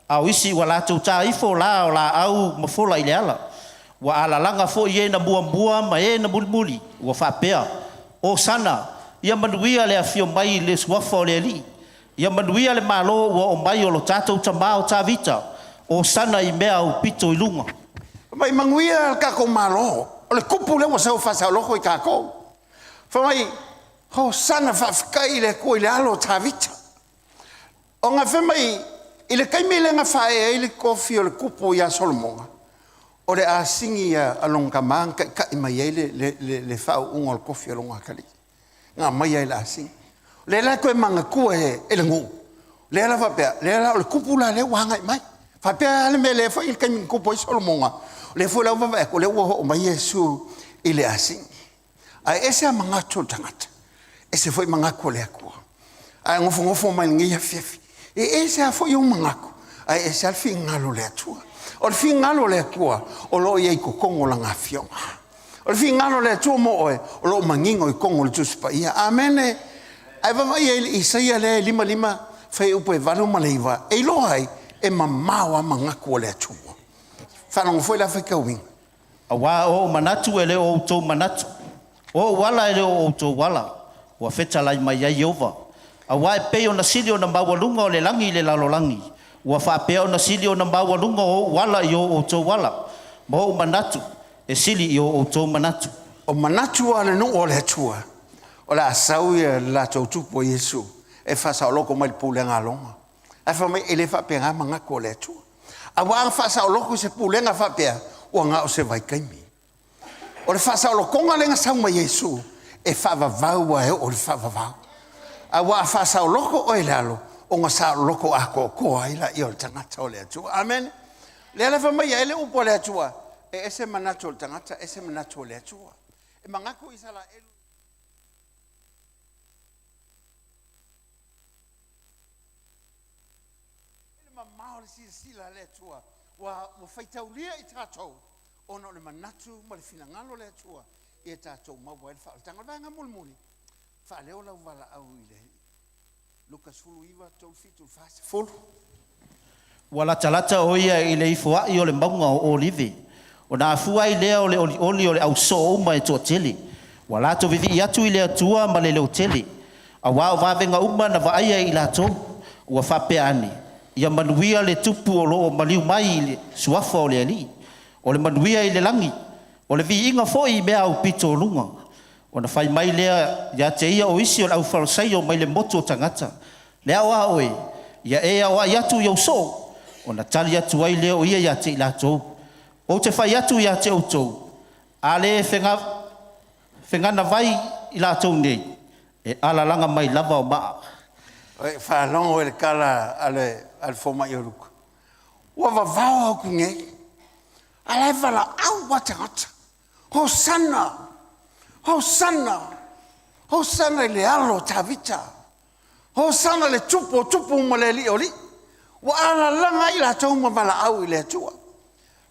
a o isi ua latou ta ifo la o laau ma fola i le ala. Ua alalaga foi e na muamua ma e na mulimuli, ua faapea, Osana! Ia manuia le afio mai i le suafa o le Alii. Ia manuia le Malo ua oo mai o lo tatou tama o Tavita. Hosana i mea aupito i luga. Fai mai, Manuia le tatou Malo. O le Tupu lea ua sau e faasaoloko i tatou. Fai mai, Hosana, faafetai i le Atua i le Alo o Tavita. Ona fai mai, i le taimi lea na faaee ai le tofi o le tupu ia Solomona, o le asini a lona tama na taitai mai ai le faauuga o le tofi o lona atalii, na aumai ai i le asini. O lea la e toe manatua e le nuu, lea la faapea, lea la o le tupu la lea ua agai mai. Faapea la le mea lea foi i le taimi na tupu ai Solomona, o lea foi la ua vaavaai atu, o lea ua oo mai Iesu i le asini. Ae ese lava manatu o le tagata, ese foi manatu o le Atua. A e nofonofo mai i lenei afiafi, e ese lava foi ou manatu, ae ese lava le finagalo o le Atua. O le finagalo o le Atua, o lo o i ai i totonu o Lana Afioga. O le finagalo o le Atua mo oe, o lo o manino i totonu o le Tusi Paia. Amene. Ae vaavaai i ai i le Isaia lea e 55 fuaiupu e 8 ma le 9, e iloa ai, e mamao lava manatu o le Atua. Faalogo foi la faitauina. Aua o ou manatu e le o outou manatu, o ou ala e le o outou ala, ua fetalai mai ai Ieova. Aua e pei ona sili ona maualuga o le lagi i le lalolagi, ua faapea ona sili ona maualuga o ou ala i o outou ala, ma ou manatu e sili i o outou manatu. O manatu lava o le nuu o le Atua, o le a sau le latou Tupu o Iesu e faasaoloko mai le pulega a Roma. Ae fai mai e le faapena manatu o le Atua. Aua a faasaoloko i se pulega faapea, ua na o se vaitaimi. O le faasaolokoga lea na sau ma Iesu, e faavavau lava e oo i le faavavau. Aua a faasaoloko oe i lalo, ona saoloko atoatoa ai lea o le tagata o le Atua. Amene. O lea la e fai mai ai le upu a le Atua, e ese manatu o le tagata, ese manatu o le Atua. E manatu Isaraelu i le mamao o le silasila a le Atua, ua, ua faitaulia i tatou, ona o le manatu ma le finagalo o le Atua, ia tatou maua ai le faaolataga. O le vaega mulimuli, faaleo lau valaau i le Luka 19, 37 i le 40. Ua latalata o ia i le ifoai o le mauga o Olive, ona afua ai lea o le olioli o le au soo uma e toatele, ua latou vivii atu i le Atua ma le leotele, auā o vavega uma na vaaia e i latou, ua faapea ane, Ia manuia le Tupu o lo o maliu mai i le suafa o le Alii. O le manuia i le lagi, o le viiga foi i mea aupito o luga. Ona fai mai lea ia te ia o isi o le aufalesaio mai le motu o tagata, Le ao a oe, ia e aoai atu i ou soo. Ona tali atu ai lea o ia ia te i latou, Ou te fai atu ia te outou, a le fega, feganavai i latou nei, e alalaga mai lava o maa. Oi, faalogo i le tala a le, a le fomai o Luka. Ua vavao atu nei, a la e valaau a tagata. Hosana! Hosana! Hosana i le alo o Tavita. Hosana le tupu o tupu ma le alii o alii. Ua alalaga ai latou ma valaau i le Atua.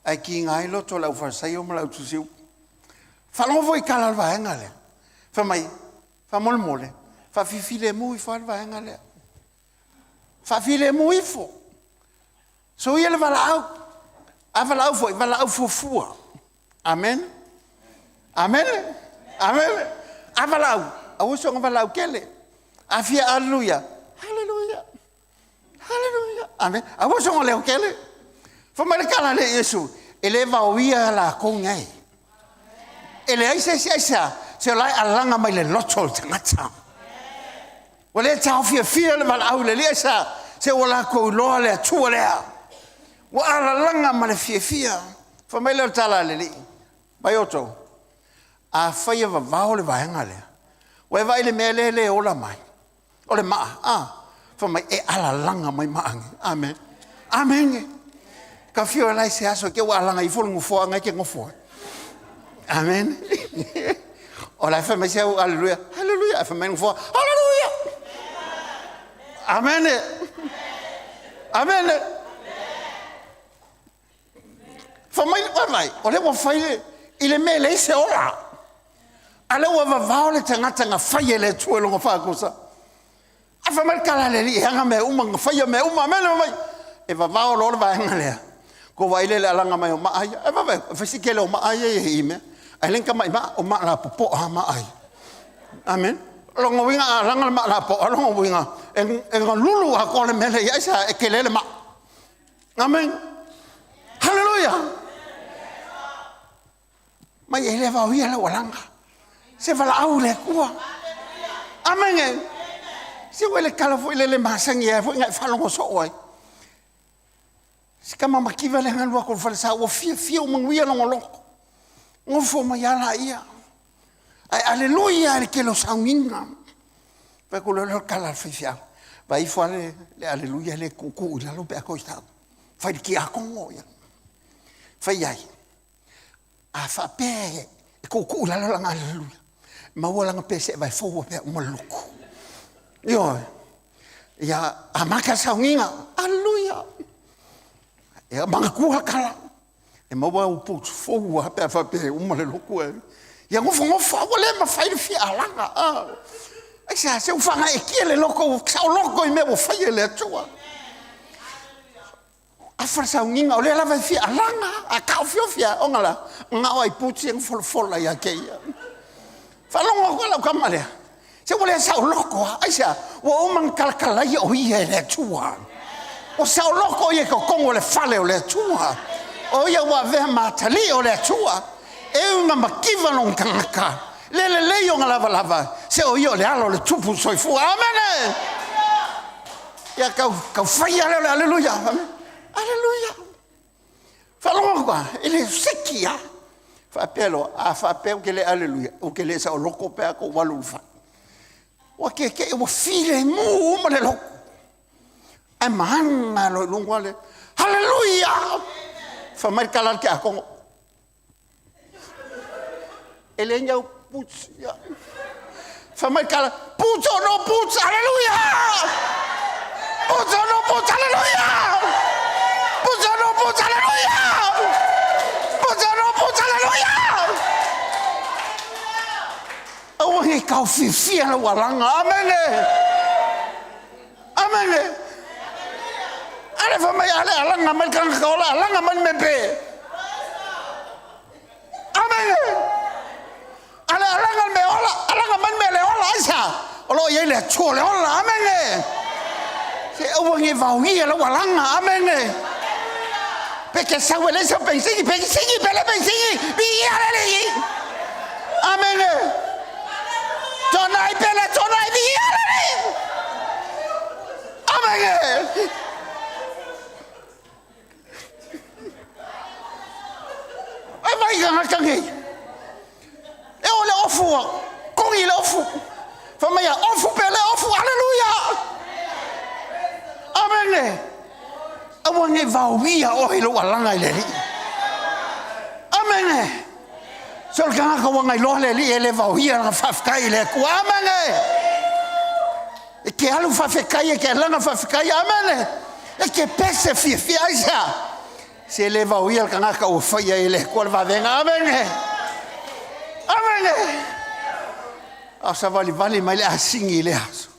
Ae kiga ai loto o le aufalesaio ma le autusiupu. Faalogo foi i tala a le vaega lea. Fai mai, faamolemole, faafifilemu ifo lava le vaega lea. Faafilemu ifo. Soia le valaau. A valaau foi, valaau fuafua. Amen. Amene. Amene. A valaau, aua soona valaau tele. A fia aleluia, haleluia, haleluia. Amen. Aua soona leo tele. Fai mai le tala a le Iesu, e le vaoia lakou nei. E leai se isi aisea, se o la e alaga mai le loto o le tagata. Ua le taofiafia le valaau i le Alii, aisea? Se ua latou iloa le Atua lea. Ua alalaga ma le fiafia. Fai mai lea o le tala a le Alii, mai outou, afai e vavao le vaega lea, ua e vaai i le mea lea e le ola mai, o le maa, a, fai mai, e alalaga mai maa nei. Amene. Amene. Ta fio la i se aso te ua alaga ifo le nofoa na e te nofo ai. Amene. O la e fai mai se au aleluia, haleluia, ae fai mai le nofoa, haleluia. Amene. Amene. Fai mai, vaai, o lea ua fai le, i le mea e leai se ola. A lea ua vavao le tagata na fai e le Atua i lona faatusa. Ae fai mai le tala a le Alii e ana mea uma, na faia mea uma, mea mai, e vavao loa le vaega lea. Kou vaai lea i le alaga mai o maa ia. E vave, e fai si tele o maa ia i mea. Ae le ni tamai maa, o maa lapopoa lava maa ia. Amen. O lona uiga a laga le maa lapoa, o lona uiga e galulu atoa le mea lea e i ai. Aisea? E tele le maa. Amene. Haleluia. Mai e le vaoia lau alaga. Se valaau i le Atua. Amene. Se ua le tala foi lele masani ai foi na e faalogo soo ai. Si tama mativa lea na alu atu i le falesa ua fiafia ua manuia lona loto. Nofo mai a laia. Ae aleluia i le tele o sauniga. Fai atu loa lea o le tala a le faifeau, vaai ifo lava le aleluia lea e tuutuu i lalo pe a toe sau. Fai i le tiakono ia. Fai ai, a faapea e tuutuu i lalo lana aleluia, maua lana pese e vaefoua pea uma le lotu. Ioe. Ia amata le sauniga, aleluia. Ia manatua tala, e maua au putu fou lava pe a faapea e uma le lotu ae ia nofonofo ua le mafai le fia alaga. Aisea? Se ua faagaeetia le loto, ua saoloto i mea ua faia e le Atua. Afa le sauniga, o lea lava e fia alaga, a taofiofi lava, ona la, na o aiputi e na folafola ia te ia. Faalogo atu lau tama lea, se ua le saoloto lava. Aisea? Ua uma ona talatalaia o ia e le Atua. Ua saoloto ia i totonu o le fale o le Atua. O ia ua avea ma atalii o le Atua. E ui ina mativa lona tagata, le lelei ona lavalava, se o ia o le alo o le tupu soifua. Amene! Ia tau, tau faia lea o le aleluia. Aleluia. Faalogo atu a, e le siki lava. Faapea loa, a faapea ou te le aleluia, ou te le saoloto pe a ou alu i le fale. Ua tietie ua filemu uma le lotu. Ae maana loa i luga le haleluia. Fai mai le tala a le tiakono, e leai ni au puti. Fai mai le tala, boots or no boots, haleluia! Boots or no boots, haleluia! Boots or no boots, haleluia! Boots or no boots, haleluia! Aua ne i taofiofia lau alaga. Amene! Amene! Ale fai mai, ale alaga mai le tagata ola, alaga mai le mea pe. Amene! Ale alaga le mea ola, alaga mai le mea le ola, aisea? O lo o i ai le Atua o le ola. Amene! Se aua ne i vaogia lau alaga. Amene! Pe ke sau e leai sau penisini, penisini, pe le penisini, viia le Alii. Amene! Tonai pe le tonai, viia le Alii. Amene! E mai tagata nei. E o le ofu, kogi le ofu. Fai mai ofu pe le ofu, aleluia. Amene. Aua ne i vaoia oe i lou alaga i le Alii. Amene. Se o le tagata ua gailoa le Alii e le vaoia lana faafetai i le Atua. Amene. E te alu faafetai, e te alaga faafetai. Amene. E te pese fiafia. Aisea? Se le vaoia le tagata ua faia e le Atua le vavega. Amene. Amene. A o savalivali mai le asigi i le aso.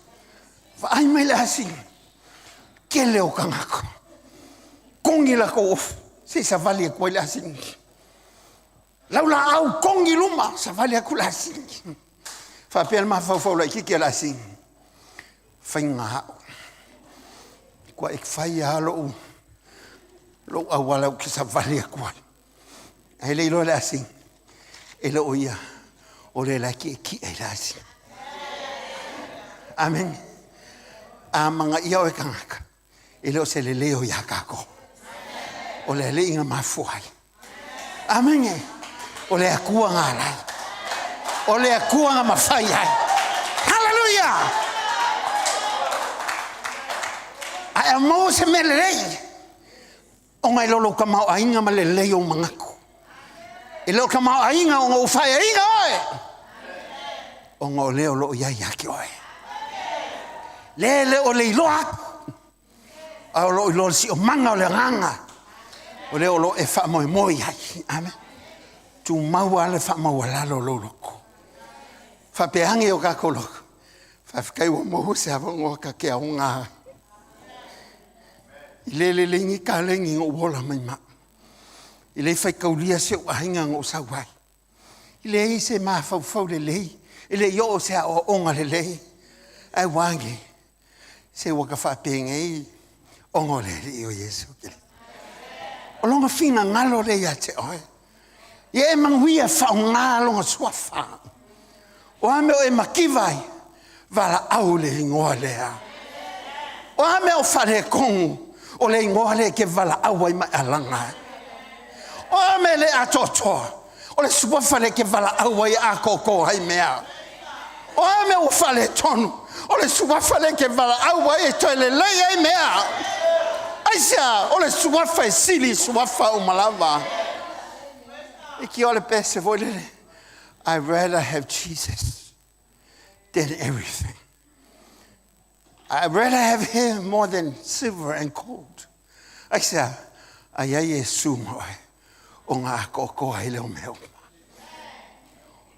Vaai mai le asigi. Tele o tagata. Kogi latou ofu. Se i savali atu ai le asigi. Laulaau kogi luma, savali atu le asigi. Faapea le mafaufau laitiiti a le asigi. Faiga au. Kua e fai lava lou, lou auala ou te savali atu ai. Ae le iloa le asigi, e le o ia, o le la e ki'eki'e i le asigi. Amene. A magaia oe tagata, e le o se lelei o iā kākou. O le Alii na mafua ai. Amene. O le Atua na alai. O le Atua na mafai ai. Haleluia! Ae a maua se mea lelei, ona e le o lou tamaoaiga ma le lelei o ou manatu. E le o tamaoaiga ona ua faeaina oe, ona o lea o lo o i ai ia te oe. Le le o le iloa atu, a o lo o iloa le siomaga o le agaga, o lea o lo o e faamoemoe i ai. Amen. Tumau lava le faamaualalo o lou loto. Faapea ane o kākou loto, faafetai ua maua se avanoa ta te aoga ai. I le lelei ni taleni na ou ola mai ma. I le faitaulia si ou aiga na ou sau ai. I leai se mafaufau lelei. E le i oo se aoaoga lelei, ae ua age, se ua ka faapenei ona o le Alii o Iesu Keriso. O lona finagalo lea ia te oe, ia e manuia faaaoga lona suafa. O a mea o e mativa ai, valaau i le igoa lea. O a mea o faaletonu, o le igoa lea e te valaau ai ma e alaga ai. O a mea e le atoatoa, o le suafa lea e te valaau ai e atoatoa ai mea. O a mea ua faaletonu, o le suafa lea e te valaau ai e toe lelei ai mea. Aisea? O le suafa e sili i suafa uma lava. E le pese foi lele, I rather have Jesus than everything. I rather have him more than silver and gold. Aisea? A i ai Iesu ma oe, o ngā atoatoa ai lea o mea uma.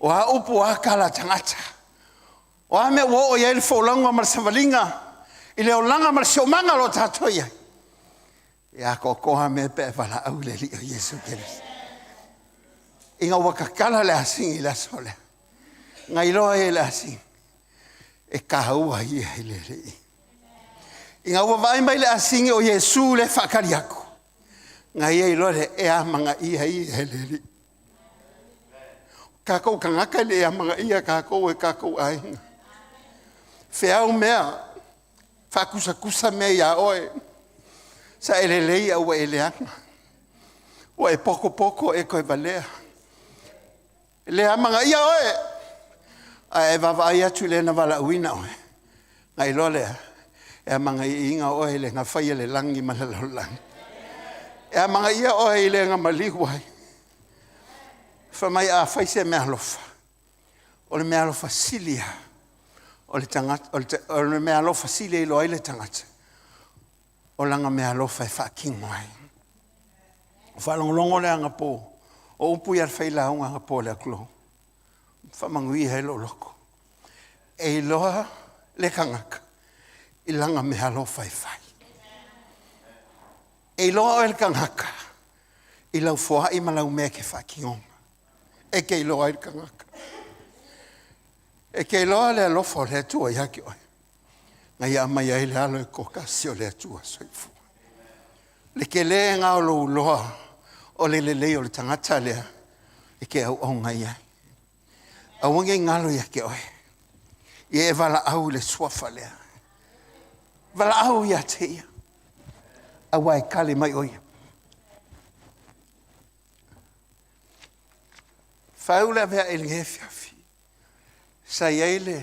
O a upu o a tala a tagata, o a mea ua oo i ai le folauga ma le savaliga i le olaga ma le siosiomaga o lo o tatou i ai, e atoatoa lava mea pe a e valaau i le Alii o Iesu Keriso. Ina ua tatala le asini i le aso lea, na iloa ai e le asini, e taua ia i le Alii. Ina ua vaai mai le asini o Iesu lea e faatali atu, na ia iloa lea, e amanaia ia e le Alii. O tatou tagata e le amanaia tatou e o tatou aiga. Feau mea, faatusatusa mea ia oe, sa e lelei ae ua e leaga, ua e poto poto e toe valea, e le amanaia oe, ae a e vaavaai atu i le na valaauina oe, ona e iloa lea, e amanaiaina oe e le na faia le lagi ma le lalolagi. E amanaia oe i le na maliu ai. Fai mai a fai se meaalofa, o le meaalofa sili lava, o le meaalofa sili e iloa ai le tagata, o lana meaalofa e faatino ai. Ou faalogologo lea anapo, o upu ia a le failauga anapo a le Atua, faamanuia ai lou loto. E iloa le tagata i lana meaalofa e fai. E iloa oe e le tagata i lau foai ma lau mea e te faatinoina, e te iloa ai le tagata. E te iloa le alofa o le Atua ia te oe, na ia aumai ai le Alo e toatasi o le Atua Soifua. O le tele lena o lou iloa o le lelei o le tagata lea e te auauna i ai. Aua ne i galo ia te oe, ia e valaau i le suafa lea, valaau ia te ia, aua e tali mai o ia. Faaiu le avea'i i lenei afiafi, sa i ai le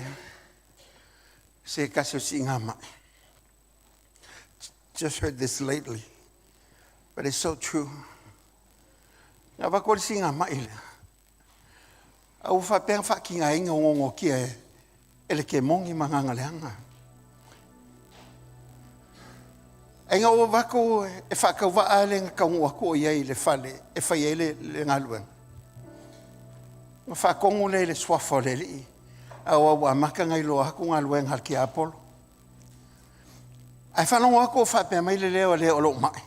se tasi o siigamai. Just heard this lately, but it's so true. Na avatu ai le siigamai lea, a ua faapea ona faatigaina o gogotia e le kemoni ma agaga leaga. Ae ina ua avatu e faatauvaa le na taunuu atu o i ai i le fale e fai ai le galuega, ona faatonu lea i le suafa o le Alii, aua ua amata ona iloa atu galuega a le tiapolo. Ae faalogo atu o faapea mai le leo a le o lo o mai,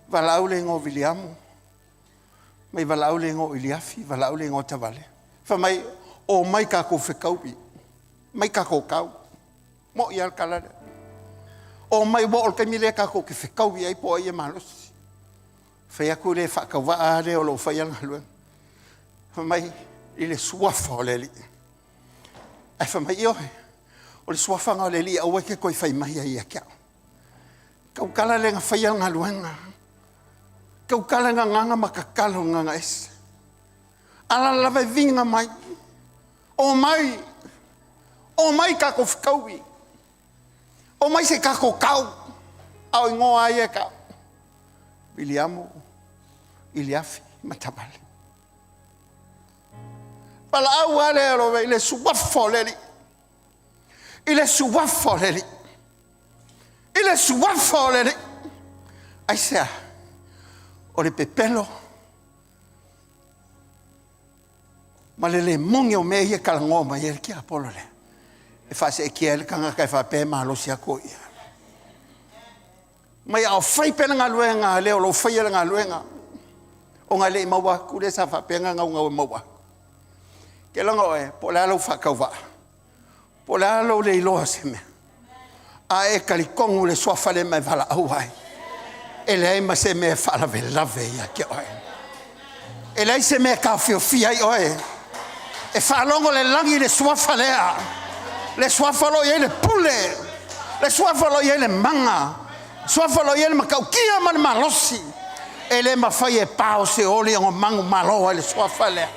valaau le igoa o Viliamu, mai valaau le igoa o Iliafi, valaau le igoa o Tavale. Fai mai, omai tatou fetaui, omai tatou tau. Mo'i lava le tala lea. Omai aua o le taimi lea tatou te fetaui ai po o ai e malosi. Fai atu le faatauvaa lava le o lo o faia le galuega, fai mai, i le suafa o le Alii. Ae fai mai, ioe, o le suafa lena o le Alii aua e te toe fai mai ai ia te au. Tautala le na faia le galuega, tautala le gagana ma tatalo i le gagaese. Alaala lava e viga mai, omai, omai tatou fetaui, omai se i tatou tau. A o igoa lava ia e tau, Viliamu, Iliafi ma Tavale. Valaau lava lea i le suafa o le Alii, i le suafa o le Alii, i le suafa o le Alii. Aisea? O le pepelo ma le le moni o mea ia e talanoa mai ai le tiapolo lea, e faaseetia ai le tagata e faapea e malosi atu o ia. Mai a o fai pea le galuega a le o lo o faia le galuega, ona e le i maua atu le sa faapea ona naunau e maua atu. Ke logo oe, po o le a lou faatauvaa, po o le a lou le iloa o se mea, a e talitonu i le Suafa lea ma e valaau ai, e leai ma se mea e faalavelave ia te oe. E leai se mea e taofiofia ai oe. E faalogo le lagi i le suafa lea, le suafa o lo o i ai le pule, le suafa o lo o i ai le mana, suafa o lo o i ai le matautia ma le malosi. E le mafai e pa o Seoli ona manumalo ai le suafa lea.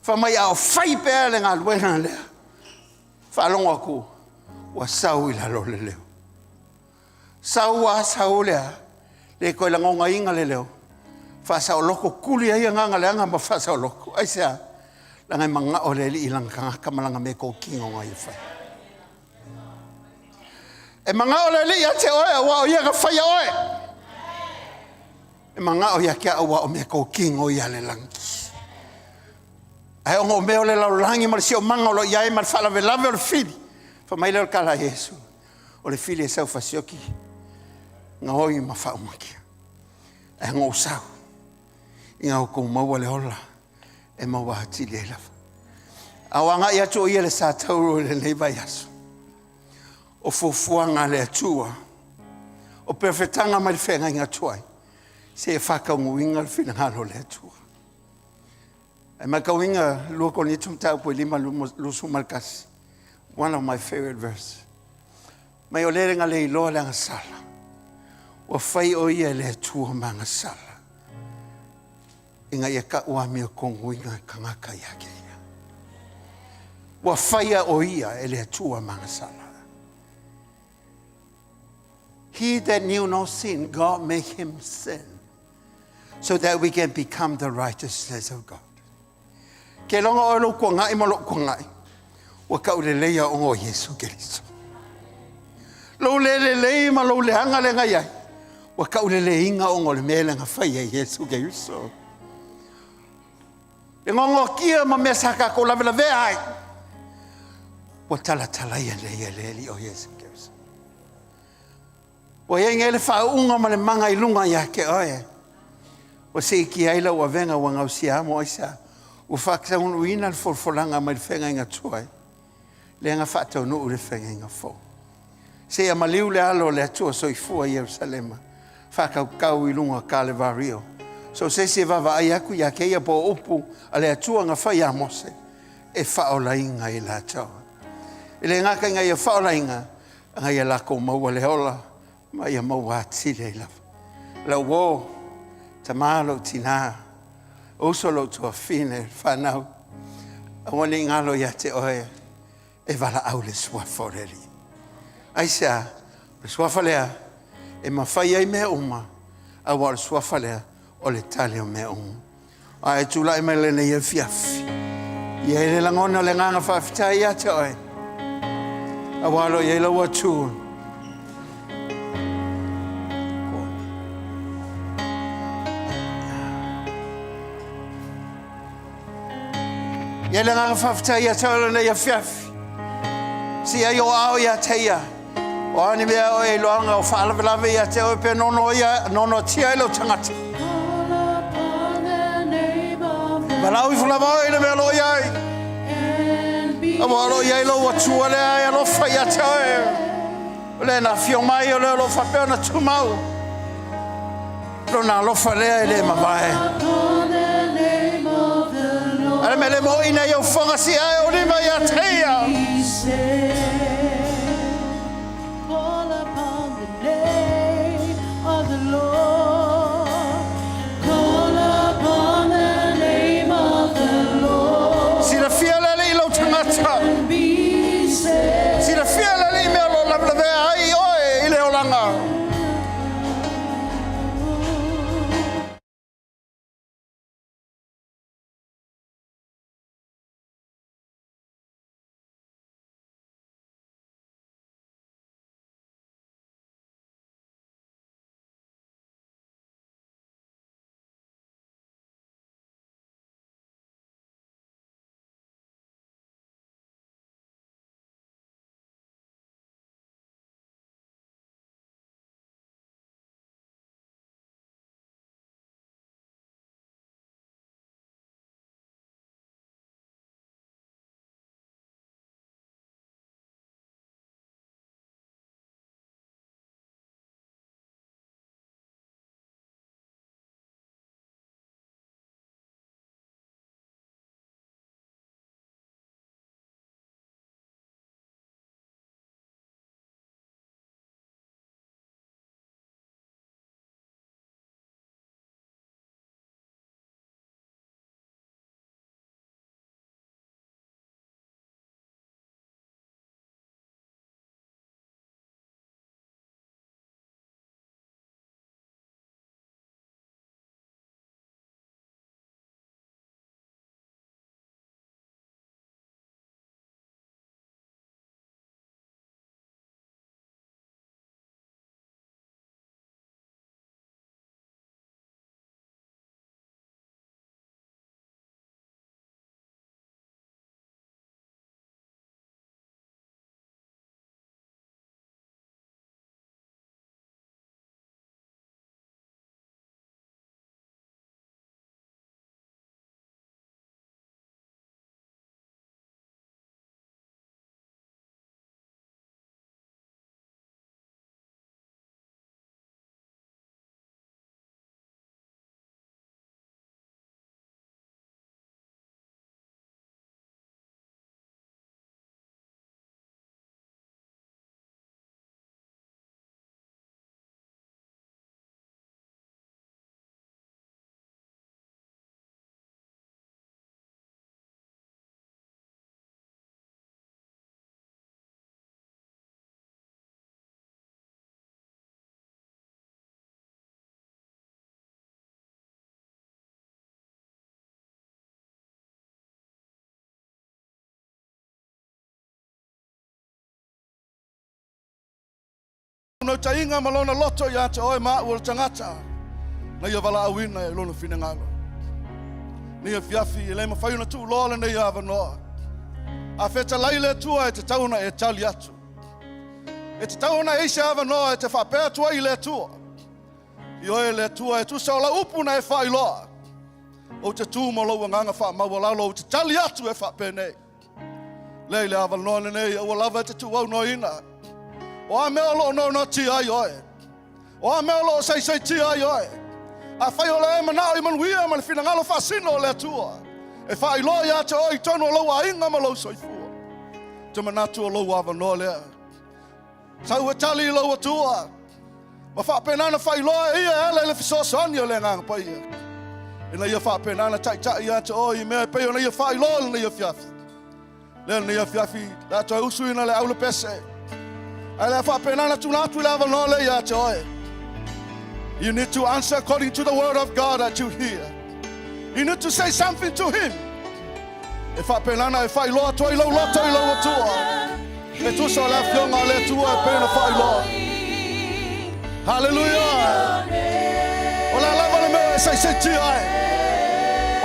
Fai mai a o fai pea le galuega lea, faalogo atu ua sau i lalo le leo. Sau lava sau lea, le toe lagonaina le leo, faasaoloto, tuli ai agaga leaga ma faasaoloto. Aisea? Leaga e manao le Alii i lana tagata ma lana meatotino na ia faia. E manao le Alii ia te oe aua o Ia na faia oe. E manao ia te au aua o meatotino ia a le lagi. Ae ona o mea o le lalolagi ma le siosiomaga o lo o i ai ma le faalavelave o le fili, fai mai lea o le tala a Iesu, o le fili e sau e fasioti, gaoi ma faaumakia. Ae na ou sau, ina ia outou maua le ola e maua atili ai lava. A o agai atu o ia i le SaTauro i lenei vaiaso, o fuafuaga a le Atua, o perofetaga mai le feagaiga tuai, seia faataunuuina le finagalo o le Atua. Ae matauina 2 Korinito mataupu e 5:21, one of my favorite verse. Mai o le na le iloa le agasala, ua fai o ia e le Atua ma agasala, ina ia tau amiotonu tagata ia te ia. Ua faia o ia e le Atua ma agasala. He that knew no sin, God made him sin, so that we can become the righteousness of God. Ke logo oe lou tuanai ma lou tuanai, ua tauleleia ona o Iesu Keriso. Lou le lelei ma lou leaga lea na i ai, ua tauleleiina ona o le mea lea na fai e Iesu Keriso. Le nonoakia ma mea sa tatou lavelavea ai, ua talatalaia nei e le Alii o Iesu Keriso. Ua i ai nei le faauuga ma le maga i luga ia te oe. Ua siitia ai lau avega ua gausia amo aisea? Ua faataunuuina le folafolaga mai le feagaiga tuai, lea na faataunuu i le feagaiga fou. Seia maliu le alo o le Atua Soifua i Ierusalema, faatautau i luga o Kalevario. So o se isi e vaavaai atu ia te ia po o upu a le Atua na fai ia Mose, e faaolaina i latou. E le gata ina ia faaolaina, a ia latou maua le ola ma ia maua atili ai lava. Lau uo, tama lou tinā, uso lou tuafafine, fanau, aua ne i galo ia te oe e valaau le suafa o le Alii. Aisea? O le suafa lea e mafai ai mea uma, aua o le suafa lea o le tali o mea uma. Ae tulai mai lenei afiafi, ia i le lagona o le agaga faafetai ia te oe, aua lo i ai lau Atua. Ia le agaga faafetai ia te oe lenei afiafi. Si ai o ao ia te ia. O a ni mea o e iloaga o faalavelave ia te oe pe nono ia, nonoatia ai lou tagata. Call upon the name of the Valaau ifo lava oe i le mea o lo o i ai. and be Aua o lo o i ai lou Atua lea e alofa ia te oe. O lea na afio mai, o lea o lo o faapea ona tumau. Lona alofa lea e le mavae. upon the name of the Lord. A le mea le moʻina i au foga si ae o lima ia te ia. Be saved. Call upon the name of the Lord. Call upon the name of the Lord. Silafia le Alii i lou tagata. And be saved. Silafia le Alii mea o lo o lavelavea ai oe i le olaga. Naunautaiga ma Lona loto ia te oe ma au o le tagata na Ia valaauina i Lona finagalo. Nei afiafi, e le mafai ona tuuloa lenei avanoa. A fetalai le Atua e tatau ona e tali atu. E tatau ona e i se avanoa e te faapea atu ai i le Atua. Ioe le Atua e tusa o lau upu na e faailoa. Ou te tu ma lou agaga faamaualalo, ou te tali atu e faapenei. Lea i le avanoa lenei, aua lava e te tuuaunoaina. O a mea o lo o noanoatia ai oe? O a mea o lo o saisaitia ai oe? Afai o le e manao i manuia ma le finagalo faasino o le Atua, e faailoa ia te oe i totonu o lou aiga ma lou soifua. Te manatu o lou avanoa lea. Sau e tali i lou Atua, ma faapena ona faailoa e ia e ala i le fesoasoani o le Agaga Paia, ina ia faapena ona taitai ia te oe i mea e pei ona ia faailoa lenei afiafi. Lea lenei afiafi, le a toe usuina le aulepese, ae le a faapena ona tuna atu i le avanoa lea ia te oe. You need to answer according to the word of God that you hear. You need to say something to him. E faapena ona e faailoa atu ai lou loto i lou Atua. E tusa o le afioga a le Atua e pei ona faailoa. Haleluia! O le a lava le mea e saisaitia ai.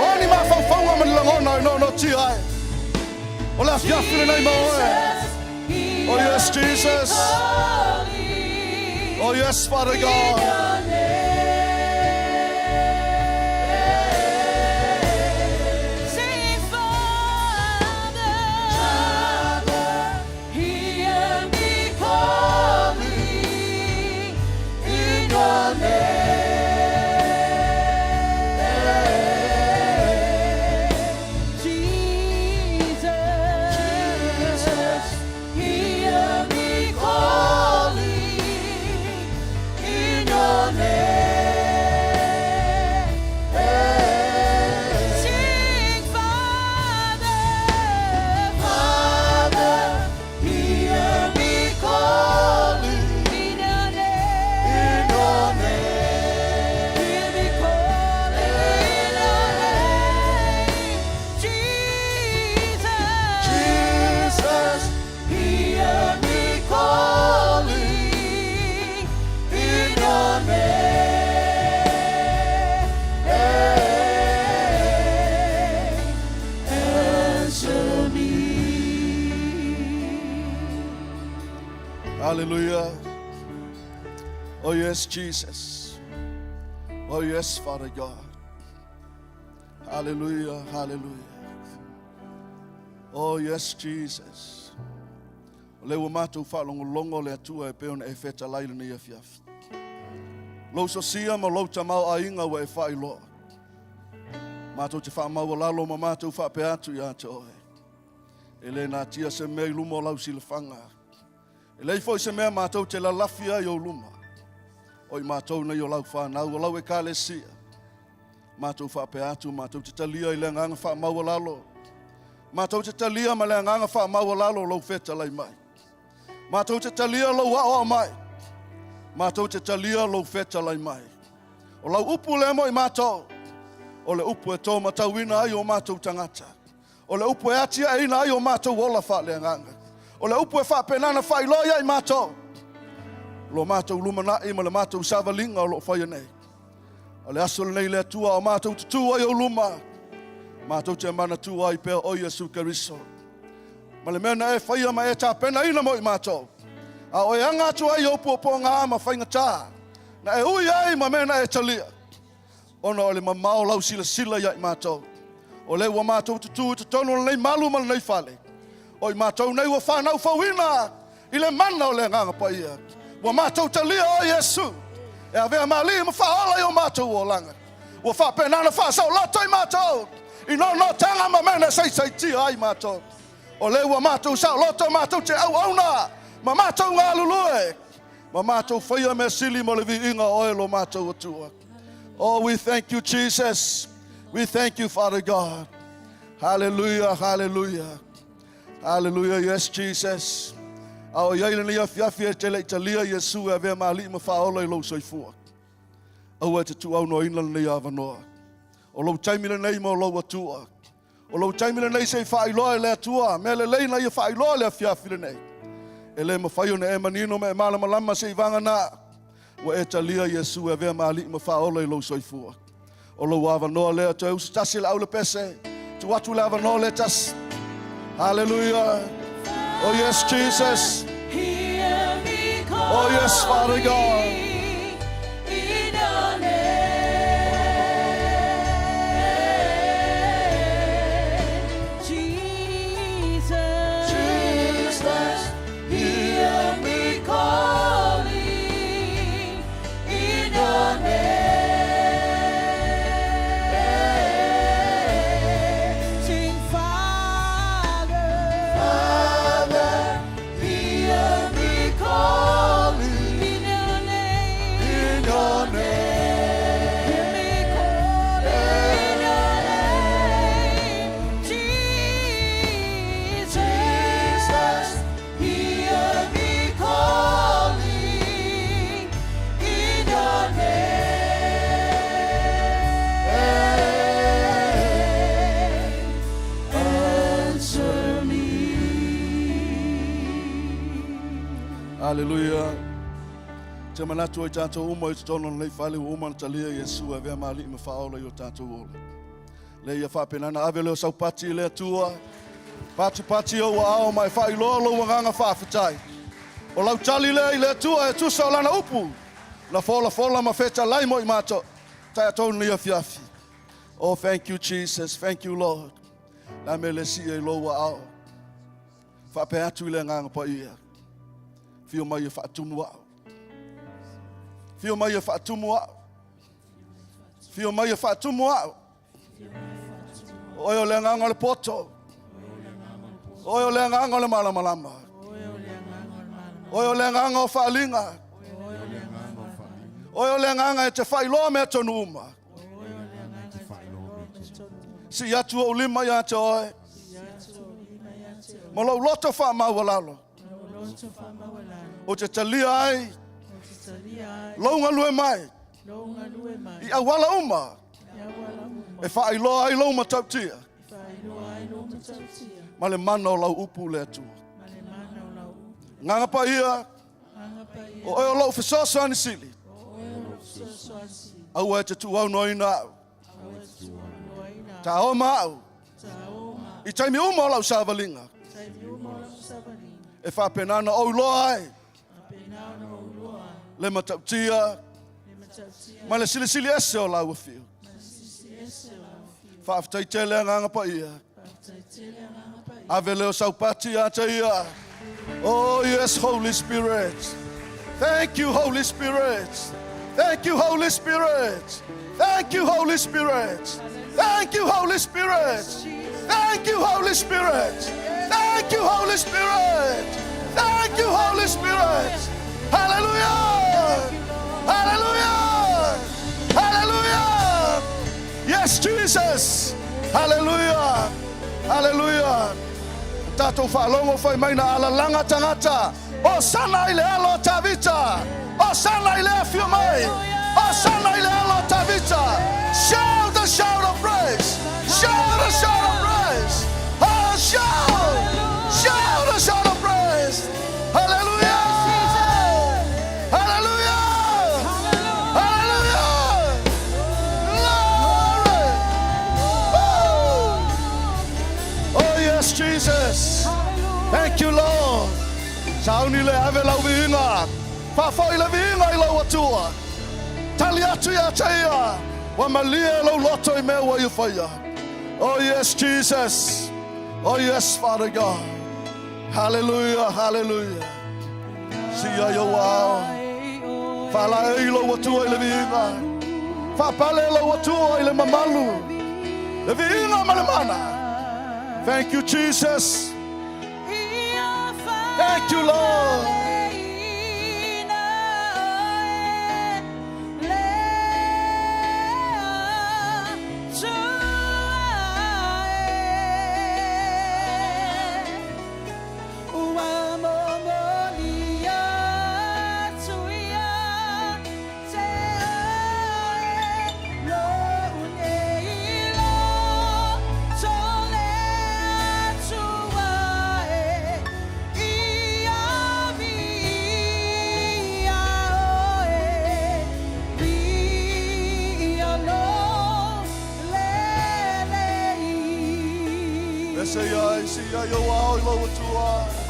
O a ni mafaufauga ma ni lagona e noanoatia ai. O le afiafi lenei ma oe. Oh yes, Jesus. Oh yes, Father God. Hallelujah. Oh, yes, Jesus. Oh, yes, Father God. Hallelujah, hallelujah. Oh, yes, Jesus. O lea ua matou faalogologo le Atua e pei ona e fetalai lenei afiafi. Lou sosia ma lou tamaoaiga ua e faailoa. Matou te faamaualalo ma matou faapea atu ia te oe. E le natia se mea i luma o lau silafaga. E leai foi se mea matou te lalafi ai ou luma. O i matou nei o lau fanau, o lau ekalesia. Matou faapea atu, matou te talia i le agaga faamaualalo. Matou te talia ma le agaga faamaualalo lou fetalai mai. Matou te talia lou aoao mai. Matou te talia lou fetalai mai. O lau upu lea mo i matou. O le upu e tō matauina ai o matou tagata. O le upu e atiaeina ai o matou ola faaleagaga. O le upu e faapena ona faailoa ia i matou lo matou lumanai ma le matou savaliga o lo o faia nei. O le aso lenei le Atua o matou tutū ai ou luma, matou te manatua ai pea o Iesu Keriso. Ma le mea na e faia ma e tapenaina mo i matou. A o e aga atu ai ou puapuaga ma faigata, na e ui ai ma mea na e talia. Ona o le mamao lau silasila ia i matou. O lea ua matou tutū i totonu o lenei malu ma lenei fale. O i matou nei ua fanau fouina i le mana o le Agaga Paia. Ua matou talia o Iesu e avea ma alii ma faaola i o matou olaga. Ua faapena ona faasaoloto i matou i noanoataga ma mea na saisaitia ai matou. O lea ua matou saoloto matou te auauna ma matou galulue ma matou faia mea sili mo le viiga o oe lo matou Atua. Oh, we thank you, Jesus. We thank you, Father God. Hallelujah, hallelujah. Hallelujah, yes, Jesus. A o iai lenei afiafi e te le i talia Iesu e avea ma alii ma faaola i lou soifua. Aua e te tuuaunoaina lenei avanoa. O lou taimi lenei ma o lou Atua. O lou taimi lenei se i faailoa e le Atua, mea lelei na ia faailoa le afiafi lenei. E le mafai ona e manino ma e malamalama seiavagana ua e talia Iesu e avea ma Alii ma Faaola i lou soifua. O lou avanoa lea toe usitasi le aulepese. Tuu atu le avanoa lea tasi. Hallelujah. Oh yes, Jesus. Oh yes, Father God. Jesus, hear me calling in your name. Sing, Father, Father, hear me calling in your name. In your name. Hear me calling in your name, Jesus. Hear me calling in your name. Answer me. Hallelujah. Te manatu ai tātou uma i totonu o lenei fale ua uma ona talia Iesu e avea ma Alii ma Faaola i o tātou ola. Le ia faapenana ave lea o sau pati i le Atua. Patipati ou aao ma e faailoa lou agaga faafetai. O lau tali lea i le Atua e tusa o lana upu. Na folafola ma fetalai mo i matou tatou i lenei afiafi. Oh, thank you, Jesus. Thank you, Lord. La me le sia i lou aao. Faapea atu i le agaga paia. Fio mai e faatumu au. Fio mai e faatumu au. Fio mai e faatumu au. O oe o le agaga o le poto. O oe o le agaga o le malamalama. O oe o le agaga o faaliga. O oe o le agaga e te faailoa mea tonu uma. Sii atu ou lima ia te oe. Ma lou loto faamaualalo. Ou te talia ai lou galue mai i auala uma e faailoa ai lou matautia ma le mana o lau upu le Atua. Agaga Paia, o oe o lou fesoasoani sili. Aua e te tuuaunoaina au. Taoma au i taimi uma o lau savaliga. E faapena ona ou iloa ai le matautia ma le silisili ese o lau afio. Faafetai tele agaga paia. Ave lea o sau pati ia te ia. Oh yes, Holy Spirit. Thank you, Holy Spirit. Thank you, Holy Spirit. Thank you, Holy Spirit. Thank you, Holy Spirit. Thank you, Holy Spirit. Thank you, Holy Spirit. Thank you, Holy Spirit. Hallelujah. Hallelujah. Hallelujah. Yes, Jesus. Hallelujah. Hallelujah. Tatou faalogo fai mai na alalaga tagata. Osana i le alo o Tavita. Osana i le afio mai. Osana i le alo o Tavita. Shout the shout of praise. Shout the shout of praise. Oh, shout. Shout the shout of praise. Hallelujah. Hallelujah. Hallelujah. Glory. Woo. Oh yes, Jesus. Thank you, Lord. Sauni le ave lau viiga. Faafoi le viiga i lau Atua. Tali atu ia te ia. Ua malie lou loto i mea ua ia faia. Oh yes, Jesus. Oh yes, Father God. Hallelujah, hallelujah. Sia i ou aao. Faalaei lou Atua i le viiga. Faapale lou Atua i le mamalu. Le viiga ma le mana. Thank you, Jesus. Thank you, Lord. pese i ai, si ai ou ao i lou Atua.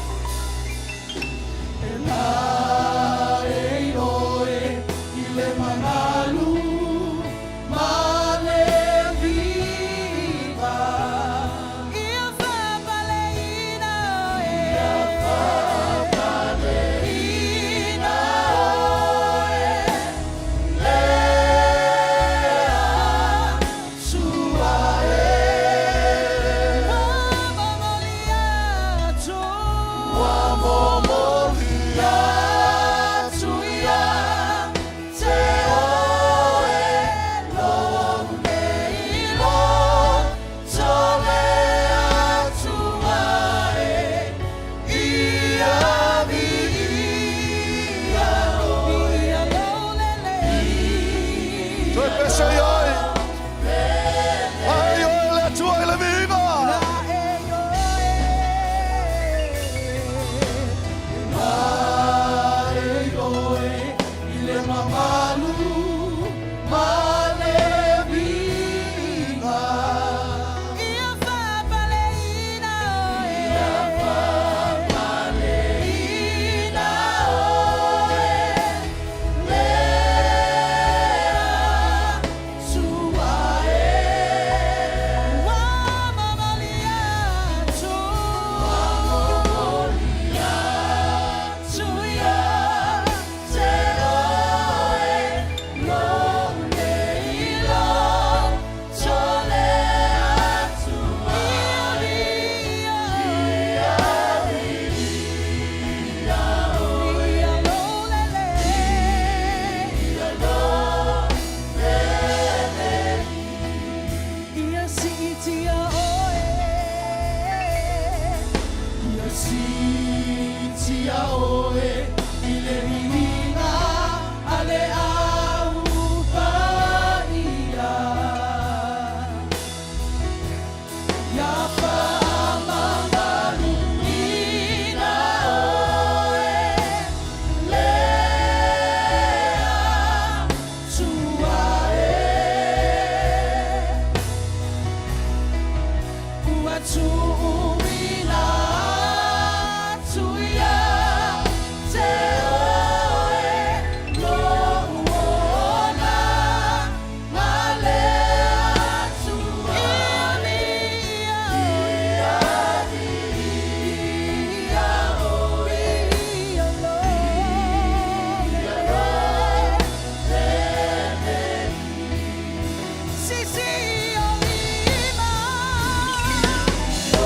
Toe pese i ai. Ai oe le Atua i le viiga.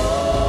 Oh.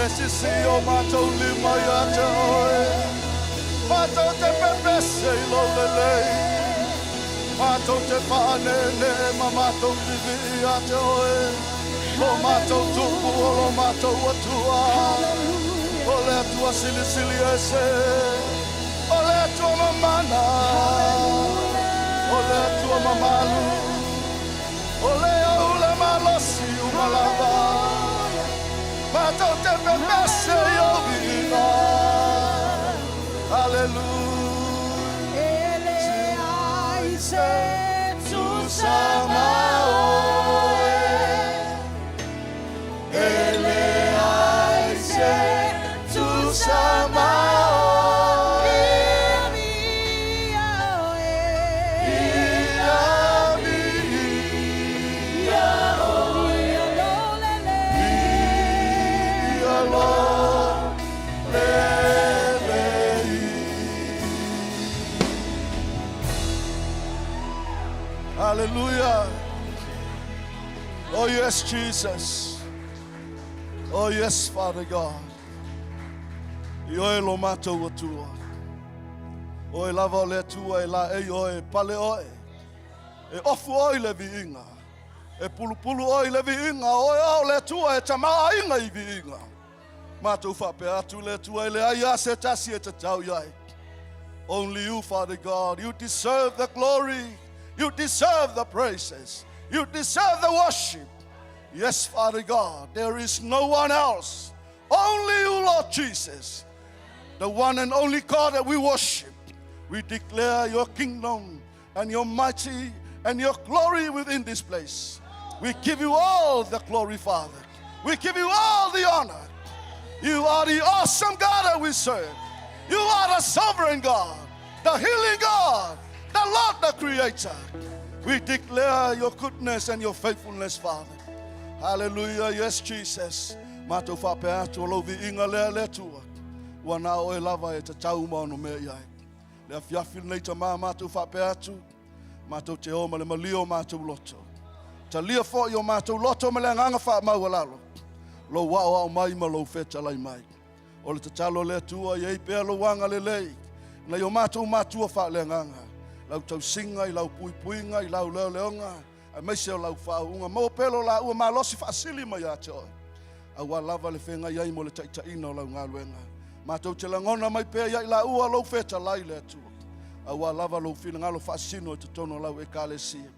E sisi o matou lima ia te oe. Matou te pepese i lou lelei. Matou te faaneenee ma matou vivii ia te oe. Lo matou Tupu o lo matou Atua. O le Atua silisili ese. O le Atua mamana. O le Atua mamalu. O le au le malosi uma lava. Matou te pepese i ou viiga. Aleluia. E leai se tusa ma oe. E leai se tusa ma oe. Ia oe. Ia viia Ia lou lelei. Ia lou lelei. Hallelujah. Oh, yes, Jesus. Oh, yes, Father God. I oe lo matou Atua. Oe lava o le Atua e laei oe, e pale oe. E ofu oe i le viiga. E pulupulu oe i le viiga. Oe o le Atua e tamaoaiga i viiga. Matou faapea atu le Atua e leai lava se tasi e tatau i ai. Only you, Father God, you deserve the glory. You deserve the praises. You deserve the worship. Yes, Father God, there is no one else. Only you, Lord Jesus, the one and only God that we worship. We declare your kingdom and your mighty and your glory within this place. We give you all the glory, Father. We give you all the honor. You are the awesome God that we serve. You are the sovereign God, the healing God, the Lord, the Creator. We declare your goodness and your faithfulness, Father. Hallelujah. Yes, Jesus. Matou faapea atu o lou viiga lea le Atua. Ua na o e lava e tatau ma ono mea i ai. Le afiafi lenei tamā matou faapea atu. Matou te o ma le malia o matou loto. Talia foi o matou loto ma le agaga faamaualalo. Lou aoao mai ma lou fetalai mai. O le tatalo le Atua ia i ai pea lou agalelei. Nai o matou matua faaleagaga. Lau tausiga i lau puipuiga i lau leoleoga. Aemaise o lau faauuga. Maua pea lo laua malosi faasili mai ia te oe. Aua lava le feagai ai mo le taitaiina o lau galuega. Matou te lagona mai pea ia i laua lou fetalai le Atua. Aua lava lou finagalo faasino i totonu o lau ekalesia.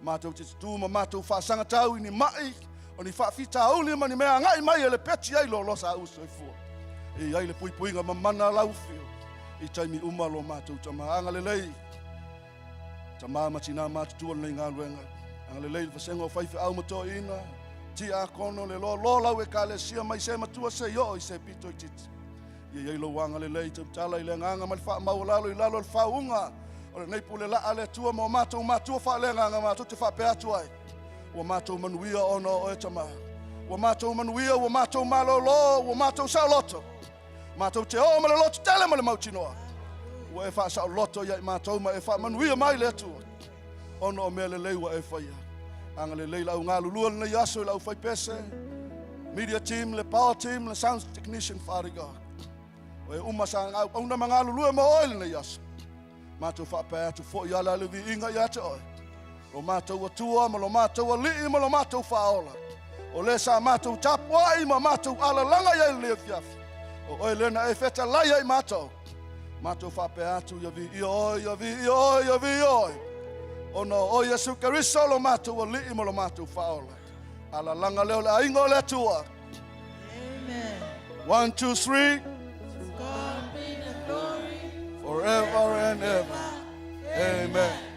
Matou te tutū ma matou faasagatau i ni mai, o ni faafitauli ma ni mea agai mai e lepeti ai lo losa au soifua. E i ai le puipuiga mamana lau afio i taimi uma lo matou tama. Agalelei, tama ma tinā matutua lenei galuega. Agalelei le vasega o faifeau ma toeaiina, tiakono le loaloa lau ekalesia mai se matua seia oo i se pito itiiti. Ia i ai lou agalelei tautala i le agaga ma le faamaualalo i lalo o le faauuga o lenei pule laa le Atua ma o matou matua faaleagaga matou te faapea atu ai. Ua matou manuia ona o oe tama. Ua matou manuia, ua matou malolo, ua matou saoloto. Matou te oo ma le loto tele ma le mautinoa. Ua e faasaoloto ia i matou ma e faamanuia mai le Atua. Ona o mea lelei ua e faia. Agalelei le au galulua lenei aso i le aufaipese, media team, le power team, le sound technician, Father God. O e uma sa auauna ma galulue mo oe lenei aso. Matou faapea atu foi i ala le viiga ia te oe. Lo matou Atua ma lo matou Alii ma lo matou Faaola. O le sa matou tapuai ma matou alalaga i ai lenei afiafi. O oe lena e fetalai ai matou. Matou faapea atu ia viia oe, ia viia oe, ia viia oe. Ona o oe Iesu Keriso lo matou Alii ma lo matou Faaola. Alalaga lea o le aiga o le Atua. Amen. 1, 2, 3. To God be the glory. Forever and ever. Amen.